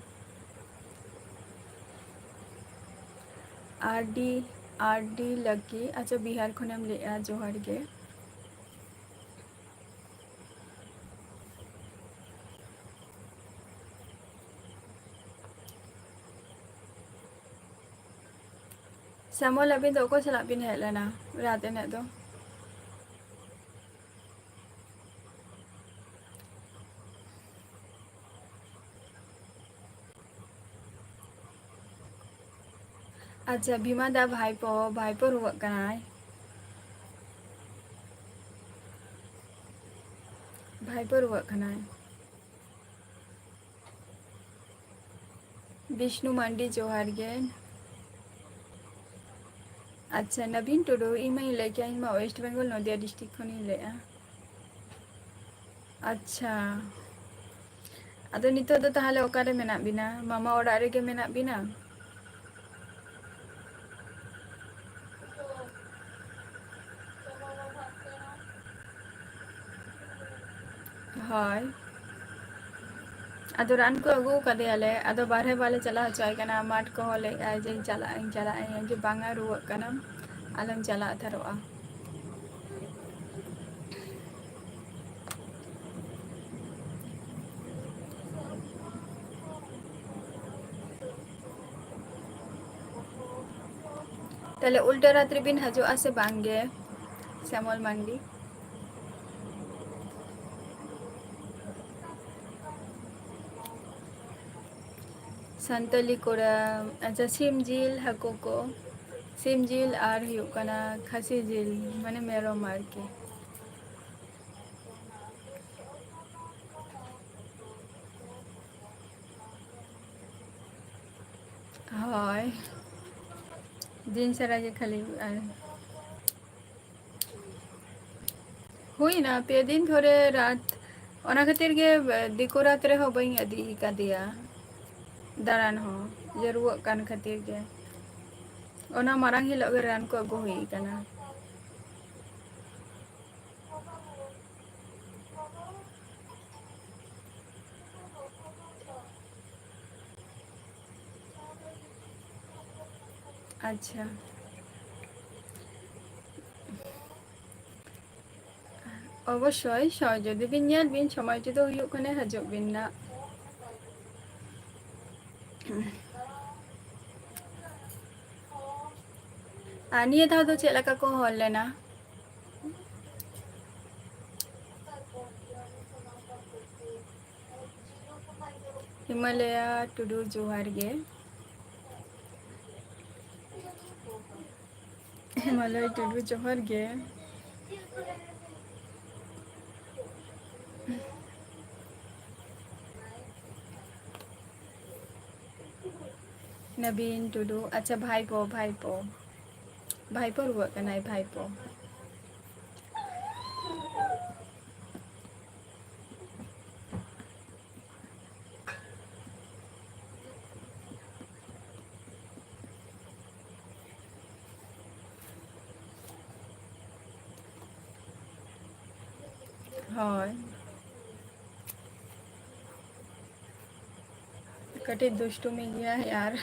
ᱟᱨ ᱰᱤ, ᱟᱨ ᱰᱤ ᱞᱟᱹᱠᱤ, ᱟᱪᱪᱷᱟ, ᱵᱤᱦᱟᱨ ᱠᱷᱚᱱᱮᱢ ᱞᱟᱹᱭᱮᱜᱼᱟ, ᱡᱚᱦᱟᱨ ᱜᱮ᱾ ᱥᱮᱢᱚᱞ, ᱟᱹᱵᱤᱱ ᱫᱚ ᱚᱠᱚᱭ ᱥᱟᱞᱟᱜ ᱵᱤᱱ ᱦᱮᱡ ᱞᱮᱱᱟ ᱨᱟᱛ ᱮᱱᱮᱡ ᱫᱚ? ᱟᱪᱪᱷᱟ, ᱵᱷᱤᱢᱟ ᱫᱟ ᱵᱷᱟᱭᱯᱳ, ᱵᱷᱟᱭᱯᱳ ᱨᱩᱣᱟᱹᱜ ᱠᱟᱱᱟᱭ᱾ ᱵᱷᱟᱭᱯᱳ ᱨᱩᱣᱟᱹᱜ ᱠᱟᱱᱟᱭ᱾ ᱵᱤᱥᱱᱩ ᱢᱟᱱᱰᱤ, ᱡᱚᱦᱟᱨ ᱜᱮ᱾ ᱟᱪᱪᱷᱟ, ᱱᱟᱵᱤᱱ ᱴᱩᱰᱩ, ᱤᱧ ᱢᱟᱧ ᱞᱟᱹᱭ ᱠᱮᱭᱟ, ᱤᱧ ᱢᱟ West Bengal, ᱱᱚᱫᱤᱭᱟ district ᱠᱷᱚᱱᱤᱧ ᱞᱟᱹᱭᱮᱫᱼᱟ᱾ ᱟᱪᱪᱷᱟ, ᱟᱫᱚ ᱱᱤᱛᱚᱜ ᱫᱚ ᱛᱟᱦᱚᱞᱮ ᱚᱠᱟᱨᱮ ᱢᱮᱱᱟᱜ ᱵᱤᱱᱟ? ᱢᱟᱢᱟ ᱚᱲᱟᱜ ᱨᱮᱜᱮ ᱢᱮᱱᱟᱜ ᱵᱤᱱᱟ? ᱦᱳᱭ, ᱟᱫᱚ ᱨᱟᱱ ᱠᱚ ᱟᱹᱜᱩ ᱟᱠᱟᱫᱮᱭᱟᱞᱮ, ᱟᱫᱚ ᱵᱟᱨᱦᱮ ᱵᱟᱞᱮ ᱪᱟᱞᱟᱣ ᱦᱚᱪᱚᱣᱟᱭ ᱠᱟᱱᱟ᱾ ᱢᱟᱴᱷ ᱠᱚᱦᱚᱸ ᱞᱟᱹᱭᱮᱫᱼᱟᱭ ᱡᱮ, "ᱤᱧ ᱪᱟᱞᱟᱜ ᱟᱹᱧ, ᱪᱟᱞᱟᱜ ᱟᱹᱧ", ᱡᱮ, "ᱵᱟᱝᱟ, ᱨᱩᱣᱟᱹᱜ ᱠᱟᱱᱟᱢ, ᱟᱞᱚᱢ ᱪᱟᱞᱟᱣ ᱦᱟᱛᱟᱨᱚᱜᱼᱟ᱾" ᱛᱟᱦᱞᱮ ᱩᱞᱴᱟᱹ ᱨᱟᱛ ᱨᱮᱵᱤᱱ ᱦᱤᱡᱩᱜᱼᱟ ᱥᱮ ᱵᱟᱝ ᱜᱮ, ᱥᱮᱢᱚᱞ ᱢᱟᱱᱰᱤ? ᱥᱟᱱᱛᱟᱞᱤ ᱠᱚᱲᱟ, ᱟᱪᱪᱷᱟ, ᱥᱤᱢ ᱡᱤᱞ, ᱦᱟᱹᱠᱩ ᱠᱚ, ᱥᱤᱢ ᱡᱤᱞ ᱟᱨ ᱦᱩᱭᱩᱜ ᱠᱟᱱᱟ ᱠᱷᱟᱹᱥᱤ ᱡᱤᱞ, ᱢᱟᱱᱮ ᱢᱮᱨᱚᱢ ᱟᱨᱠᱤ᱾ ᱦᱳᱭ, ᱫᱤᱱ ᱥᱟᱨᱟ ᱜᱮ ᱠᱷᱟᱹᱞᱤ, ᱟᱨ ᱦᱩᱭᱱᱟ ᱯᱮ ᱫᱤᱱ ᱫᱷᱚᱨᱮ ᱨᱟᱛ, ᱚᱱᱟ ᱠᱷᱟᱹᱛᱤᱨ ᱜᱮ ᱫᱤᱠᱩ ᱨᱟᱛ ᱨᱮᱦᱚᱸ ᱵᱟᱹᱧ ᱤᱫᱤ ᱠᱟᱫᱮᱭᱟ ᱫᱟᱬᱟᱱ ᱦᱚᱸ, ᱡᱮ ᱨᱩᱣᱟᱹᱜ ᱠᱟᱱ ᱠᱷᱟᱹᱛᱤᱨ ᱜᱮ᱾ ᱚᱱᱟ ᱢᱟᱲᱟᱝ ᱦᱤᱞᱳᱜ ᱜᱮ ᱨᱟᱱ ᱠᱚ ᱟᱹᱜᱩ ᱦᱩᱭ ᱠᱟᱱᱟ᱾ ᱟᱪᱪᱷᱟ, ᱚᱵᱚᱥᱥᱳᱭ, ᱥᱚ-, ᱡᱩᱫᱤ ᱵᱤᱱ ᱧᱮᱞ ᱵᱤᱱ, ᱥᱚᱢᱚᱭ ᱡᱩᱫᱤ ᱦᱩᱭᱩᱜ ᱠᱷᱟᱱᱮ, ᱦᱤᱡᱩᱜ ᱵᱤᱱ ᱱᱟᱜ᱾ ᱟᱨ ᱱᱤᱭᱟᱹ ᱫᱷᱟᱣ ᱫᱚ ᱪᱮᱫ ᱞᱮᱠᱟ ᱠᱚ ᱦᱚᱲ ᱞᱮᱱᱟ? ᱦᱤᱢᱟᱞᱚᱭᱟ ᱴᱩᱰᱩ, ᱡᱚᱦᱟᱨ ᱜᱮ᱾ ᱦᱤᱢᱟᱞᱚᱭ ᱴᱩᱰᱩ, ᱡᱚᱦᱟᱨ ᱜᱮ᱾ ᱱᱚᱵᱤᱱ ᱴᱩᱰᱩ, ᱟᱪᱪᱷᱟ, ᱵᱷᱟᱭᱯᱳ, ᱵᱷᱟᱭᱯᱳ᱾ ᱵᱷᱟᱭᱯᱳ ᱨᱩᱣᱟᱹᱜ ᱠᱟᱱᱟᱭ, ᱵᱷᱟᱭᱯᱳ᱾ ᱦᱳᱭ, ᱠᱟᱹᱴᱤᱡ ᱫᱩᱥᱴᱩᱢᱤ ᱜᱮᱭᱟᱭ ᱟᱨ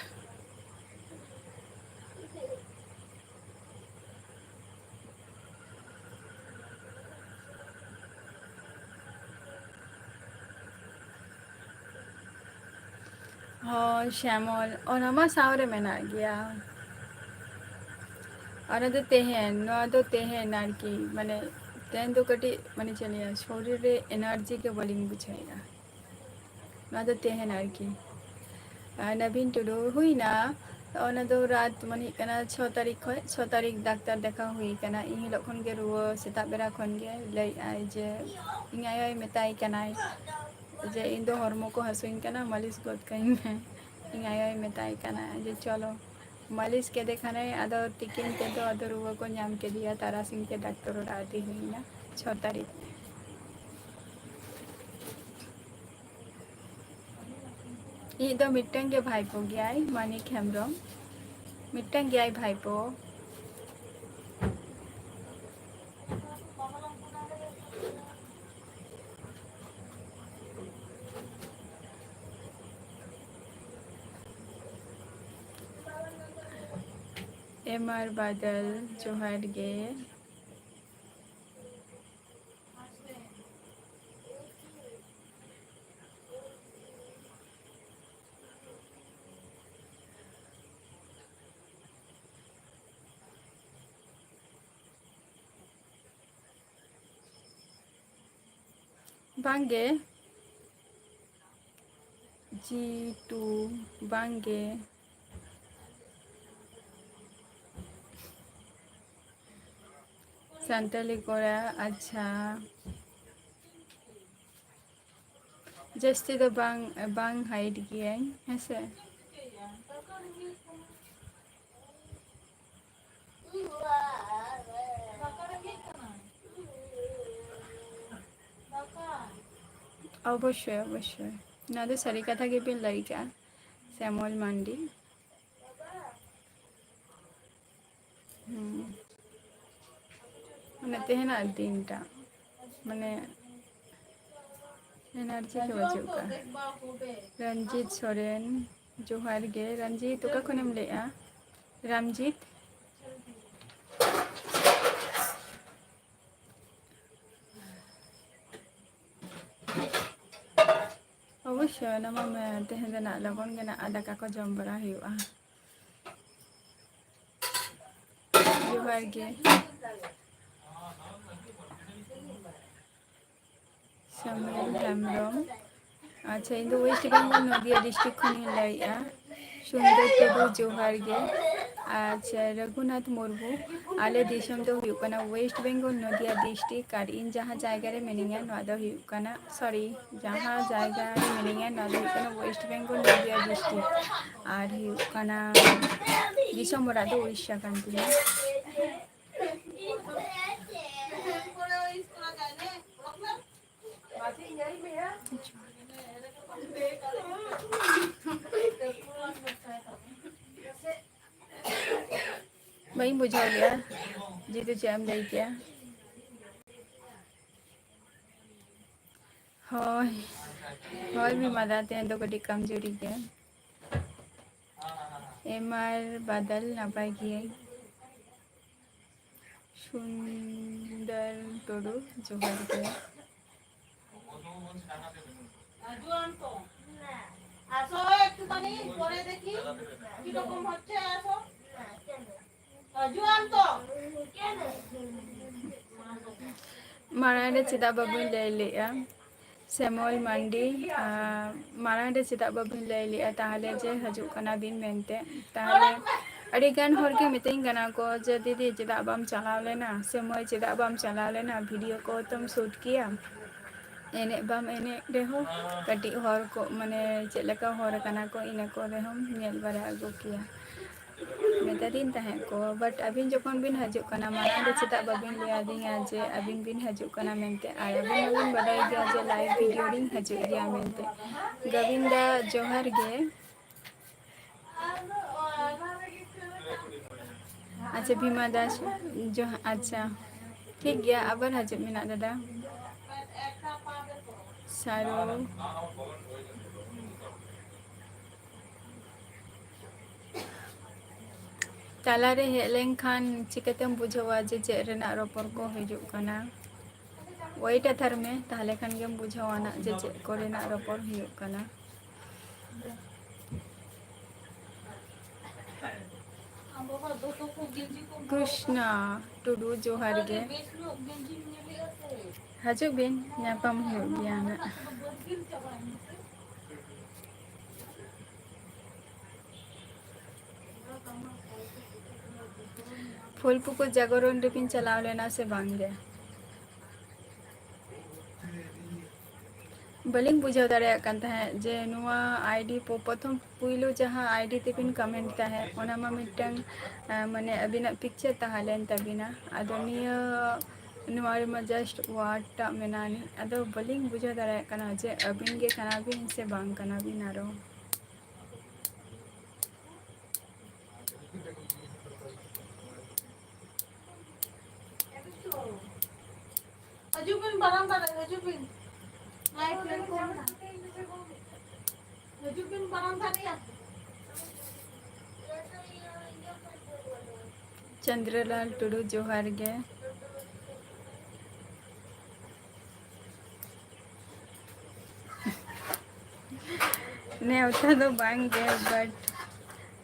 ᱦᱳᱭ, ᱥᱮᱢᱚᱞ, ᱚᱱᱟ ᱢᱟ ᱥᱟᱶᱨᱮ ᱢᱮᱱᱟᱜ ᱜᱮᱭᱟ᱾ ᱚᱱᱟ ᱫᱚ ᱛᱮᱦᱮᱧ, ᱱᱚᱣᱟ ᱫᱚ ᱛᱮᱦᱮᱧ ᱟᱨᱠᱤ, ᱢᱟᱱᱮ, ᱛᱮᱦᱮᱧ ᱫᱚ ᱠᱟᱹᱴᱤᱡ, ᱢᱟᱱᱮ, ᱪᱮᱫ ᱤᱧ ᱞᱟᱹᱭᱟ, ᱥᱚᱨᱤᱨ ᱨᱮ ᱮᱱᱟᱨᱡᱤ ᱜᱮ ᱵᱟᱹᱞᱤᱧ ᱵᱩᱡᱷᱟᱹᱣᱮᱫᱼᱟ᱾ ᱱᱚᱣᱟ ᱫᱚ ᱛᱮᱦᱮᱧ ᱟᱨᱠᱤ᱾ ᱟᱨ ᱱᱟᱵᱤᱱ ᱴᱩᱰᱩ ᱦᱩᱭᱱᱟ, ᱚᱱᱟ ᱫᱚ ᱨᱟᱛ, ᱢᱟᱱᱮ, ᱦᱩᱭᱩᱜ ᱠᱟᱱᱟ, ᱪᱷᱚ ᱛᱟᱹᱨᱤᱠᱷ ᱠᱷᱚᱱ, ᱪᱷᱚ ᱛᱟᱹᱨᱤᱠᱷ ᱰᱟᱠᱛᱟᱨ ᱫᱮᱠᱷᱟᱣ ᱦᱩᱭ ᱠᱟᱱᱟ᱾ ᱤᱱ ᱦᱤᱞᱳᱜ ᱠᱷᱚᱱ ᱜᱮ ᱨᱩᱣᱟᱹ, ᱥᱮᱛᱟᱜ ᱵᱮᱲᱟ ᱠᱷᱚᱱ ᱜᱮ ᱞᱟᱹᱭᱮᱫᱼᱟᱭ ᱡᱮ, ᱤᱧ ᱟᱭᱳᱭ ᱢᱮᱛᱟᱭ ᱠᱟᱱᱟᱭ ᱡᱮ, ᱤᱧ ᱫᱚ ᱦᱚᱲᱢᱚ ᱠᱚ ᱦᱟᱹᱥᱩᱧ ᱠᱟᱱᱟ, ᱢᱟᱹᱞᱤᱥ ᱜᱚᱫ ᱠᱟᱹᱧ ᱢᱮ᱾ ᱤᱧ ᱟᱭᱳᱭ ᱢᱮᱛᱟᱭ ᱠᱟᱱᱟ ᱡᱮ, ᱪᱚᱞᱚ᱾ ᱢᱟᱹᱞᱤᱥ ᱠᱮᱫᱮ ᱠᱷᱟᱱᱮ, ᱟᱫᱚ ᱛᱤᱠᱤᱱ ᱛᱮᱫᱚ ᱟᱫᱚ ᱨᱩᱣᱟᱹ ᱠᱚ ᱧᱟᱢ ᱠᱮᱫᱮᱭᱟ, ᱛᱟᱨᱟᱥᱤᱧ ᱛᱮ ᱰᱟᱠᱛᱚᱨ ᱚᱲᱟᱜ ᱤᱫᱤ ᱦᱩᱭᱱᱟ, ᱪᱷᱚ ᱛᱟᱹᱨᱤᱠᱷ᱾ ᱤᱧᱤᱡ ᱫᱚ ᱢᱤᱫᱴᱟᱝ ᱜᱮ ᱵᱷᱟᱭᱯᱳ ᱜᱮᱭᱟᱭ, ᱢᱟᱱᱤᱠ ᱦᱮᱢᱵᱨᱚᱢ, ᱢᱤᱫᱴᱟᱝ ᱜᱮᱭᱟᱭ ᱵᱷᱟᱭᱯᱳ᱾ ᱮᱢ ᱟᱨ ᱵᱟᱫᱚᱞ, ᱡᱚᱦᱟᱨ ᱜᱮ᱾ ᱵᱟᱝᱜᱮ, ᱡᱤ ᱴᱩ, ᱵᱟᱝᱜᱮ᱾ ᱥᱟᱱᱛᱟᱞᱤ ᱠᱚᱲᱟ, ᱟᱪᱪᱷᱟ᱾ ᱡᱟᱹᱥᱛᱤ ᱫᱚ ᱵᱟᱝ, ᱵᱟᱝ ᱦᱟᱭᱤᱴ ᱜᱤᱭᱟᱹᱧ, ᱦᱮᱸᱥᱮ᱾ ᱚᱵᱚᱥᱥᱳᱭ, ᱚᱵᱚᱥᱥᱳᱭ᱾ ᱱᱚᱣᱟ ᱫᱚ ᱥᱟᱹᱨᱤ ᱠᱟᱛᱷᱟ ᱜᱮᱵᱤᱱ ᱞᱟᱹᱭ ᱠᱮᱜᱼᱟ, ᱥᱮᱢᱚᱞ ᱢᱟᱱᱰᱤ᱾ ᱦᱩᱸ᱾ ᱢᱟᱱᱮ, ᱛᱮᱦᱮᱧᱟᱜ ᱫᱤᱱᱴᱟ, ᱢᱟᱱᱮ, energy ᱜᱮ ᱵᱟᱹᱪᱩᱜ ᱠᱟᱜᱼᱟ᱾ ᱨᱚᱱᱡᱤᱛ ᱥᱚᱨᱮᱱ, ᱡᱚᱦᱟᱨ ᱜᱮ᱾ ᱨᱚᱱᱡᱤᱛ, ᱚᱠᱟ ᱠᱷᱚᱱᱮᱢ ᱞᱟᱹᱭᱮᱜᱼᱟ? ᱨᱟᱢᱡᱤᱛ? ᱚᱵᱚᱥᱥᱳᱭ, ᱚᱱᱟ ᱢᱟ ᱢᱮ-, ᱛᱮᱦᱮᱧ ᱫᱚ ᱱᱟᱜ ᱞᱚᱜᱚᱱ ᱜᱮ ᱱᱟᱜ ᱫᱟᱠᱟ ᱠᱚ ᱡᱚᱢ ᱵᱟᱲᱟ ᱦᱩᱭᱩᱜᱼᱟ᱾ ᱡᱚᱦᱟᱨ ᱜᱮ᱾ ᱥᱟᱢᱩᱭᱮᱞ ᱦᱮᱢᱵᱨᱚᱢ᱾ ᱟᱪᱪᱷᱟ, ᱤᱧ ᱫᱚ West Bengal ᱱᱚᱫᱤᱭᱟ district ᱠᱷᱚᱱᱤᱧ ᱞᱟᱹᱭᱮᱜᱼᱟ᱾ ᱥᱩᱱᱫᱚᱨ ᱴᱩᱰᱩ, ᱡᱚᱦᱟᱨ ᱜᱮ᱾ ᱟᱪᱪᱷᱟ, ᱨᱟᱹᱜᱷᱩᱱᱟᱛᱷ ᱢᱩᱨᱢᱩ, ᱟᱞᱮ ᱫᱤᱥᱚᱢ ᱫᱚ ᱦᱩᱭᱩᱜ ᱠᱟᱱᱟ West Bengal ᱱᱚᱫᱤᱭᱟ district, ᱟᱨ ᱤᱧ ᱡᱟᱦᱟᱸ ᱡᱟᱭᱜᱟ ᱨᱮ ᱢᱤᱱᱟᱹᱧᱟ, ᱱᱚᱣᱟ ᱫᱚ ᱦᱩᱭᱩᱜ ᱠᱟᱱᱟ, sorry, ᱡᱟᱦᱟᱸ ᱡᱟᱭᱜᱟ ᱨᱮ ᱢᱤᱱᱟᱹᱧᱟ, ᱱᱚᱣᱟ ᱫᱚ ᱦᱩᱭᱩᱜ ᱠᱟᱱᱟ West Bengal ᱱᱚᱫᱤᱭᱟ district, ᱟᱨ ᱦᱩᱭᱩᱜ ᱠᱟᱱᱟ ᱫᱤᱥᱚᱢ ᱚᱲᱟᱜ ᱫᱚ ᱩᱲᱤᱥᱥᱟ ᱠᱟᱱ ᱛᱤᱧᱟ᱾ ᱵᱟᱹᱧ ᱵᱩᱡᱷᱟᱹᱣ ᱞᱮᱜᱼᱟ, ᱡᱤᱛᱩ, ᱪᱮᱫ ᱮᱢ ᱞᱟᱹᱭ ᱠᱮᱜᱼᱟ? ᱦᱳᱭ, ᱦᱳᱭ, ᱢᱤᱢᱟᱫᱟ, ᱛᱮᱦᱮᱧ ᱫᱚ ᱠᱟᱹᱴᱤᱡ ᱠᱟᱢᱡᱩᱨᱤ ᱜᱮ᱾ ᱮᱢ ᱟᱨ ᱵᱟᱫᱟᱞ, ᱱᱟᱯᱟᱭ ᱜᱤᱭᱟᱹᱧ᱾ ᱥᱩᱱᱫᱚᱨ ᱴᱩᱰᱩ, ᱡᱚᱦᱟᱨ ᱜᱮ᱾ আসো একটুখানি, পরে দেখি কিরকম হচ্ছে, আসো। ᱢᱟᱲᱟᱝ ᱨᱮ ᱪᱮᱫᱟᱜ ᱵᱟᱵᱤᱱ ᱞᱟᱹᱭ ᱞᱮᱜᱼᱟ? ᱥᱮᱢᱚᱞ ᱢᱟᱱᱰᱤ, ᱟᱨ ᱢᱟᱲᱟᱝ ᱨᱮ ᱪᱮᱫᱟᱜ ᱵᱟᱵᱤᱱ ᱞᱟᱹᱭ ᱞᱮᱜᱼᱟ ᱛᱟᱦᱚᱞᱮ ᱡᱮ ᱦᱤᱡᱩᱜ ᱠᱟᱱᱟ ᱵᱤᱱ ᱢᱮᱱᱛᱮ? ᱛᱟᱦᱚᱞᱮ ᱟᱹᱰᱤ ᱜᱟᱱ ᱦᱚᱲ ᱜᱮ ᱢᱤᱛᱟᱹᱧ ᱠᱟᱱᱟ ᱠᱚ ᱡᱮ, "ᱫᱤᱫᱤ, ᱪᱮᱫᱟᱜ ᱵᱟᱢ ᱪᱟᱞᱟᱣ ᱞᱮᱱᱟ? ᱥᱮ ᱢᱟᱹᱭ, ᱪᱮᱫᱟᱜ ᱵᱟᱢ ᱪᱟᱞᱟᱣ ᱞᱮᱱᱟ? ᱵᱷᱤᱰᱤᱭᱳ ᱠᱚ ᱛᱚᱢ ᱥᱩᱴ ᱠᱮᱭᱟ, ᱮᱱᱮᱡ ᱵᱟᱢ ᱮᱱᱮᱡ ᱨᱮᱦᱚᱸ ᱠᱟᱹᱴᱤᱡ ᱦᱚᱲ ᱠᱚ, ᱢᱟᱱᱮ, ᱪᱮᱫ ᱞᱮᱠᱟ ᱦᱚᱲ ᱠᱟᱱᱟ ᱠᱚ, ᱤᱱᱟᱹ ᱠᱚ ᱨᱮᱦᱚᱸᱢ ᱧᱮᱞ ᱵᱟᱲᱟ ᱟᱹᱜᱩ ᱠᱮᱭᱟ᱾" ᱢᱮᱛᱟᱫᱤᱧ ᱛᱟᱦᱮᱸᱫ ᱠᱚ, but ᱟᱹᱵᱤᱱ ᱡᱚᱠᱷᱚᱱ ᱵᱤᱱ ᱦᱤᱡᱩᱜ ᱠᱟᱱᱟ, ᱢᱟᱲᱟᱝ ᱨᱮ ᱪᱮᱫᱟᱜ ᱵᱟᱹᱵᱤᱱ ᱞᱟᱹᱭ ᱟᱹᱫᱤᱧᱟ ᱡᱮ ᱟᱹᱵᱤᱱ ᱵᱤᱱ ᱦᱤᱡᱩᱜ ᱠᱟᱱᱟ ᱢᱮᱱᱛᱮ? ᱟᱨ ᱟᱹᱵᱤᱱ ᱢᱟᱵᱤᱱ ᱵᱟᱰᱟᱭ ᱜᱮᱭᱟ ᱡᱮ live video ᱨᱤᱧ ᱦᱤᱡᱩᱜ ᱜᱮᱭᱟ ᱢᱮᱱᱛᱮ᱾ ᱜᱳᱵᱤᱱᱫᱟ, ᱡᱚᱦᱟᱨ ᱜᱮ᱾ ᱟᱪᱪᱷᱟ, ᱵᱷᱤᱢᱟ ᱫᱟᱥ, ᱡᱚᱦᱟᱨ᱾ ᱟᱪᱪᱷᱟ, ᱴᱷᱤᱠ ᱜᱮᱭᱟ, ᱟᱵᱟᱨ ᱦᱤᱡᱩᱜ ᱢᱮᱱᱟᱜ ᱫᱟᱫᱟ᱾ ᱥᱟᱨᱚ᱾ ᱛᱟᱞᱟᱨᱮ ᱦᱮᱡ ᱞᱮᱱᱠᱷᱟᱱ ᱪᱤᱠᱟᱹᱛᱮᱢ ᱵᱩᱡᱷᱟᱹᱣᱟ ᱡᱮ ᱪᱮᱫ ᱨᱮᱱᱟᱜ ᱨᱚᱯᱚᱲ ᱠᱚ ᱦᱤᱡᱩᱜ ᱠᱟᱱᱟ? Wait ᱦᱟᱛᱟᱲ ᱢᱮ, ᱛᱟᱦᱞᱮ ᱠᱷᱟᱱ ᱜᱮᱢ ᱵᱩᱡᱷᱟᱹᱣᱟ ᱱᱟᱜ ᱡᱮ ᱪᱮᱫ ᱠᱚᱨᱮᱱᱟᱜ ᱨᱚᱯᱚᱲ ᱦᱩᱭᱩᱜ ᱠᱟᱱᱟ᱾ ᱠᱨᱤᱥᱱᱟ ᱴᱩᱰᱩ, ᱡᱚᱦᱟᱨ ᱜᱮ᱾ ᱦᱤᱡᱩᱜ ᱵᱤᱱ, ᱧᱟᱯᱟᱢ ᱦᱩᱭᱩᱜ ᱜᱮᱭᱟ ᱱᱟᱜ᱾ ᱯᱷᱩᱞᱯᱩᱠᱩᱨ ᱡᱟᱜᱚᱨᱚᱱ ᱨᱮᱵᱤᱱ ᱪᱟᱞᱟᱣ ᱞᱮᱱᱟ ᱥᱮ ᱵᱟᱝ ᱜᱮ? ᱵᱟᱹᱞᱤᱧ ᱵᱩᱡᱷᱟᱹᱣ ᱫᱟᱲᱮᱭᱟᱜ ᱠᱟᱱ ᱛᱟᱦᱮᱸᱫ ᱡᱮ ᱱᱚᱣᱟ ID ᱯᱚ-, ᱯᱨᱚᱛᱷᱚᱢ ᱯᱩᱭᱞᱩ ᱡᱟᱦᱟᱸ ID ᱛᱮᱵᱤᱱ comment ᱛᱟᱦᱮᱸᱫ, ᱚᱱᱟ ᱢᱟ ᱢᱤᱫᱴᱟᱝ, ᱟᱸ, ᱢᱟᱱᱮ ᱟᱹᱵᱤᱱᱟᱜ picture ᱛᱟᱦᱮᱸ ᱞᱮᱱ ᱛᱟᱹᱵᱤᱱᱟ᱾ ᱟᱫᱚ ᱱᱤᱭᱟᱹ, ᱱᱚᱣᱟ ᱨᱮᱢᱟ just word ᱴᱟᱜ ᱢᱮᱱᱟᱜ ᱟᱹᱱᱤᱡ᱾ ᱟᱫᱚ ᱵᱟᱹᱞᱤᱧ ᱵᱩᱡᱷᱟᱹᱣ ᱫᱟᱲᱮᱭᱟᱜ ᱠᱟᱱᱟ ᱡᱮ ᱟᱹᱵᱤᱱ ᱜᱮ ᱠᱟᱱᱟ ᱵᱤᱱ ᱥᱮ ᱵᱟᱝ ᱠᱟᱱᱟ ᱵᱤᱱ ᱟᱨᱚ᱾ ᱦᱤᱡᱩᱜ ᱵᱤᱱ ᱵᱟᱨᱟᱱᱫᱟ ᱨᱮ, ᱦᱤᱡᱩᱜ ᱵᱤᱱ᱾ ᱞᱟᱭᱤᱴ ᱞᱮ ᱠᱚᱢ ᱫᱟ᱾ ᱦᱤᱡᱩᱜ ᱵᱤᱱ ᱵᱟᱨᱟᱱᱫᱟ ᱨᱮᱭᱟ᱾ ᱪᱚᱱᱫᱨᱚᱞᱟᱞ ᱴᱩᱰᱩ, ᱡᱚᱦᱟᱨ ᱜᱮ᱾ ᱱᱮᱣᱛᱟ ᱫᱚ ᱵᱟᱝ ᱜᱮ, but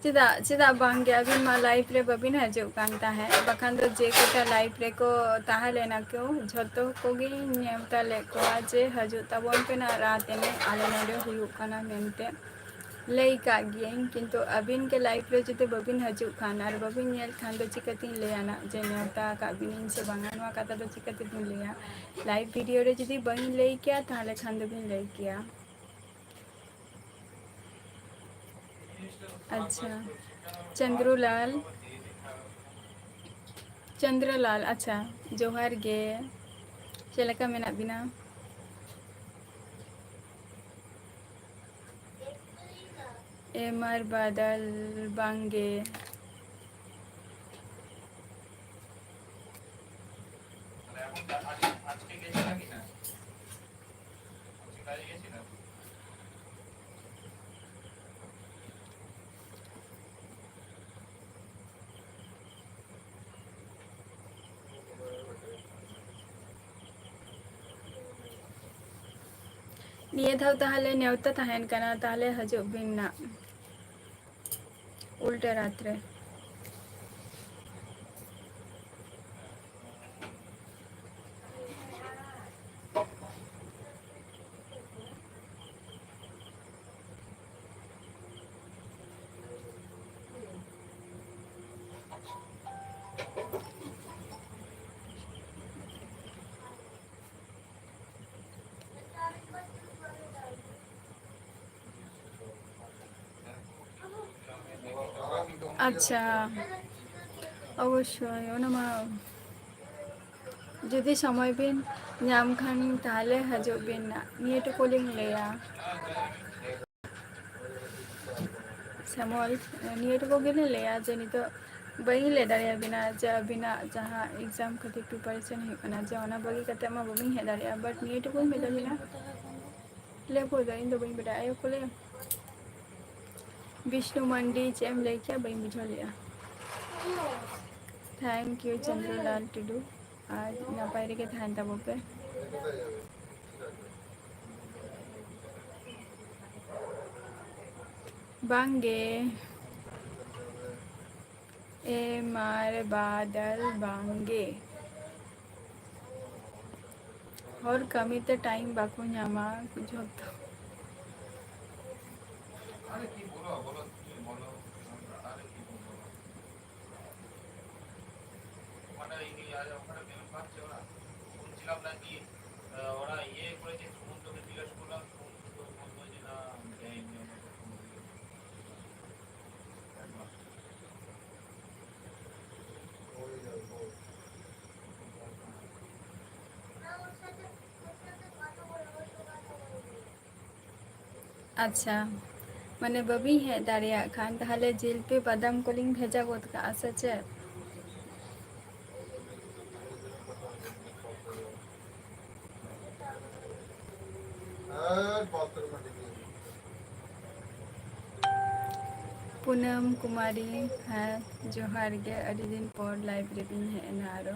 ᱪᱮᱫᱟᱜ, ᱪᱮᱫᱟᱜ ᱵᱟᱝ ᱜᱮ? ᱟᱹᱵᱤᱱ ᱢᱟ live ᱨᱮ ᱵᱟᱹᱵᱤᱱ ᱦᱤᱡᱩᱜ ᱠᱟᱱ ᱛᱟᱦᱮᱸᱫ, ᱵᱟᱠᱷᱟᱱ ᱫᱚ ᱡᱮ ᱠᱚᱴᱟ live ᱨᱮᱠᱚ ᱛᱟᱦᱮᱸ ᱞᱮᱱᱟ ᱠᱚ, ᱡᱷᱚᱛᱚ ᱠᱚᱜᱮᱧ ᱱᱮᱣᱛᱟ ᱞᱮᱫ ᱠᱚᱣᱟ ᱡᱮ ᱦᱤᱡᱩᱜ ᱛᱟᱵᱚᱱ ᱯᱮ ᱱᱟᱜ ᱨᱟᱛ ᱮᱱᱮᱡ, ᱟᱞᱮ ᱱᱚᱰᱮ ᱦᱩᱭᱩᱜ ᱠᱟᱱᱟ ᱢᱮᱱᱛᱮ᱾ ᱞᱟᱹᱭ ᱠᱟᱜ ᱜᱤᱭᱟᱹᱧ, ᱠᱤᱱᱛᱩ ᱟᱹᱵᱤᱱ ᱜᱮ live ᱨᱮ ᱡᱩᱫᱤ ᱵᱟᱹᱵᱤᱱ ᱦᱤᱡᱩᱜ ᱠᱷᱟᱱ ᱟᱨ ᱵᱟᱹᱵᱤᱱ ᱧᱮᱞ ᱠᱷᱟᱱ ᱫᱚ ᱪᱤᱠᱟᱹᱛᱤᱧ ᱞᱟᱹᱭᱟ ᱱᱟᱜ ᱡᱮ ᱱᱮᱣᱛᱟ ᱟᱠᱟᱫ ᱵᱤᱱᱟᱹᱧ ᱥᱮ ᱵᱟᱝᱟ? ᱱᱚᱣᱟ ᱠᱟᱛᱷᱟ ᱫᱚ ᱪᱤᱠᱟᱹ ᱛᱮᱵᱤᱱ ᱞᱟᱹᱭᱟ? Live video ᱨᱮ ᱡᱩᱫᱤ ᱵᱟᱹᱧ ᱞᱟᱹᱭ ᱠᱮᱭᱟ, ᱛᱟᱦᱚᱞᱮ ᱠᱷᱟᱱ ᱫᱚᱵᱤᱱ ᱞᱟᱹᱭ ᱠᱮᱭᱟ᱾ ᱟᱪᱪᱷᱟ, ᱪᱚᱱᱫᱨᱩᱞᱟᱞ, ᱪᱚᱱᱫᱨᱚᱞᱟᱞ, ᱟᱪᱪᱷᱟ, ᱡᱚᱦᱟᱨ ᱜᱮ᱾ ᱪᱮᱫ ᱞᱮᱠᱟ ᱢᱮᱱᱟᱜ ᱵᱤᱱᱟ? ᱮᱢ ᱟᱨ ᱵᱟᱫᱟᱞ, ᱵᱟᱝ ᱜᱮ᱾ ᱱᱤᱭᱟᱹ ᱫᱷᱟᱣ ᱛᱟᱦᱞᱮ ᱱᱮᱣᱛᱟ ᱛᱟᱦᱮᱱ ᱠᱟᱱᱟ, ᱛᱟᱦᱞᱮ ᱦᱤᱡᱩᱜ ᱵᱤᱱ ᱱᱟᱜ ᱩᱞᱴᱟᱹ ᱨᱟᱛ ᱨᱮ᱾ ᱟᱪᱪᱷᱟ, ᱚᱵᱚᱥᱥᱳᱭ, ᱚᱱᱟ ᱢᱟ ᱡᱩᱫᱤ ᱥᱚᱢᱚᱭ ᱵᱤᱱ ᱧᱟᱢ ᱠᱷᱟᱱ ᱛᱟᱦᱞᱮ ᱦᱤᱡᱩᱜ ᱵᱤᱱ ᱱᱟᱜ, ᱱᱤᱭᱟᱹ ᱴᱩᱠᱩ ᱞᱤᱧ ᱞᱟᱹᱭᱟ᱾ ᱥᱮᱢᱚᱞ, ᱱᱤᱭᱟᱹ ᱴᱩᱠᱩ ᱜᱮᱞᱤᱧ ᱞᱟᱹᱭᱟ ᱡᱮ ᱱᱤᱛᱚᱜ ᱵᱟᱹᱧ ᱞᱟᱹᱭ ᱫᱟᱲᱮᱭᱟᱵᱤᱱᱟ ᱡᱮ ᱟᱹᱵᱤᱱᱟᱜ ᱡᱟᱦᱟᱸ exam ᱠᱷᱟᱹᱛᱤᱨ preparation ᱦᱩᱭᱩᱜ ᱠᱟᱱᱟ, ᱡᱮ ᱚᱱᱟ ᱵᱟᱹᱜᱤ ᱠᱟᱛᱮ ᱢᱟ ᱵᱟᱹᱵᱤᱱ ᱦᱮᱡ ᱫᱟᱲᱮᱭᱟᱜᱼᱟ, but ᱱᱤᱭᱟᱹ ᱴᱩᱠᱩᱧ ᱢᱮᱛᱟ ᱵᱤᱱᱟ᱾ ᱞᱟᱹᱭ ᱠᱚ ᱫᱚ ᱤᱧ ᱫᱚ ᱵᱟᱹᱧ ᱵᱟᱰᱟᱭᱟ, ᱟᱭᱳ ᱠᱚ ᱞᱟᱹᱭᱟ᱾ ᱵᱤᱥᱱᱩ ᱢᱟᱱᱰᱤ, ᱪᱮᱫ ᱮᱢ ᱞᱟᱹᱭ ᱠᱮᱜᱼᱟ? ᱵᱟᱹᱧ ᱵᱩᱡᱷᱟᱹᱣ ᱞᱮᱜᱼᱟ᱾ Thank you, ᱪᱚᱱᱫᱨᱚᱞᱟᱞ ᱴᱩᱰᱩ, ᱟᱨ ᱱᱟᱯᱟᱭ ᱨᱮᱜᱮ ᱛᱟᱦᱮᱱ ᱛᱟᱵᱚ ᱯᱮ᱾ ᱵᱟᱝ ᱜᱮ᱾ ᱮᱢ ᱟᱨ ᱵᱟᱫᱟᱞ ᱵᱟᱝ ᱜᱮ᱾ ᱦᱚᱲ ᱠᱟᱹᱢᱤ ᱛᱮ time ᱵᱟᱠᱚ ᱧᱟᱢᱟ ᱡᱷᱚᱛᱚ᱾ ᱟᱪᱪᱷᱟ, ᱢᱟᱱᱮ ᱵᱟᱹᱵᱤᱧ ᱦᱮᱡ ᱫᱟᱲᱮᱭᱟᱜ ᱠᱷᱟᱱ, ᱛᱟᱦᱚᱞᱮ ᱡᱤᱞᱯᱤ ᱵᱟᱫᱟᱢ ᱠᱚᱞᱤᱧ ᱵᱷᱮᱡᱟ ᱜᱚᱫ ᱠᱟᱜᱼᱟ ᱥᱮ ᱪᱮᱫ? ᱯᱩᱱᱟᱹᱢ ᱠᱩᱢᱟᱨᱤ, ᱦᱮᱸ, ᱡᱚᱦᱟᱨ ᱜᱮ᱾ ᱟᱹᱰᱤ ᱫᱤᱱ ᱯᱚᱨ live ᱨᱮᱵᱤᱱ ᱦᱮᱡ ᱮᱱᱟ ᱟᱨᱚ᱾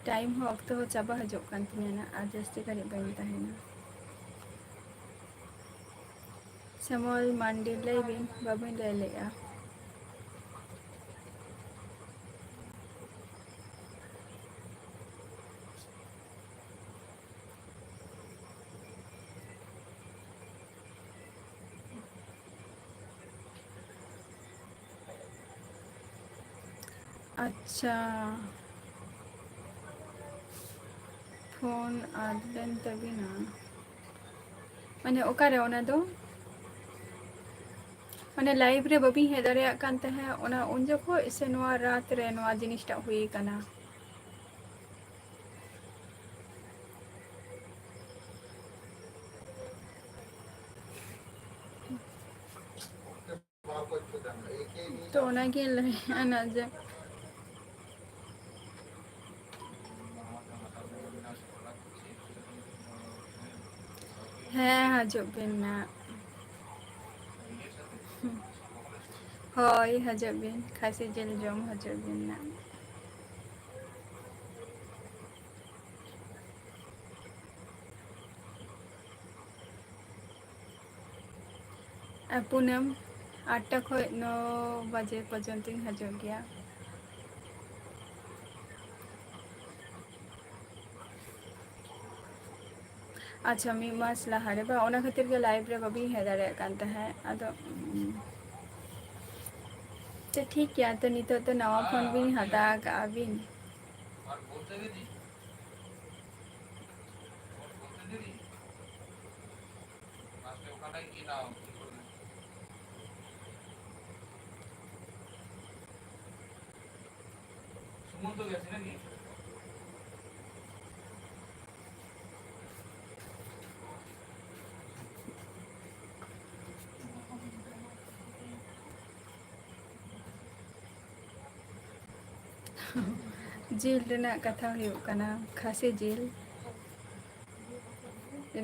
Time ᱦᱚᱸ, ᱚᱠᱛᱚ ᱦᱚᱸ ᱪᱟᱵᱟ ᱦᱤᱡᱩᱜ ᱠᱟᱱ ᱛᱤᱧᱟᱹ ᱱᱟᱜ, ᱟᱨ ᱡᱟᱹᱥᱛᱤ ᱜᱷᱟᱹᱲᱤᱡ ᱵᱟᱹᱧ ᱛᱟᱦᱮᱱᱟ᱾ ᱥᱮᱢᱚᱞ ᱢᱟᱱᱰᱤ, ᱞᱟᱹᱭ ᱵᱤᱱ, ᱵᱟᱹᱵᱤᱱ ᱞᱟᱹᱭ ᱞᱮᱜᱼᱟ᱾ ᱟᱪᱪᱷᱟ, ᱯᱷᱳᱱ ᱟᱫ ᱞᱮᱱ ᱛᱟᱹᱵᱤᱱᱟ, ᱢᱟᱱᱮ ᱚᱠᱟᱨᱮ ᱚᱱᱟ ᱫᱚ? ᱢᱟᱱᱮ live ᱨᱮ ᱵᱟᱹᱵᱤᱱ ᱦᱮᱡ ᱫᱟᱲᱮᱭᱟᱜ ᱠᱟᱱ ᱛᱟᱦᱮᱸᱫ, ᱚᱱᱟ ᱩᱱ ᱡᱚᱠᱷᱚᱡ ᱥᱮ ᱱᱚᱣᱟ ᱨᱟᱛ ᱨᱮ ᱱᱚᱣᱟ ᱡᱤᱱᱤᱥᱴᱟᱜ ᱦᱩᱭ ᱠᱟᱱᱟ? ᱛᱚ ᱚᱱᱟᱜᱮ ᱞᱟᱹᱭ ᱟᱱᱟ ᱡᱮ, ᱦᱮᱸ, ᱦᱤᱡᱩᱜ ᱵᱤᱱ ᱱᱟᱜ᱾ ᱦᱳᱭ, ᱦᱤᱡᱩᱜ ᱵᱤᱱ, ᱠᱷᱟᱹᱥᱤ ᱡᱤᱞ ᱡᱚᱢ ᱦᱤᱡᱩᱜ ᱵᱤᱱ ᱱᱟᱜ᱾ ᱟᱨ ᱯᱩᱱᱟᱹᱢ, ᱟᱴᱴᱟ ᱠᱷᱚᱡ ᱱᱚ ᱵᱟᱡᱮ ᱯᱚᱨᱡᱚᱱᱛᱚᱧ ᱦᱤᱡᱩᱜ ᱜᱮᱭᱟ᱾ ᱟᱪᱪᱷᱟ, ᱢᱤᱫ ᱢᱟᱥ ᱞᱟᱦᱟᱨᱮ ᱵᱟᱝ, ᱚᱱᱟ ᱠᱷᱟᱹᱛᱤᱨ ᱜᱮ live ᱨᱮ ᱵᱟᱹᱵᱤᱱ ᱦᱮᱡ ᱫᱟᱲᱮᱭᱟᱜ ᱠᱟᱱ ᱛᱟᱦᱮᱸᱫ᱾ ᱟᱫᱚ, ᱩᱸ, ᱛᱚ ᱴᱷᱤᱠ ᱜᱮᱭᱟ, ᱛᱚ ᱱᱤᱛᱚᱜ ᱫᱚ ᱱᱟᱣᱟ ᱯᱷᱳᱱ ᱵᱤᱱ ᱦᱟᱛᱟᱣ ᱟᱠᱟᱫᱼᱟ ᱵᱤᱱ᱾ ᱡᱤᱞ ᱨᱮᱱᱟᱜ ᱠᱟᱛᱷᱟ ᱦᱩᱭᱩᱜ ᱠᱟᱱᱟ ᱠᱷᱟᱹᱥᱤ ᱡᱤᱞ᱾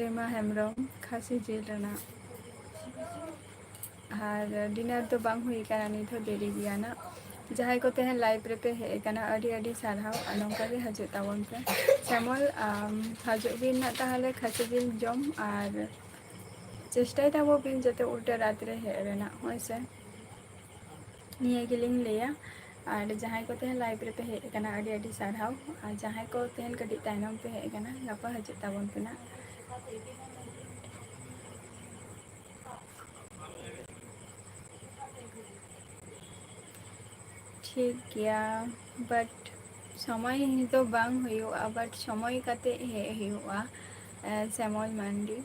ᱨᱤᱢᱟ ᱦᱮᱢᱵᱨᱚᱢ, ᱠᱷᱟᱹᱥᱤ ᱡᱤᱞ ᱨᱮᱱᱟᱜ᱾ ᱟᱨ ᱰᱤᱱᱟᱨ ᱫᱚ ᱵᱟᱝ ᱦᱩᱭ ᱟᱠᱟᱱᱟ, ᱱᱤᱛ ᱦᱚᱸ ᱫᱮᱨᱤ ᱜᱮᱭᱟ ᱱᱟᱜ᱾ ᱡᱟᱦᱟᱸᱭ ᱠᱚ ᱛᱮᱦᱮᱧ ᱞᱟᱭᱤᱵᱷ ᱨᱮᱯᱮ ᱦᱮᱡ ᱟᱠᱟᱱᱟ, ᱟᱹᱰᱤ ᱟᱹᱰᱤ ᱥᱟᱨᱦᱟᱣ᱾ ᱟᱨ ᱱᱚᱝᱠᱟ ᱜᱮ ᱦᱤᱡᱩᱜ ᱛᱟᱵᱚᱱ ᱯᱮ᱾ ᱥᱮᱢᱚᱞ, ᱟᱢ ᱦᱤᱡᱩᱜ ᱵᱤᱱ ᱱᱟᱜ ᱛᱟᱦᱚᱞᱮ ᱠᱷᱟᱹᱥᱤ ᱡᱤᱞ ᱡᱚᱢ, ᱟᱨ ᱪᱮᱥᱴᱟᱭ ᱛᱟᱵᱚ ᱵᱤᱱ ᱡᱟᱛᱮ ᱩᱞᱴᱟᱹ ᱨᱟᱛ ᱨᱮ ᱦᱮᱡ ᱨᱮᱱᱟᱜ, ᱦᱳᱭ ᱥᱮ᱾ ᱱᱤᱭᱟᱹ ᱜᱮᱞᱤᱧ ᱞᱟᱹᱭᱟ᱾ ᱟᱨ ᱡᱟᱦᱟᱸᱭ ᱠᱚ ᱛᱮᱦᱮᱧ ᱞᱟᱭᱤᱵᱷ ᱨᱮᱯᱮ ᱦᱮᱡ ᱟᱠᱟᱱᱟ, ᱟᱹᱰᱤ ᱟᱹᱰᱤ ᱥᱟᱨᱦᱟᱣ᱾ ᱟᱨ ᱡᱟᱦᱟᱸᱭ ᱠᱚ ᱛᱮᱦᱮᱧ ᱠᱟᱹᱴᱤᱡ ᱛᱟᱭᱱᱚᱢ ᱯᱮ ᱦᱮᱡ ᱟᱠᱟᱱᱟ, ᱜᱟᱯᱟ ᱦᱤᱡᱩᱜ ᱛᱟᱵᱚᱱ ᱯᱮ ᱱᱟᱜ᱾ ᱴᱷᱤᱠ ᱜᱮᱭᱟ, but ᱥᱚᱢᱚᱭ ᱫᱚ ᱵᱟᱝ ᱦᱩᱭᱩᱜᱼᱟ, but ᱥᱚᱢᱚᱭ ᱠᱟᱛᱮ ᱦᱮᱡ ᱦᱩᱭᱩᱜᱼᱟ᱾ ᱮ, ᱥᱮᱢᱚᱞ ᱢᱟᱱᱰᱤ,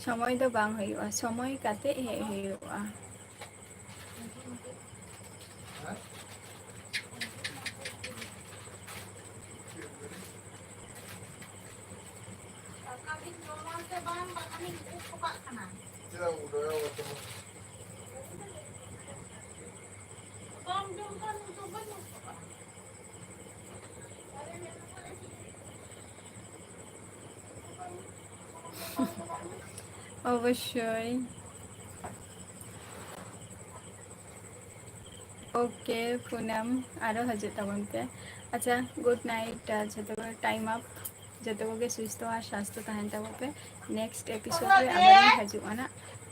ᱥᱚᱢᱚᱭ ᱫᱚ ᱵᱟᱝ ᱦᱩᱭᱩᱜᱼᱟ, ᱥᱚᱢᱚᱭ ᱠᱟᱛᱮ ᱦᱮᱡ ᱦᱩᱭᱩᱜᱼᱟ᱾ ᱫᱟᱠᱟ ᱵᱤᱱ ᱡᱚᱢᱟ ᱥᱮ ᱵᱟᱝ? ᱵᱟᱠᱷᱟᱱᱤᱧ ᱩᱵ ᱠᱚᱯᱟᱜ ᱠᱟᱱᱟ᱾ ᱪᱮᱫᱟᱜ ᱩᱵ ᱫᱚ? ᱵᱟᱢ ᱡᱚᱢ ᱠᱷᱟᱱ ᱩᱵ ᱫᱚ ᱵᱟᱹᱧ ᱩᱵ ᱠᱚᱯᱟᱜᱼᱟ᱾ ᱚᱵᱚᱥᱥᱳᱭ᱾ ᱳᱠᱮ ᱯᱩᱱᱟᱢ, ᱟᱨᱚ ᱦᱤᱡᱩᱜ ᱛᱟᱵᱚᱱ ᱯᱮ᱾ ᱟᱪᱪᱷᱟ, ᱜᱩᱰ ᱱᱟᱭᱤᱴ᱾ ᱡᱷᱚᱛᱚ ᱠᱚ ᱴᱟᱭᱤᱢ ᱟᱯ᱾ ᱡᱷᱚᱛᱚ ᱠᱚᱜᱮ ᱥᱩᱥᱛᱷᱚ ᱟᱨ ᱥᱟᱥᱛᱷᱚ ᱛᱟᱦᱮᱱ ᱛᱟᱵᱚᱱ ᱯᱮ᱾ ᱱᱮᱠᱥᱴ ᱮᱯᱤᱥᱳᱰ ᱨᱮ ᱟᱵᱟᱨ ᱤᱧ ᱦᱤᱡᱩᱜᱼᱟ ᱱᱟᱜ᱾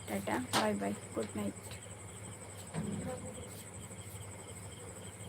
ᱴᱟᱴᱟ, ᱵᱟᱭ ᱵᱟᱭ, ᱜᱩᱰ ᱱᱟᱭᱤᱴ᱾